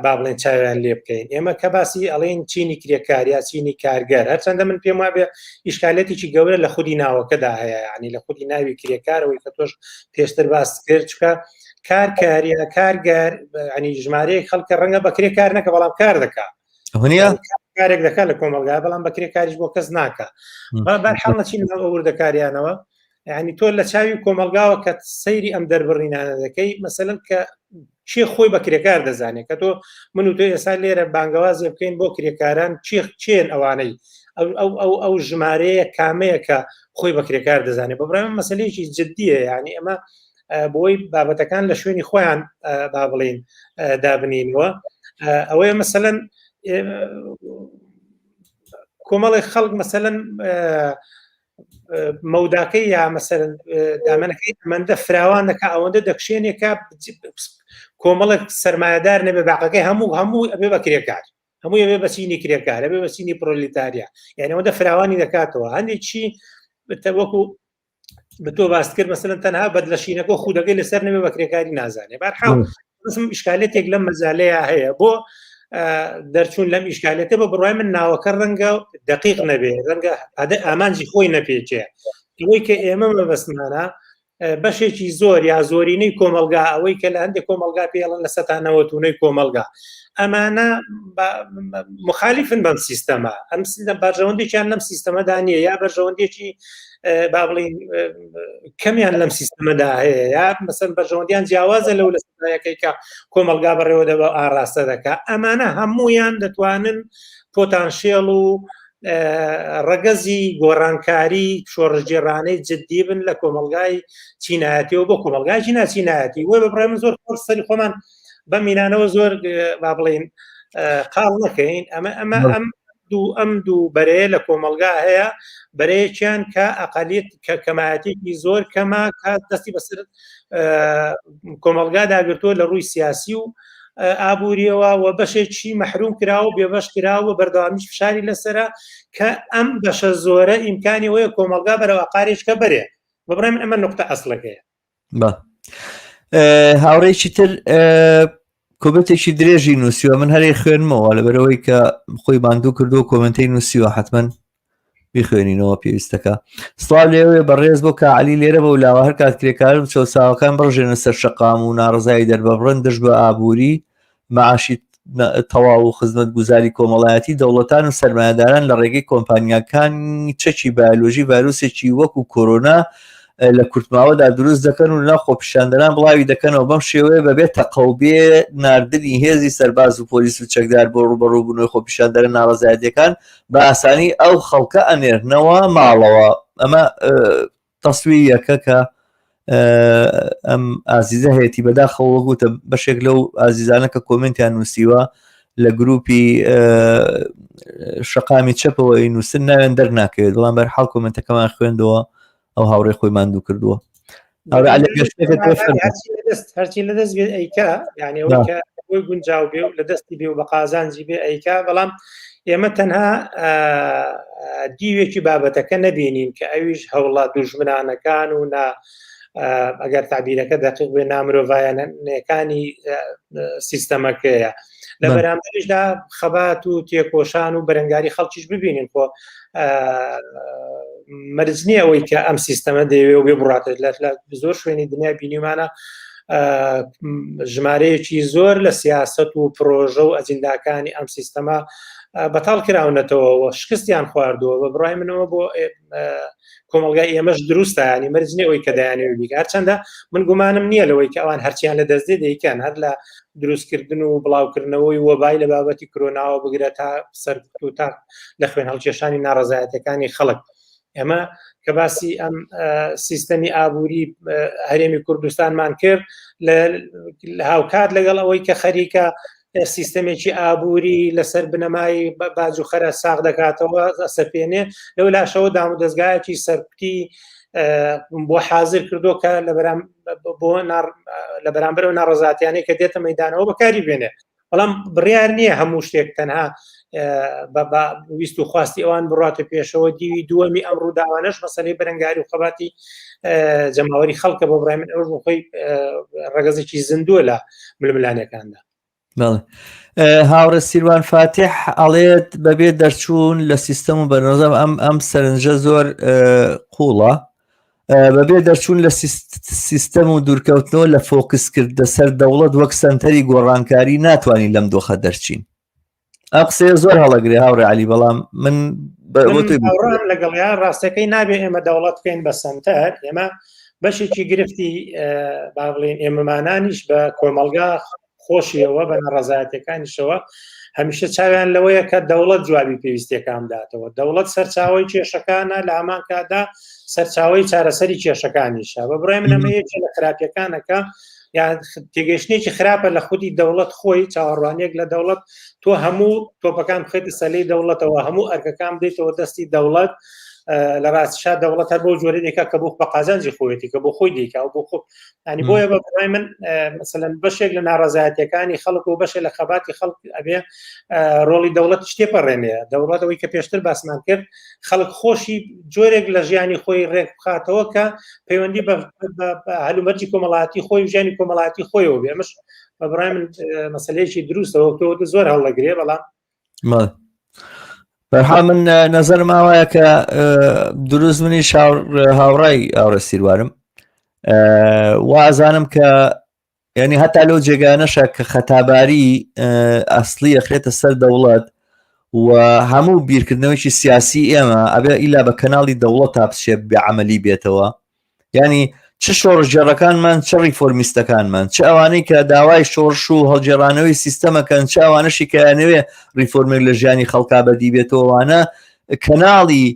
با بڵێن چاویان لێ بکەین ئێمە کە باسی ئەڵێن چینی کرێکار یا چینی کارگەر هەرچەندە من پێم وابێ ئیشکالێتێکی گەورە لە خودی ناوەکەدا هەیە ینی لە خودی ناوی کرێکارەوەی کە تۆش پێشتر باست کرد چکە کار کاریە کارگەر ینی ژمارەیەک خەڵکە ڕەنگە بە کرێکار نەکە بەڵام کار دەکا هەنیە کارێک دەکات لە کۆمەلگا بەڵام بە کرێکاریش بۆ کەس ناکە بەرحاڵ نەچین ئەو وردەکاریانەوە یعنی تۆ لە چاوی کۆمەلگاوە کە سەیری ئەم دەربڕینانە دەکەی مەسەلەن کە چێ خۆی بە کرێکار دەزانێت کە تۆ من و تۆ ئێستا لێرە بانگەوازێ بکەین بۆ کرێکاران چێ چێن ئەوانەی ئەو ئەو ئەو ئەو ژمارەیە کامەیە کە خۆی بە کرێکار دەزانێت بە بڕای من مەسلەیەکی جددیە یعنی ئەمە بۆی بابەتەکان لە شوێنی خۆیان با بڵین دابنینەوە ئەوەیە مەسەلەن کۆمەڵێک خەڵک مەسەلەن مەوداکەی یا مەسەرن دامەنەکەی ئەمەندە فراوان دەکا ئەوەندە دەکشێنێکە کۆمەڵێک سرمایهدار نەبێ باقەکەی هەموو هەموو ئەبێ بە کرێکار هەموو ئەبێ بە چینی کرێکار ئەبێ بە چینی پرۆلیتاریا یعنی ئەوەندە فراوانی دەکاتەوە هەندێکی وەکو بە تۆ باست کرد مەسەلەن تەنها بەدلەشینەکە و خودەکەی لەسەر نەبێ بە کرێکاری نازانێ بارحاڵ بەسم ئیشکالێتێک لەم مەجالەیە هەیە بۆ دەرچوون لەم ئیشکالێتە بە بڕای من ناوەکە ڕەنگە دقیق نەبێ ڕەنگە ئادە ئامانجی خۆی نەپێچێ ئەوەی کە ئێمە مەبەستمانە بەشێکی زۆر یا زۆرینەی کۆمەلگا ئەوەی کە لە هەندێک کۆمەلگا پێڵن لە سەتا نەوەتونەی کۆمەلگا ئەمانە مخالیفن بەم سیستەمە ئەم سیستەم بەرژەوەندێکیان لەم سیستەمەدا نییە یا بەرژەوەندێکی با بڵین کەمیان لەم سیستەمەدا هەیە یا مەسەن بەرژەوەندیان جیاوازە لەو لە سەتایەکەی کە کۆمەلگا بەڕێوە دەبە ئاراستە دەکا ئەمانە هەمویان دەتوانن پۆتانسیێل و ڕەگەزی گۆڕانکاری شۆڕشگێڕانەی جددی بن لە کۆمەلگای چینایەتیەوە بۆ کۆمەلگایکی ناچینایەتی وە بە بڕای من زۆر خۆر سەری خۆمان بە مینانەوە زۆر با بڵین قاڵ نەکەین ئەمە ئەمە ئەم دوو ئەم دوو بەرەیە لە کۆمەلگا هەیە بەرەیەکیان کە ئەقلیت کە کەمایەتێکی زۆر کەمە کە دەستی بەسەر کۆمەلگا داگرتووە لە ڕووی سیاسی و ئابووریەوە و بەشێکی مەحروم کراوە بێبەش کراوە بەردەوامیش فشاری لەسرە کە ئەم بەشە زۆرە ئیمکانی وەیە کۆمەلگا بەرەوە قارێککە بەرێ بەبڕای من ئەمە نقطە ئەسڵەکەیە بە هاوڕێکی تر کۆمنتێکی درێژی نووسیوە من هەرێ خوێنمەوە لەبەرەوەی کە خۆی ماندوو کردو کۆمنتەی نووسیوە حتمما بیخوێنینەوە پێویستەکە سڵاو لێوێ بەڕێز بۆ کاعلی لێرە بە لاوە هەر کات کرێکارم چەساوەکان بڕژێنە سەر شەقام و ناڕزایی دەرببڕن دژ بە ئابووری معاشی تەواو و خزمەتگوزاری کۆمەڵایەتی دەوڵەتان و سەرمایەداران لە ڕێگەی کۆمپانیاکانی چەکی بایۆلۆژی ڤایرۆسێکی وەکو کۆرۆنا لە کورتماوەدا دروست دەکەن و لەناو خۆپیشاندەران بڵاوی دەکەنەوە بەم شێوەیە بەبێ تەقە و بێ ناردنی هێزی سەرباز و پۆلیس و چەکدار بۆ ڕوبەڕووبوونەوەی خۆپیشاندەرە ناڕەزایەتیەکان بە ئاسانی ئەو خەڵکە ئەنێرنەوە ماڵەوە ئەمە تەسویریەکە کە ئەم ئازیزە هەیەی بەداخەوە وەگوتە بەشێک لەو ئازیزانە کە کۆمنتیان نووسیوە لە گروپی شەقامی چەپەوە نووسن ناوێن دەرناکەوێت بەڵام بەر حاڵ کۆمنتەکەمان خوێندەوە ئەو هاوڕێ خۆی ماندوو کردووە هەرچی لەدەست هەرچی لەدەست بێت ئەیکا یعنی ئەوەی کە بۆی گونجاو بێ و لە دەستی بێ و بە قازانجی بێ ئەیکا بەڵام ئێمە تەنها دیوێکی بابەتەکە نەبینین کە ئەویش هەوڵە دوژمنانەکان و نا ئەگەر تعبیرەکە دقیق بێ نامرۆڤایانەکانی سیستەمەکەیە لە بەرامبەریشدا خەبات و تێکۆشان و بەرەنگاری خەڵکیش ببینین خۆ مەرج نییە ئەوەی کە ئەم سیستەمە دەیەوێ و بێ بڕاتێت لە زۆر شوێنی دنیا بینیمانە ژمارەیەکی زۆر لە سیاست و پرۆژە و ئەجنداکانی ئەم سیستەمە بەتاڵ کراونەتەوە و شکستیان خواردووە بە بڕای منەوە بۆ کۆمەلگای ئێمەش دروستە ینی مەرج نییە ئەوەی کە دەیانەوێت بیکە هەرچەندە من گومانم نییە لەوەی کە ئەوان هەرچیان لە دەست دێ دەیکەن هەر لە دروستکردن و بڵاوکردنەوەی وەبای لە بابەتی کرۆناوە بگرە تا سەرکوت و تا لە خوێن هەڵکێشانی ناڕەزایەتەکانی خەڵک ئێمە کە باسی ئەم سیستەمی ئابووری هەرێمی کوردستانمان کرد لە هاوکات لەگەڵ ئەوەی کە خەریکە سیستەمێکی ئابووری لەسەر بنەمای باج و خەرە ساغ دەکاتەوە ئەسەپێنێ لەو لاشەوە دام و دەستگایەکی سەرکوتی بۆ حاضر کردو کە لە بەرام بۆ لە بەرامبەرەوە ناڕزاتیانەی کە دێتە مەدانەوە بەکاری بێنێ بەڵام بڕیار نییە هەموو شتێک تەنها بە ویست و خواستی ئەوان بڕاتە پێشەوە دیوی دووەمی ئەم ڕووداوانەش مەسەلەی بەرەنگاری و خەباتی جەماوەری خەڵکە بۆ بڕای من ئەوش خۆی ڕەگەزێکی زیندووە لە ململانەکاندا هاوڕێ سیروان فاتح ئەڵێت بەبێ دەرچوون لە سیستەم و بەرنەزەم ئەم ئەم سەرنجە زۆر قوڵە بەبێ دەرچوون لە سیستەم و دوورکەوتنەوە لە فۆکس کردە سەر دەوڵەت وەک سەنتەری گۆڕانکاری ناتوانین لەم دۆخە دەرچین ئەم قسەیە زۆر هەڵەگرێ هاوڕێ علی بەڵام من لەگەڵ یان ڕاستەکەی نابێ ئێمە دەوڵەت بکەین بە سنتەر ئێمە بەشێکی گرفتی با بڵێن ئێمەمانانیش بە کۆمەلگا خۆشیەوە بە ناڕەزایەتەکانیشەوە هەمیشە چاویان لەوەیە کە دەوڵەت جوابی پێویستیەکان داتەوە دەوڵەت سەرچاوی کێشەکانە لە هەمان کاتدا سەرچاوی چارەسەری کێشەکانیشە بە بڕای من ئەمە یەکێ لە خراپیەکانەکە یان تێگەشتێکی خراپە لە خودی دەوڵەت خۆی چاوەڕوانیەک لە دەوڵەت تۆ هەموو تۆپەکان بخێتە سەلی دەوڵەتەوە هەموو ئەرکەکان بدەیتەوە دەستی دەوڵەت لە ڕاستشا دەوڵەت هەر بۆ جۆرە دێکا کە بۆ بە قازانجی خۆیەتی کە بۆ خۆی دیکە و بۆ خۆ ینی بۆیە بە بڕای من مثلەن بەشێک لە ناڕەزایەتەکانی خەڵک و بەشێک لە خەباتی خەڵک ئەبێ ڕۆڵی دەوڵەت شتێ پەڕێنێ دەوڵەت ئەوەی کە پێشتر باسمان کرد خەڵک خۆشی جۆرێک لە ژیانی خۆی ڕێک بخاتەوە کە پەیوەندی بە هەلومەرجی کۆمەڵاتی خۆی و ژیانی کۆمەڵاتی خۆیەوە بێ ئەمەش بە بڕای من مەسلەیەکی دروستەوە تۆ زۆر هەڵدەگرێ بەڵام بەرحاڵ من نەزەرم ئاوایە کە دروست منی هاوڕای ئاوڕێ سیروانم وازانم کە یعنی هەتا لەو جێگانەشە کە خەتاباری ئەسلی ئەخرێتە سەر دەوڵەت و هەموو بیرکردنەوەیکی سیاسی ئێمە ئەبێ ئیلا بە کەناڵی دەوڵەت تا بچێت بە عملی بێتەوە ینی چ شۆڕشگێڕەکانمان چ ڕیفۆرمیستەکانمان چ ئەوانەی کە داوای شۆڕش و هەڵگێڕانەوەی سیستەمەکەن چ ئەوانەشی کە یانەوێ ڕیفۆرمێک لە ژیانی خەڵکا بەدی بێتەوەوانە کەناڵی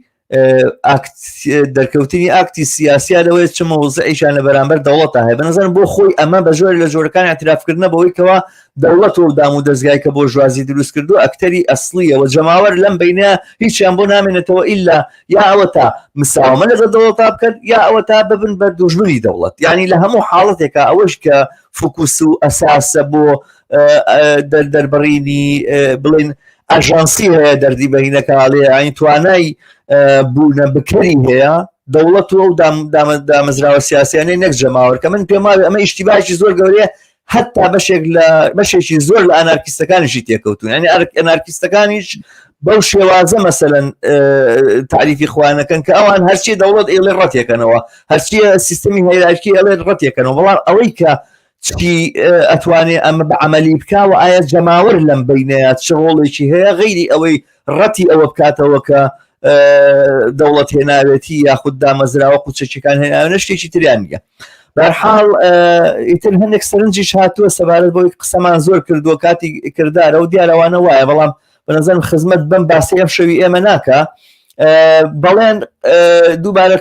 دەرکەوتنی ئاکتی سیاسیا لەوەیە چ مەوزعیشان لە بەرامبەر دەوڵەتە هەیە بەنظر بۆ خۆی ئەمە بە جۆری لە جۆرەکان اعترافکردنە بەوەی کەوا دەوڵەت و دام و دەستگای کە بۆ ژوازی دروست کردو ئەکتەری ئەسڵیەوە جەماوەر لەم بینە هیچیان بۆ نامێنێتەوە ئیلا یا ئەوە تا مساومە لەگەڵ دەوڵەتا بکەن یا ئەوە تا ببن بە دوژمنی دەوڵەت یعنی لە هەموو حاڵەتێکا ئەوەش کە فوکوس و ئەساسە بۆ دەربڕینی بڵین ئاژانسی هەیە دەردی بەهینەکە ئەڵێ توانای بوونە بکەری هەیە دەوڵەت و ئەو دامەزراوە سیاسیانەی نەک جەماوەر کە من پێم وایە ئەمە ئیشتیباهێکی زۆر گەورەیە حتا بەشێک لە بەشێکی زۆر لە ئەنارکیستەکانیشی تێکەوتون ینی ئەنارکیستەکانیش بەو شێوازە مەسەلەن تعریفی خوانەکەن کە ئەوان هەرچی دەوڵەت ئێڵێ ڕەتێکەنەوە هەرچی سیستمی هەیرارکی ئەڵێ ڕەتێکەنەوە بەڵام ئەوەی کە چی ئەتوانێ ئەمە بە عملی بکە و ئایا جەماوەر لەم بینەیە چ ڕۆڵێکی هەیە غەیری ئەوەی ڕەتی ئەوە بکاتەوە کە دەوڵەت هێناوێتی یاخود دامەزراوە قوچەکیەکان هێناوێنە شتێکی تریان نییە بەرحاڵ ئیتر هەندێک سەرنجیش هاتووە سەبارەت بۆی قسەمان زۆر کردووە کاتی کردارە و دیارەوانە وایە بەڵام بەنظرم خزمەت بەم باسی ئەم شەوی ئێمە ناکە بەڵێن دووبارە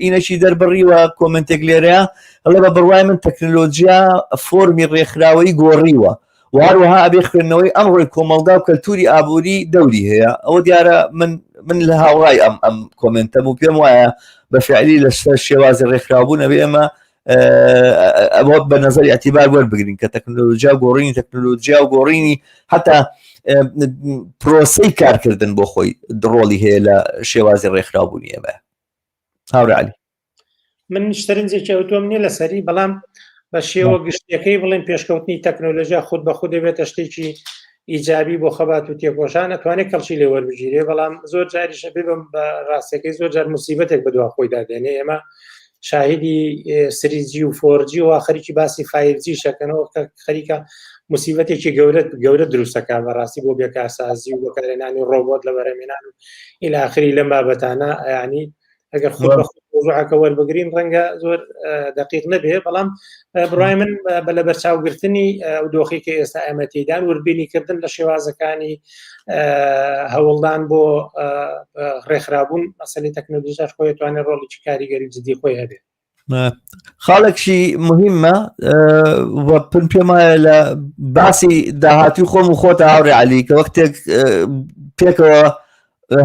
ئینەکی دەربڕیوە کۆمنتێک لێرەیە هەڵێ بە بڕوای من تەکنەلۆجیا فۆرمی ڕێکخراوەی گۆڕیوە و هەروەها ئەبێ خوێندنەوەی ئەمڕۆی کۆمەڵگا و کەلتوری ئابووری دەوری هەیە ئەوە دیارە من من لە هاوڕای ئەم ئەم کۆمنتەم و پێم وایە بە فعلی لەسەر شێوازی ڕێکخراوبوون ئەبێ ئێمە. ئەوە بە نظری اعتبار وەربگرین کە تەکنۆلۆژیا و گۆڕینی تەکنۆلۆژیا و گۆڕینی حتا پرۆسەی کارکردن بۆ خۆی ڕۆڵی هەیە لە شێوازی ڕێکخراوبوونی ئێمە هاوڕێ علی من سەرنجێکی ئەوتۆم نییە لەسەری بەڵام بە شێوە گشتیەکەی بڵێن پێشکەوتنی تەکنۆلۆژیا خود بە خود دەبێتە شتێکی ئیجابی بۆ خەبات و تێکۆشان ئەتوانێت کەڵکی لێ وەربگیرێ بەڵام زۆر جاریش ئەبێ بە ڕاستەکەی زۆر جار موسیبەتێک بەدوا خۆیدا دێنێ ئێمە شاهیدی 3G و 4G و خەریکی باسی 5G شەکەنەوە کە خەریکە موسیبەتێکی گەورە گەورە دروستەکە بەڕاستی بۆ بێکارسازی و بەکارهێنانی ڕۆبۆت لە بەرهەمهێنان و ئیلاخری لەم بابەتانە یعنی ئەگەر خۆ بە وەربگرین ڕەنگە زۆر دقیق نەبێ بەڵام بڕای من بە لە بەرچاوگرتنی ئەو دۆخی کە ئێستا ئێمە تێدان وربینیکردن لە شێوازەکانی هەوڵدان بۆ ڕێکخرابوون مەسەلی تەکنۆلۆژیاش خۆی توانێت ڕۆڵێکی کاریگەری جدی خۆی هەبێت خاڵێکشی مهمە پن پێم وایە لە باسی داهاتوی خۆم و خۆتە هاوڕێ علی کە وەختێک پێکەوە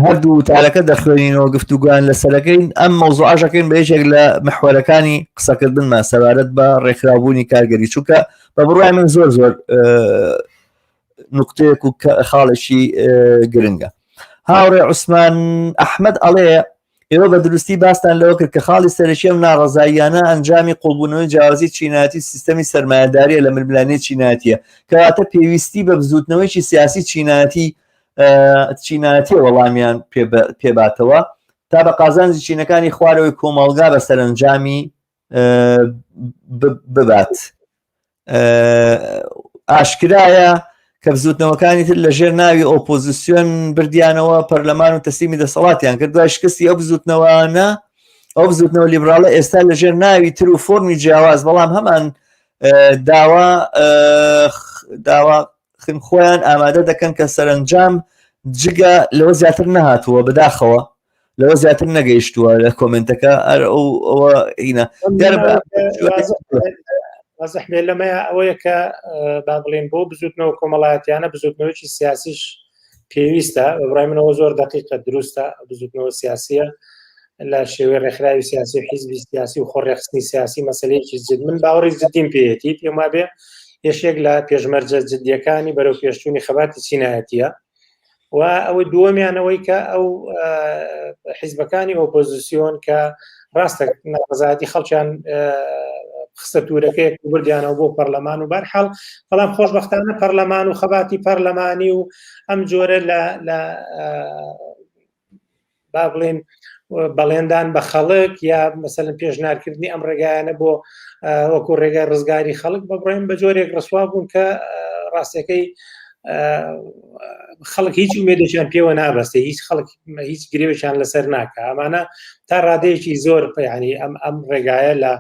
هەردوو تارەکە دەخوێنینەوە گفتوگویان لەسەرەکەین ئەم مەوزوعەشەکەین بە یەکێک لە محوەرەکانی قسەکردنمان سەبارەت بە ڕێکخراوبوونی کارگەری چونکە بە بڕای من زۆر زۆر نقطەیەک و خاڵێکی گرنگە هاوڕێ عوسمان ئەحمد ئەڵێ ئێوە بە دروستی باستان لەوە کرد کە خاڵی سەرەکی ئەم ناڕەزاییانە ئەنجامی قوڵبوونەوەی جیاوازی چینایەتی سیستەمی سەرمایەداریە لە ململانێی چینایەتیە کەواتە پێویستی بە بزوتنەوەیکی سیاسی چینایەتی چینایەتی وەڵامیان پێباتەوە تا بە قازانجی چینەکانی خوارەوەی کۆمەڵگا بە سەرەنجامی ببات ئاشکرایە کە بزوتنەوەکانی تر لە ژێر ناوی ئۆپۆزیسیۆن بردیانەوە پەرلەمان و تەسلیمی دەسەڵاتیان کرد دوای شکستی ئەو بزوتنەوانە ئەو بزوتنەوە لیبراڵە ئێستا لە ژێر ناوی تر و فۆرمی جیاواز بەڵام هەمان داوا داوا خن خۆیان ئامادە دەکەن کە سەرنجام جگە لەوە زیاتر نەهاتووە بەداخەوە لەوە زیاتر نەگەیشتووە لە کۆمنتەکە ئەر ئەو ئەوە هینە وازح بێ لەمەیە ئەوەیە کە با بڵێن بۆ بزوتنەوە کۆمەڵایەتیانە بزوتنەوەکی سیاسیش پێویستە بەڕای منەوە زۆر دقیقە دروستە بزوتنەوە سیاسیە لە شێوەی ڕێکخراوی سیاسی و حیزبی سیاسی و خۆڕێخستنی سیاسی مەسلەیەکی جد من باوەڕی جدیم پێیەتی پێم وابێ یەکێک لە پێشمەرجە جدیەکانی بەرەو پێشچوونی خەباتی چینایەتیە و ئەوەی دووەمیان ئەوەی کە ئەو حیزبەکانی ئۆپۆزیسیۆن کە ڕاستە ناڕەزایەتی خەڵکیان خستە تورەکەیەک و بردیانەوە بۆ پەرلەمان و بەرحاڵ بەڵام خۆشببختانە پەرلەمان و خەباتی پەرلەمانی و ئەم جۆرە لە لە با بڵێن بەڵێندان بە خەڵک یا مەسەلەن پێشنارکردنی ئەم ڕێگایانە بۆ وەکو ڕێگای ڕزگاری خەڵک بە بڕێن بە جۆرێک ڕسوا بوون کە ڕاستەکەی خەڵک هیچ ئومێدێکیان پێوە نابەستێ هیچ خەڵک هیچ گرێوێکیان لەسەر ناکە ئەمانە تا ڕادەیەکی زۆر پەیانی ئەم ئەم ڕێگایە لە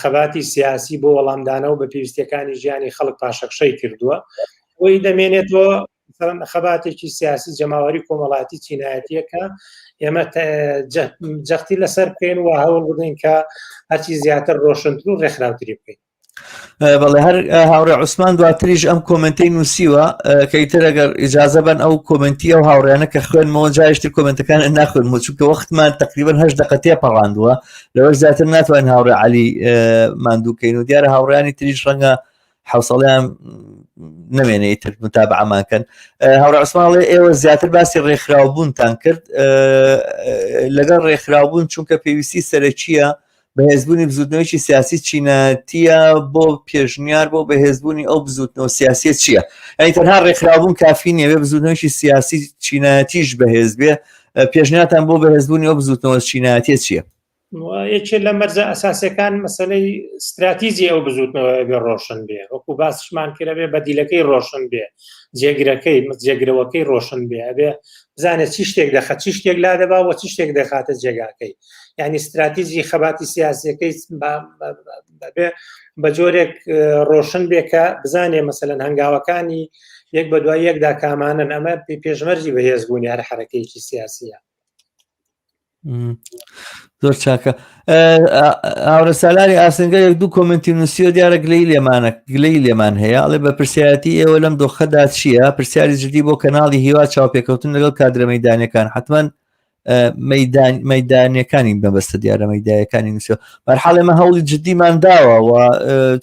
خەباتی سیاسی بۆ وەڵامدانەوە بە پێویستیەکانی ژیانی خەڵک پاشەکشەی کردووە ئەوەی دەمێنێتەوە خەباتێکی سیاسی جەماوەری کۆمەڵاتی چینایەتیەکە ئێمە جەختی لەسەر بکەین و هەوڵ بدەین کە هەرچی زیاتر ڕۆشنتر و ڕێکخراوتری بکەین بەڵێ هەر هاوڕێ عوسمان دواتریش ئەم کۆمنتەی نووسیوە کە ئیتر ئەگەر ئیجازە بن ئەو کۆمنتی ئەو هاوڕیانە کە خوێنمەوە جایشتر کۆمنتەکان ناخوێنمەوە چونکە وەختمان تقریبا هەش دقە تێپەڕاندووە لەوەش زیاتر ناتوانین هاوڕێ علی ماندووکەین و دیارە هاوڕیانی تریش ڕەنگە حوسەڵیان نمێنێ ئیتر متابعەمان کەن هاوڕێ عوسمان ئێوە زیاتر باسی ڕێکخراوبوونتان کرد لەگەڵ ڕێکخراوبوون چونکە پێویستی سەرەکیە بەهێزبوونی بزوتنەوەیکی سیاسی چینایەتیە بۆ پێشنیار بۆ بەهێزبوونی ئەو بزوتنەوە سیاسیە چییە؟ یعنی تەنها ڕێکخراوبوون کافی نییە بێ بزوتنەوەیکی سیاسی چینایەتیش بەهێز بێ پێشنیارتان بۆ بەهێزبوونی ئەو بزوتنەوە چینایەتیە چییە؟ یەکێ لە مەرجە ئەساسەکان مەسلەی ستراتیجی ئەو بزوتنەوە بێ ڕۆشن بێ وەکو باسشمان کرا بێ بەدیلەکەی ڕۆشن بێ جێگرەکەی جێگرەوەکەی ڕۆشن بێ ئەبێ بزانێت چی شتێک دەخە چی شتێک لا دەبا و چی شتێک دەخاتە جێگاکەی یعنی ستراتیژی خەباتی سیاسیەکەی بێ بە جۆرێک ڕۆشن بێ کە بزانێ مەسەلەن هەنگاوەکانی یەک بە دوای یەکدا کامانن ئەمە پێشمەرجی بەهێزبوونی هەر حرەکەیەکی سیاسیە زۆر چاکە هاوڕێ سالاری ئاسنگە یەک دوو کۆمنتی نووسیوە دیارە گلەی لێمانە گلەی لێمان هەیە ئەڵێ بە پرسیارەتی ئێوە لەم دۆخەدا چییە پرسیاری جدی بۆ کەناڵی هیوا چاوپێکەوتن لەگەڵ کادرە مەدانەکان حتمما مەدان مەدانەکانی بەبەستە دیارە مەدایەکانی نووسەوە بەرحاڵ ئێمە هەوڵی جددیمان داوە و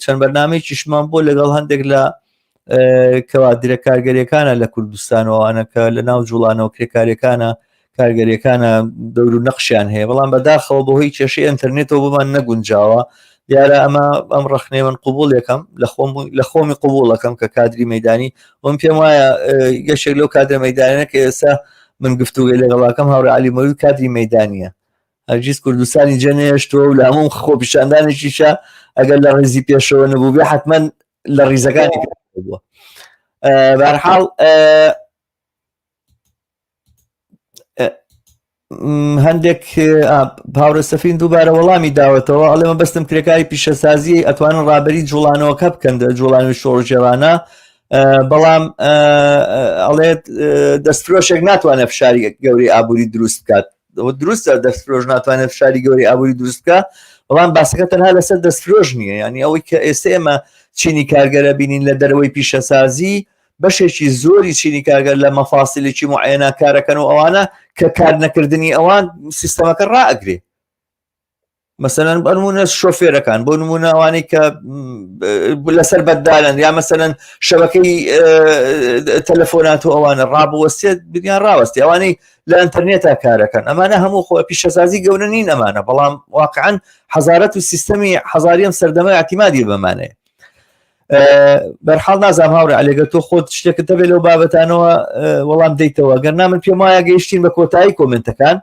چەند بەرنمەیەکیشمان بۆ لەگەڵ هەندێک لە کەوادرە کارگەریەکانە لە کوردستانەوەوانە کە لە ناو جوڵانەوە کرێکاریەکانە کارگەریەکانە دەور و نەخشیان هەیە بەڵام بەداخەوە بەهۆی کێشەی ئینتەرنێتەوە بۆمان نەگونجاوە دیارە ئەمە ئەم ڕخنەی من قوبول یەکەم لە خۆم لە خۆمی قوبولەکەم کە کادری مەدانی وم پێم وایە یەکێک لەو کادرە مەدانە کە ئێستا من گفتوگەی لەگەڵاکەم هاوڕێ علی مەولود کادری مەدانیە هەرگیز کوردستانی جێنێشتووە و لە هەموو خۆپیشاندانێکیشە ئەگەر لە ڕیزی پێشەوە نەبوو بێ حتمما لە ڕیزەکانی بووە بەرحاڵ هەندێک هاوڕێ سەفین دووبارە وەڵامی داوەتەوە ئەڵێ مەبەستم کرێکاری پیشەسازی ئەتوانن ڕابەری جوڵانەوەکە بکەن جوڵانەوەی شۆڕژێرانە بەڵام ئەڵێت دەستفرۆشێک ناتوانێت فشاری گەوری ئابووری دروست بکات دروستە دەستفرۆش ناتوانێت فشاری گەوری ئابووری دروست بکە بەڵام باسەکە تەنها لەسەر دەستفرۆش نییە ینی ئەوەی کە ئێستا ئێمە چینی کارگەرە بینین لە دەرەوەی پیشەسازی بەشێکی زۆری چینی کارگەر لە مەفاسیلێکی معەنە کارەکەن و ئەوانە کە کار نەکردنی ئەوان سیستەمەکە ڕائگرێ مەسەلەن بەنمونە شۆفێرەکان بۆ نمونە ئەوانەی کە لەسەر بەدالن یا مەسەلەن شەبەکەی تەلەفۆنات و ئەوانە ڕابوەستێت بنیان ڕاوەستی ئەوانەی لە ئەتەرنێتا کارەکەن ئەمانە هەموو خۆ پیشەسازی گەورە نین ئەمانە بەڵام واقعا حەزارەت و سیستەمی حەزاریم سەردەمە اعتیمادی بەمانەیە بەرحاڵ نازام هاوڕێ عەلێگەر تۆ خۆت شتێکت هەبێت لەو بابەتانەوە وەڵام دەیتەوە گەر نا من پێم وایە گەیشتین بە کۆتایی کۆمنتەکان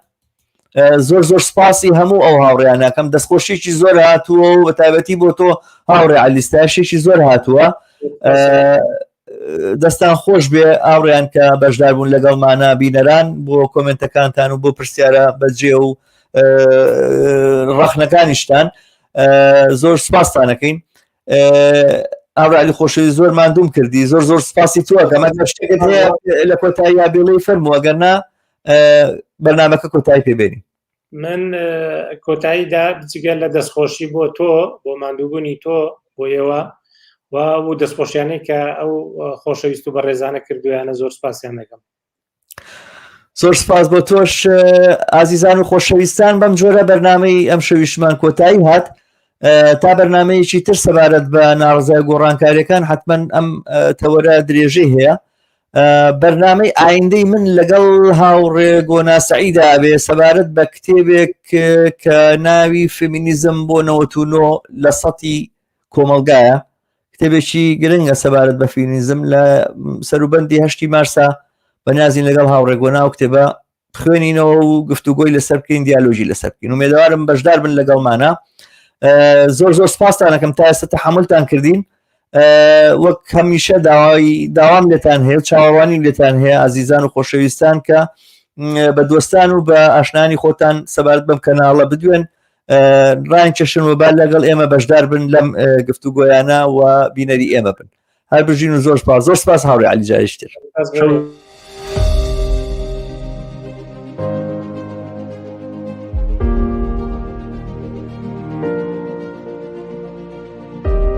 زۆر زۆر سپاسی هەموو ئەو هاوڕیانەکەم دەستخۆشیی زۆر هاتووە و بە تایبەتی بۆ تۆ هاوڕێ علیستاشێکی زۆر هاتووە دەستان خۆش بێ ئاوڕیان کە بەشدار بوون لەگەڵمانە بینەران بۆ کۆمنتەکانتان و بۆ پرسیارە بەجێ و ڕەخنەکانیشتان زۆر سپاستانەکەین ئاورالی خۆشەوی زۆر ماندوم کردی زۆر زۆر سپاسی تۆ ئەکەم ئەگەر شتێکت هەیە لە کۆتاییا بێڵێی فەرموو ئەگەر نا بەرنامەکە کۆتایی پێ بێنین. من کۆتاییدا بجگە لە دەستخۆشی بۆ تۆ بۆ ماندووبوونی تۆ بۆ ئێوە و و دەستخۆشیانەی کە ئەو خۆشەویست و بەڕێزانە کردویانە زۆر سپاسیان دەکەم. زۆر سپاس بۆ تۆش ئازیزان و خۆشەویستان بەم جۆرە بەرنمەی ئەم شەویشمان کۆتایی هات تا بەرنمەیەکی تر سەبارەت بە ناڕزای گۆڕانکاریەکان حتمما ئەم تەوەرە درێژەی هەیە بەرنمەی ئایندەی من لەگەڵ هاوڕێ گۆناسەعیدا بێ سەبارەت بە کتێبێک کە ناوی فێمینیزم بۆ 99 لە سەتی کۆمەلگایە کتێبێکی گرنگە سەبارەت بە فێمینیزم لە سەروبەندی هەشتی مارسا بەنیازین لەگەڵ هاوڕێ گۆنا و کتێبە بخوێنینەوە و گفتوگۆی لەسەر بکەین دیالۆژی لەسەر بکەین ومێدەوارم بەشدار بن لەگەڵمانە زۆر زۆر سپاستانەکەم تا ئێستا تەحملتان کردین وەک هەمیشە داوای داوام لێتان هەیە چاوەڕوانیم لێتان هەیە ئازیزان و خۆشەویستان کە بە دۆستان و بە ئاشنانی خۆتان سەبارەت بەم کەناڵە بدوێن ڕایان کێشن و با لەگەڵ ئێمە بەشدار بن لەم گفتوگۆیانە و بینەری ئێمە بن هەر بژین و زۆر سپاس زۆر سپاس هاوڕێ علی جاریشتر.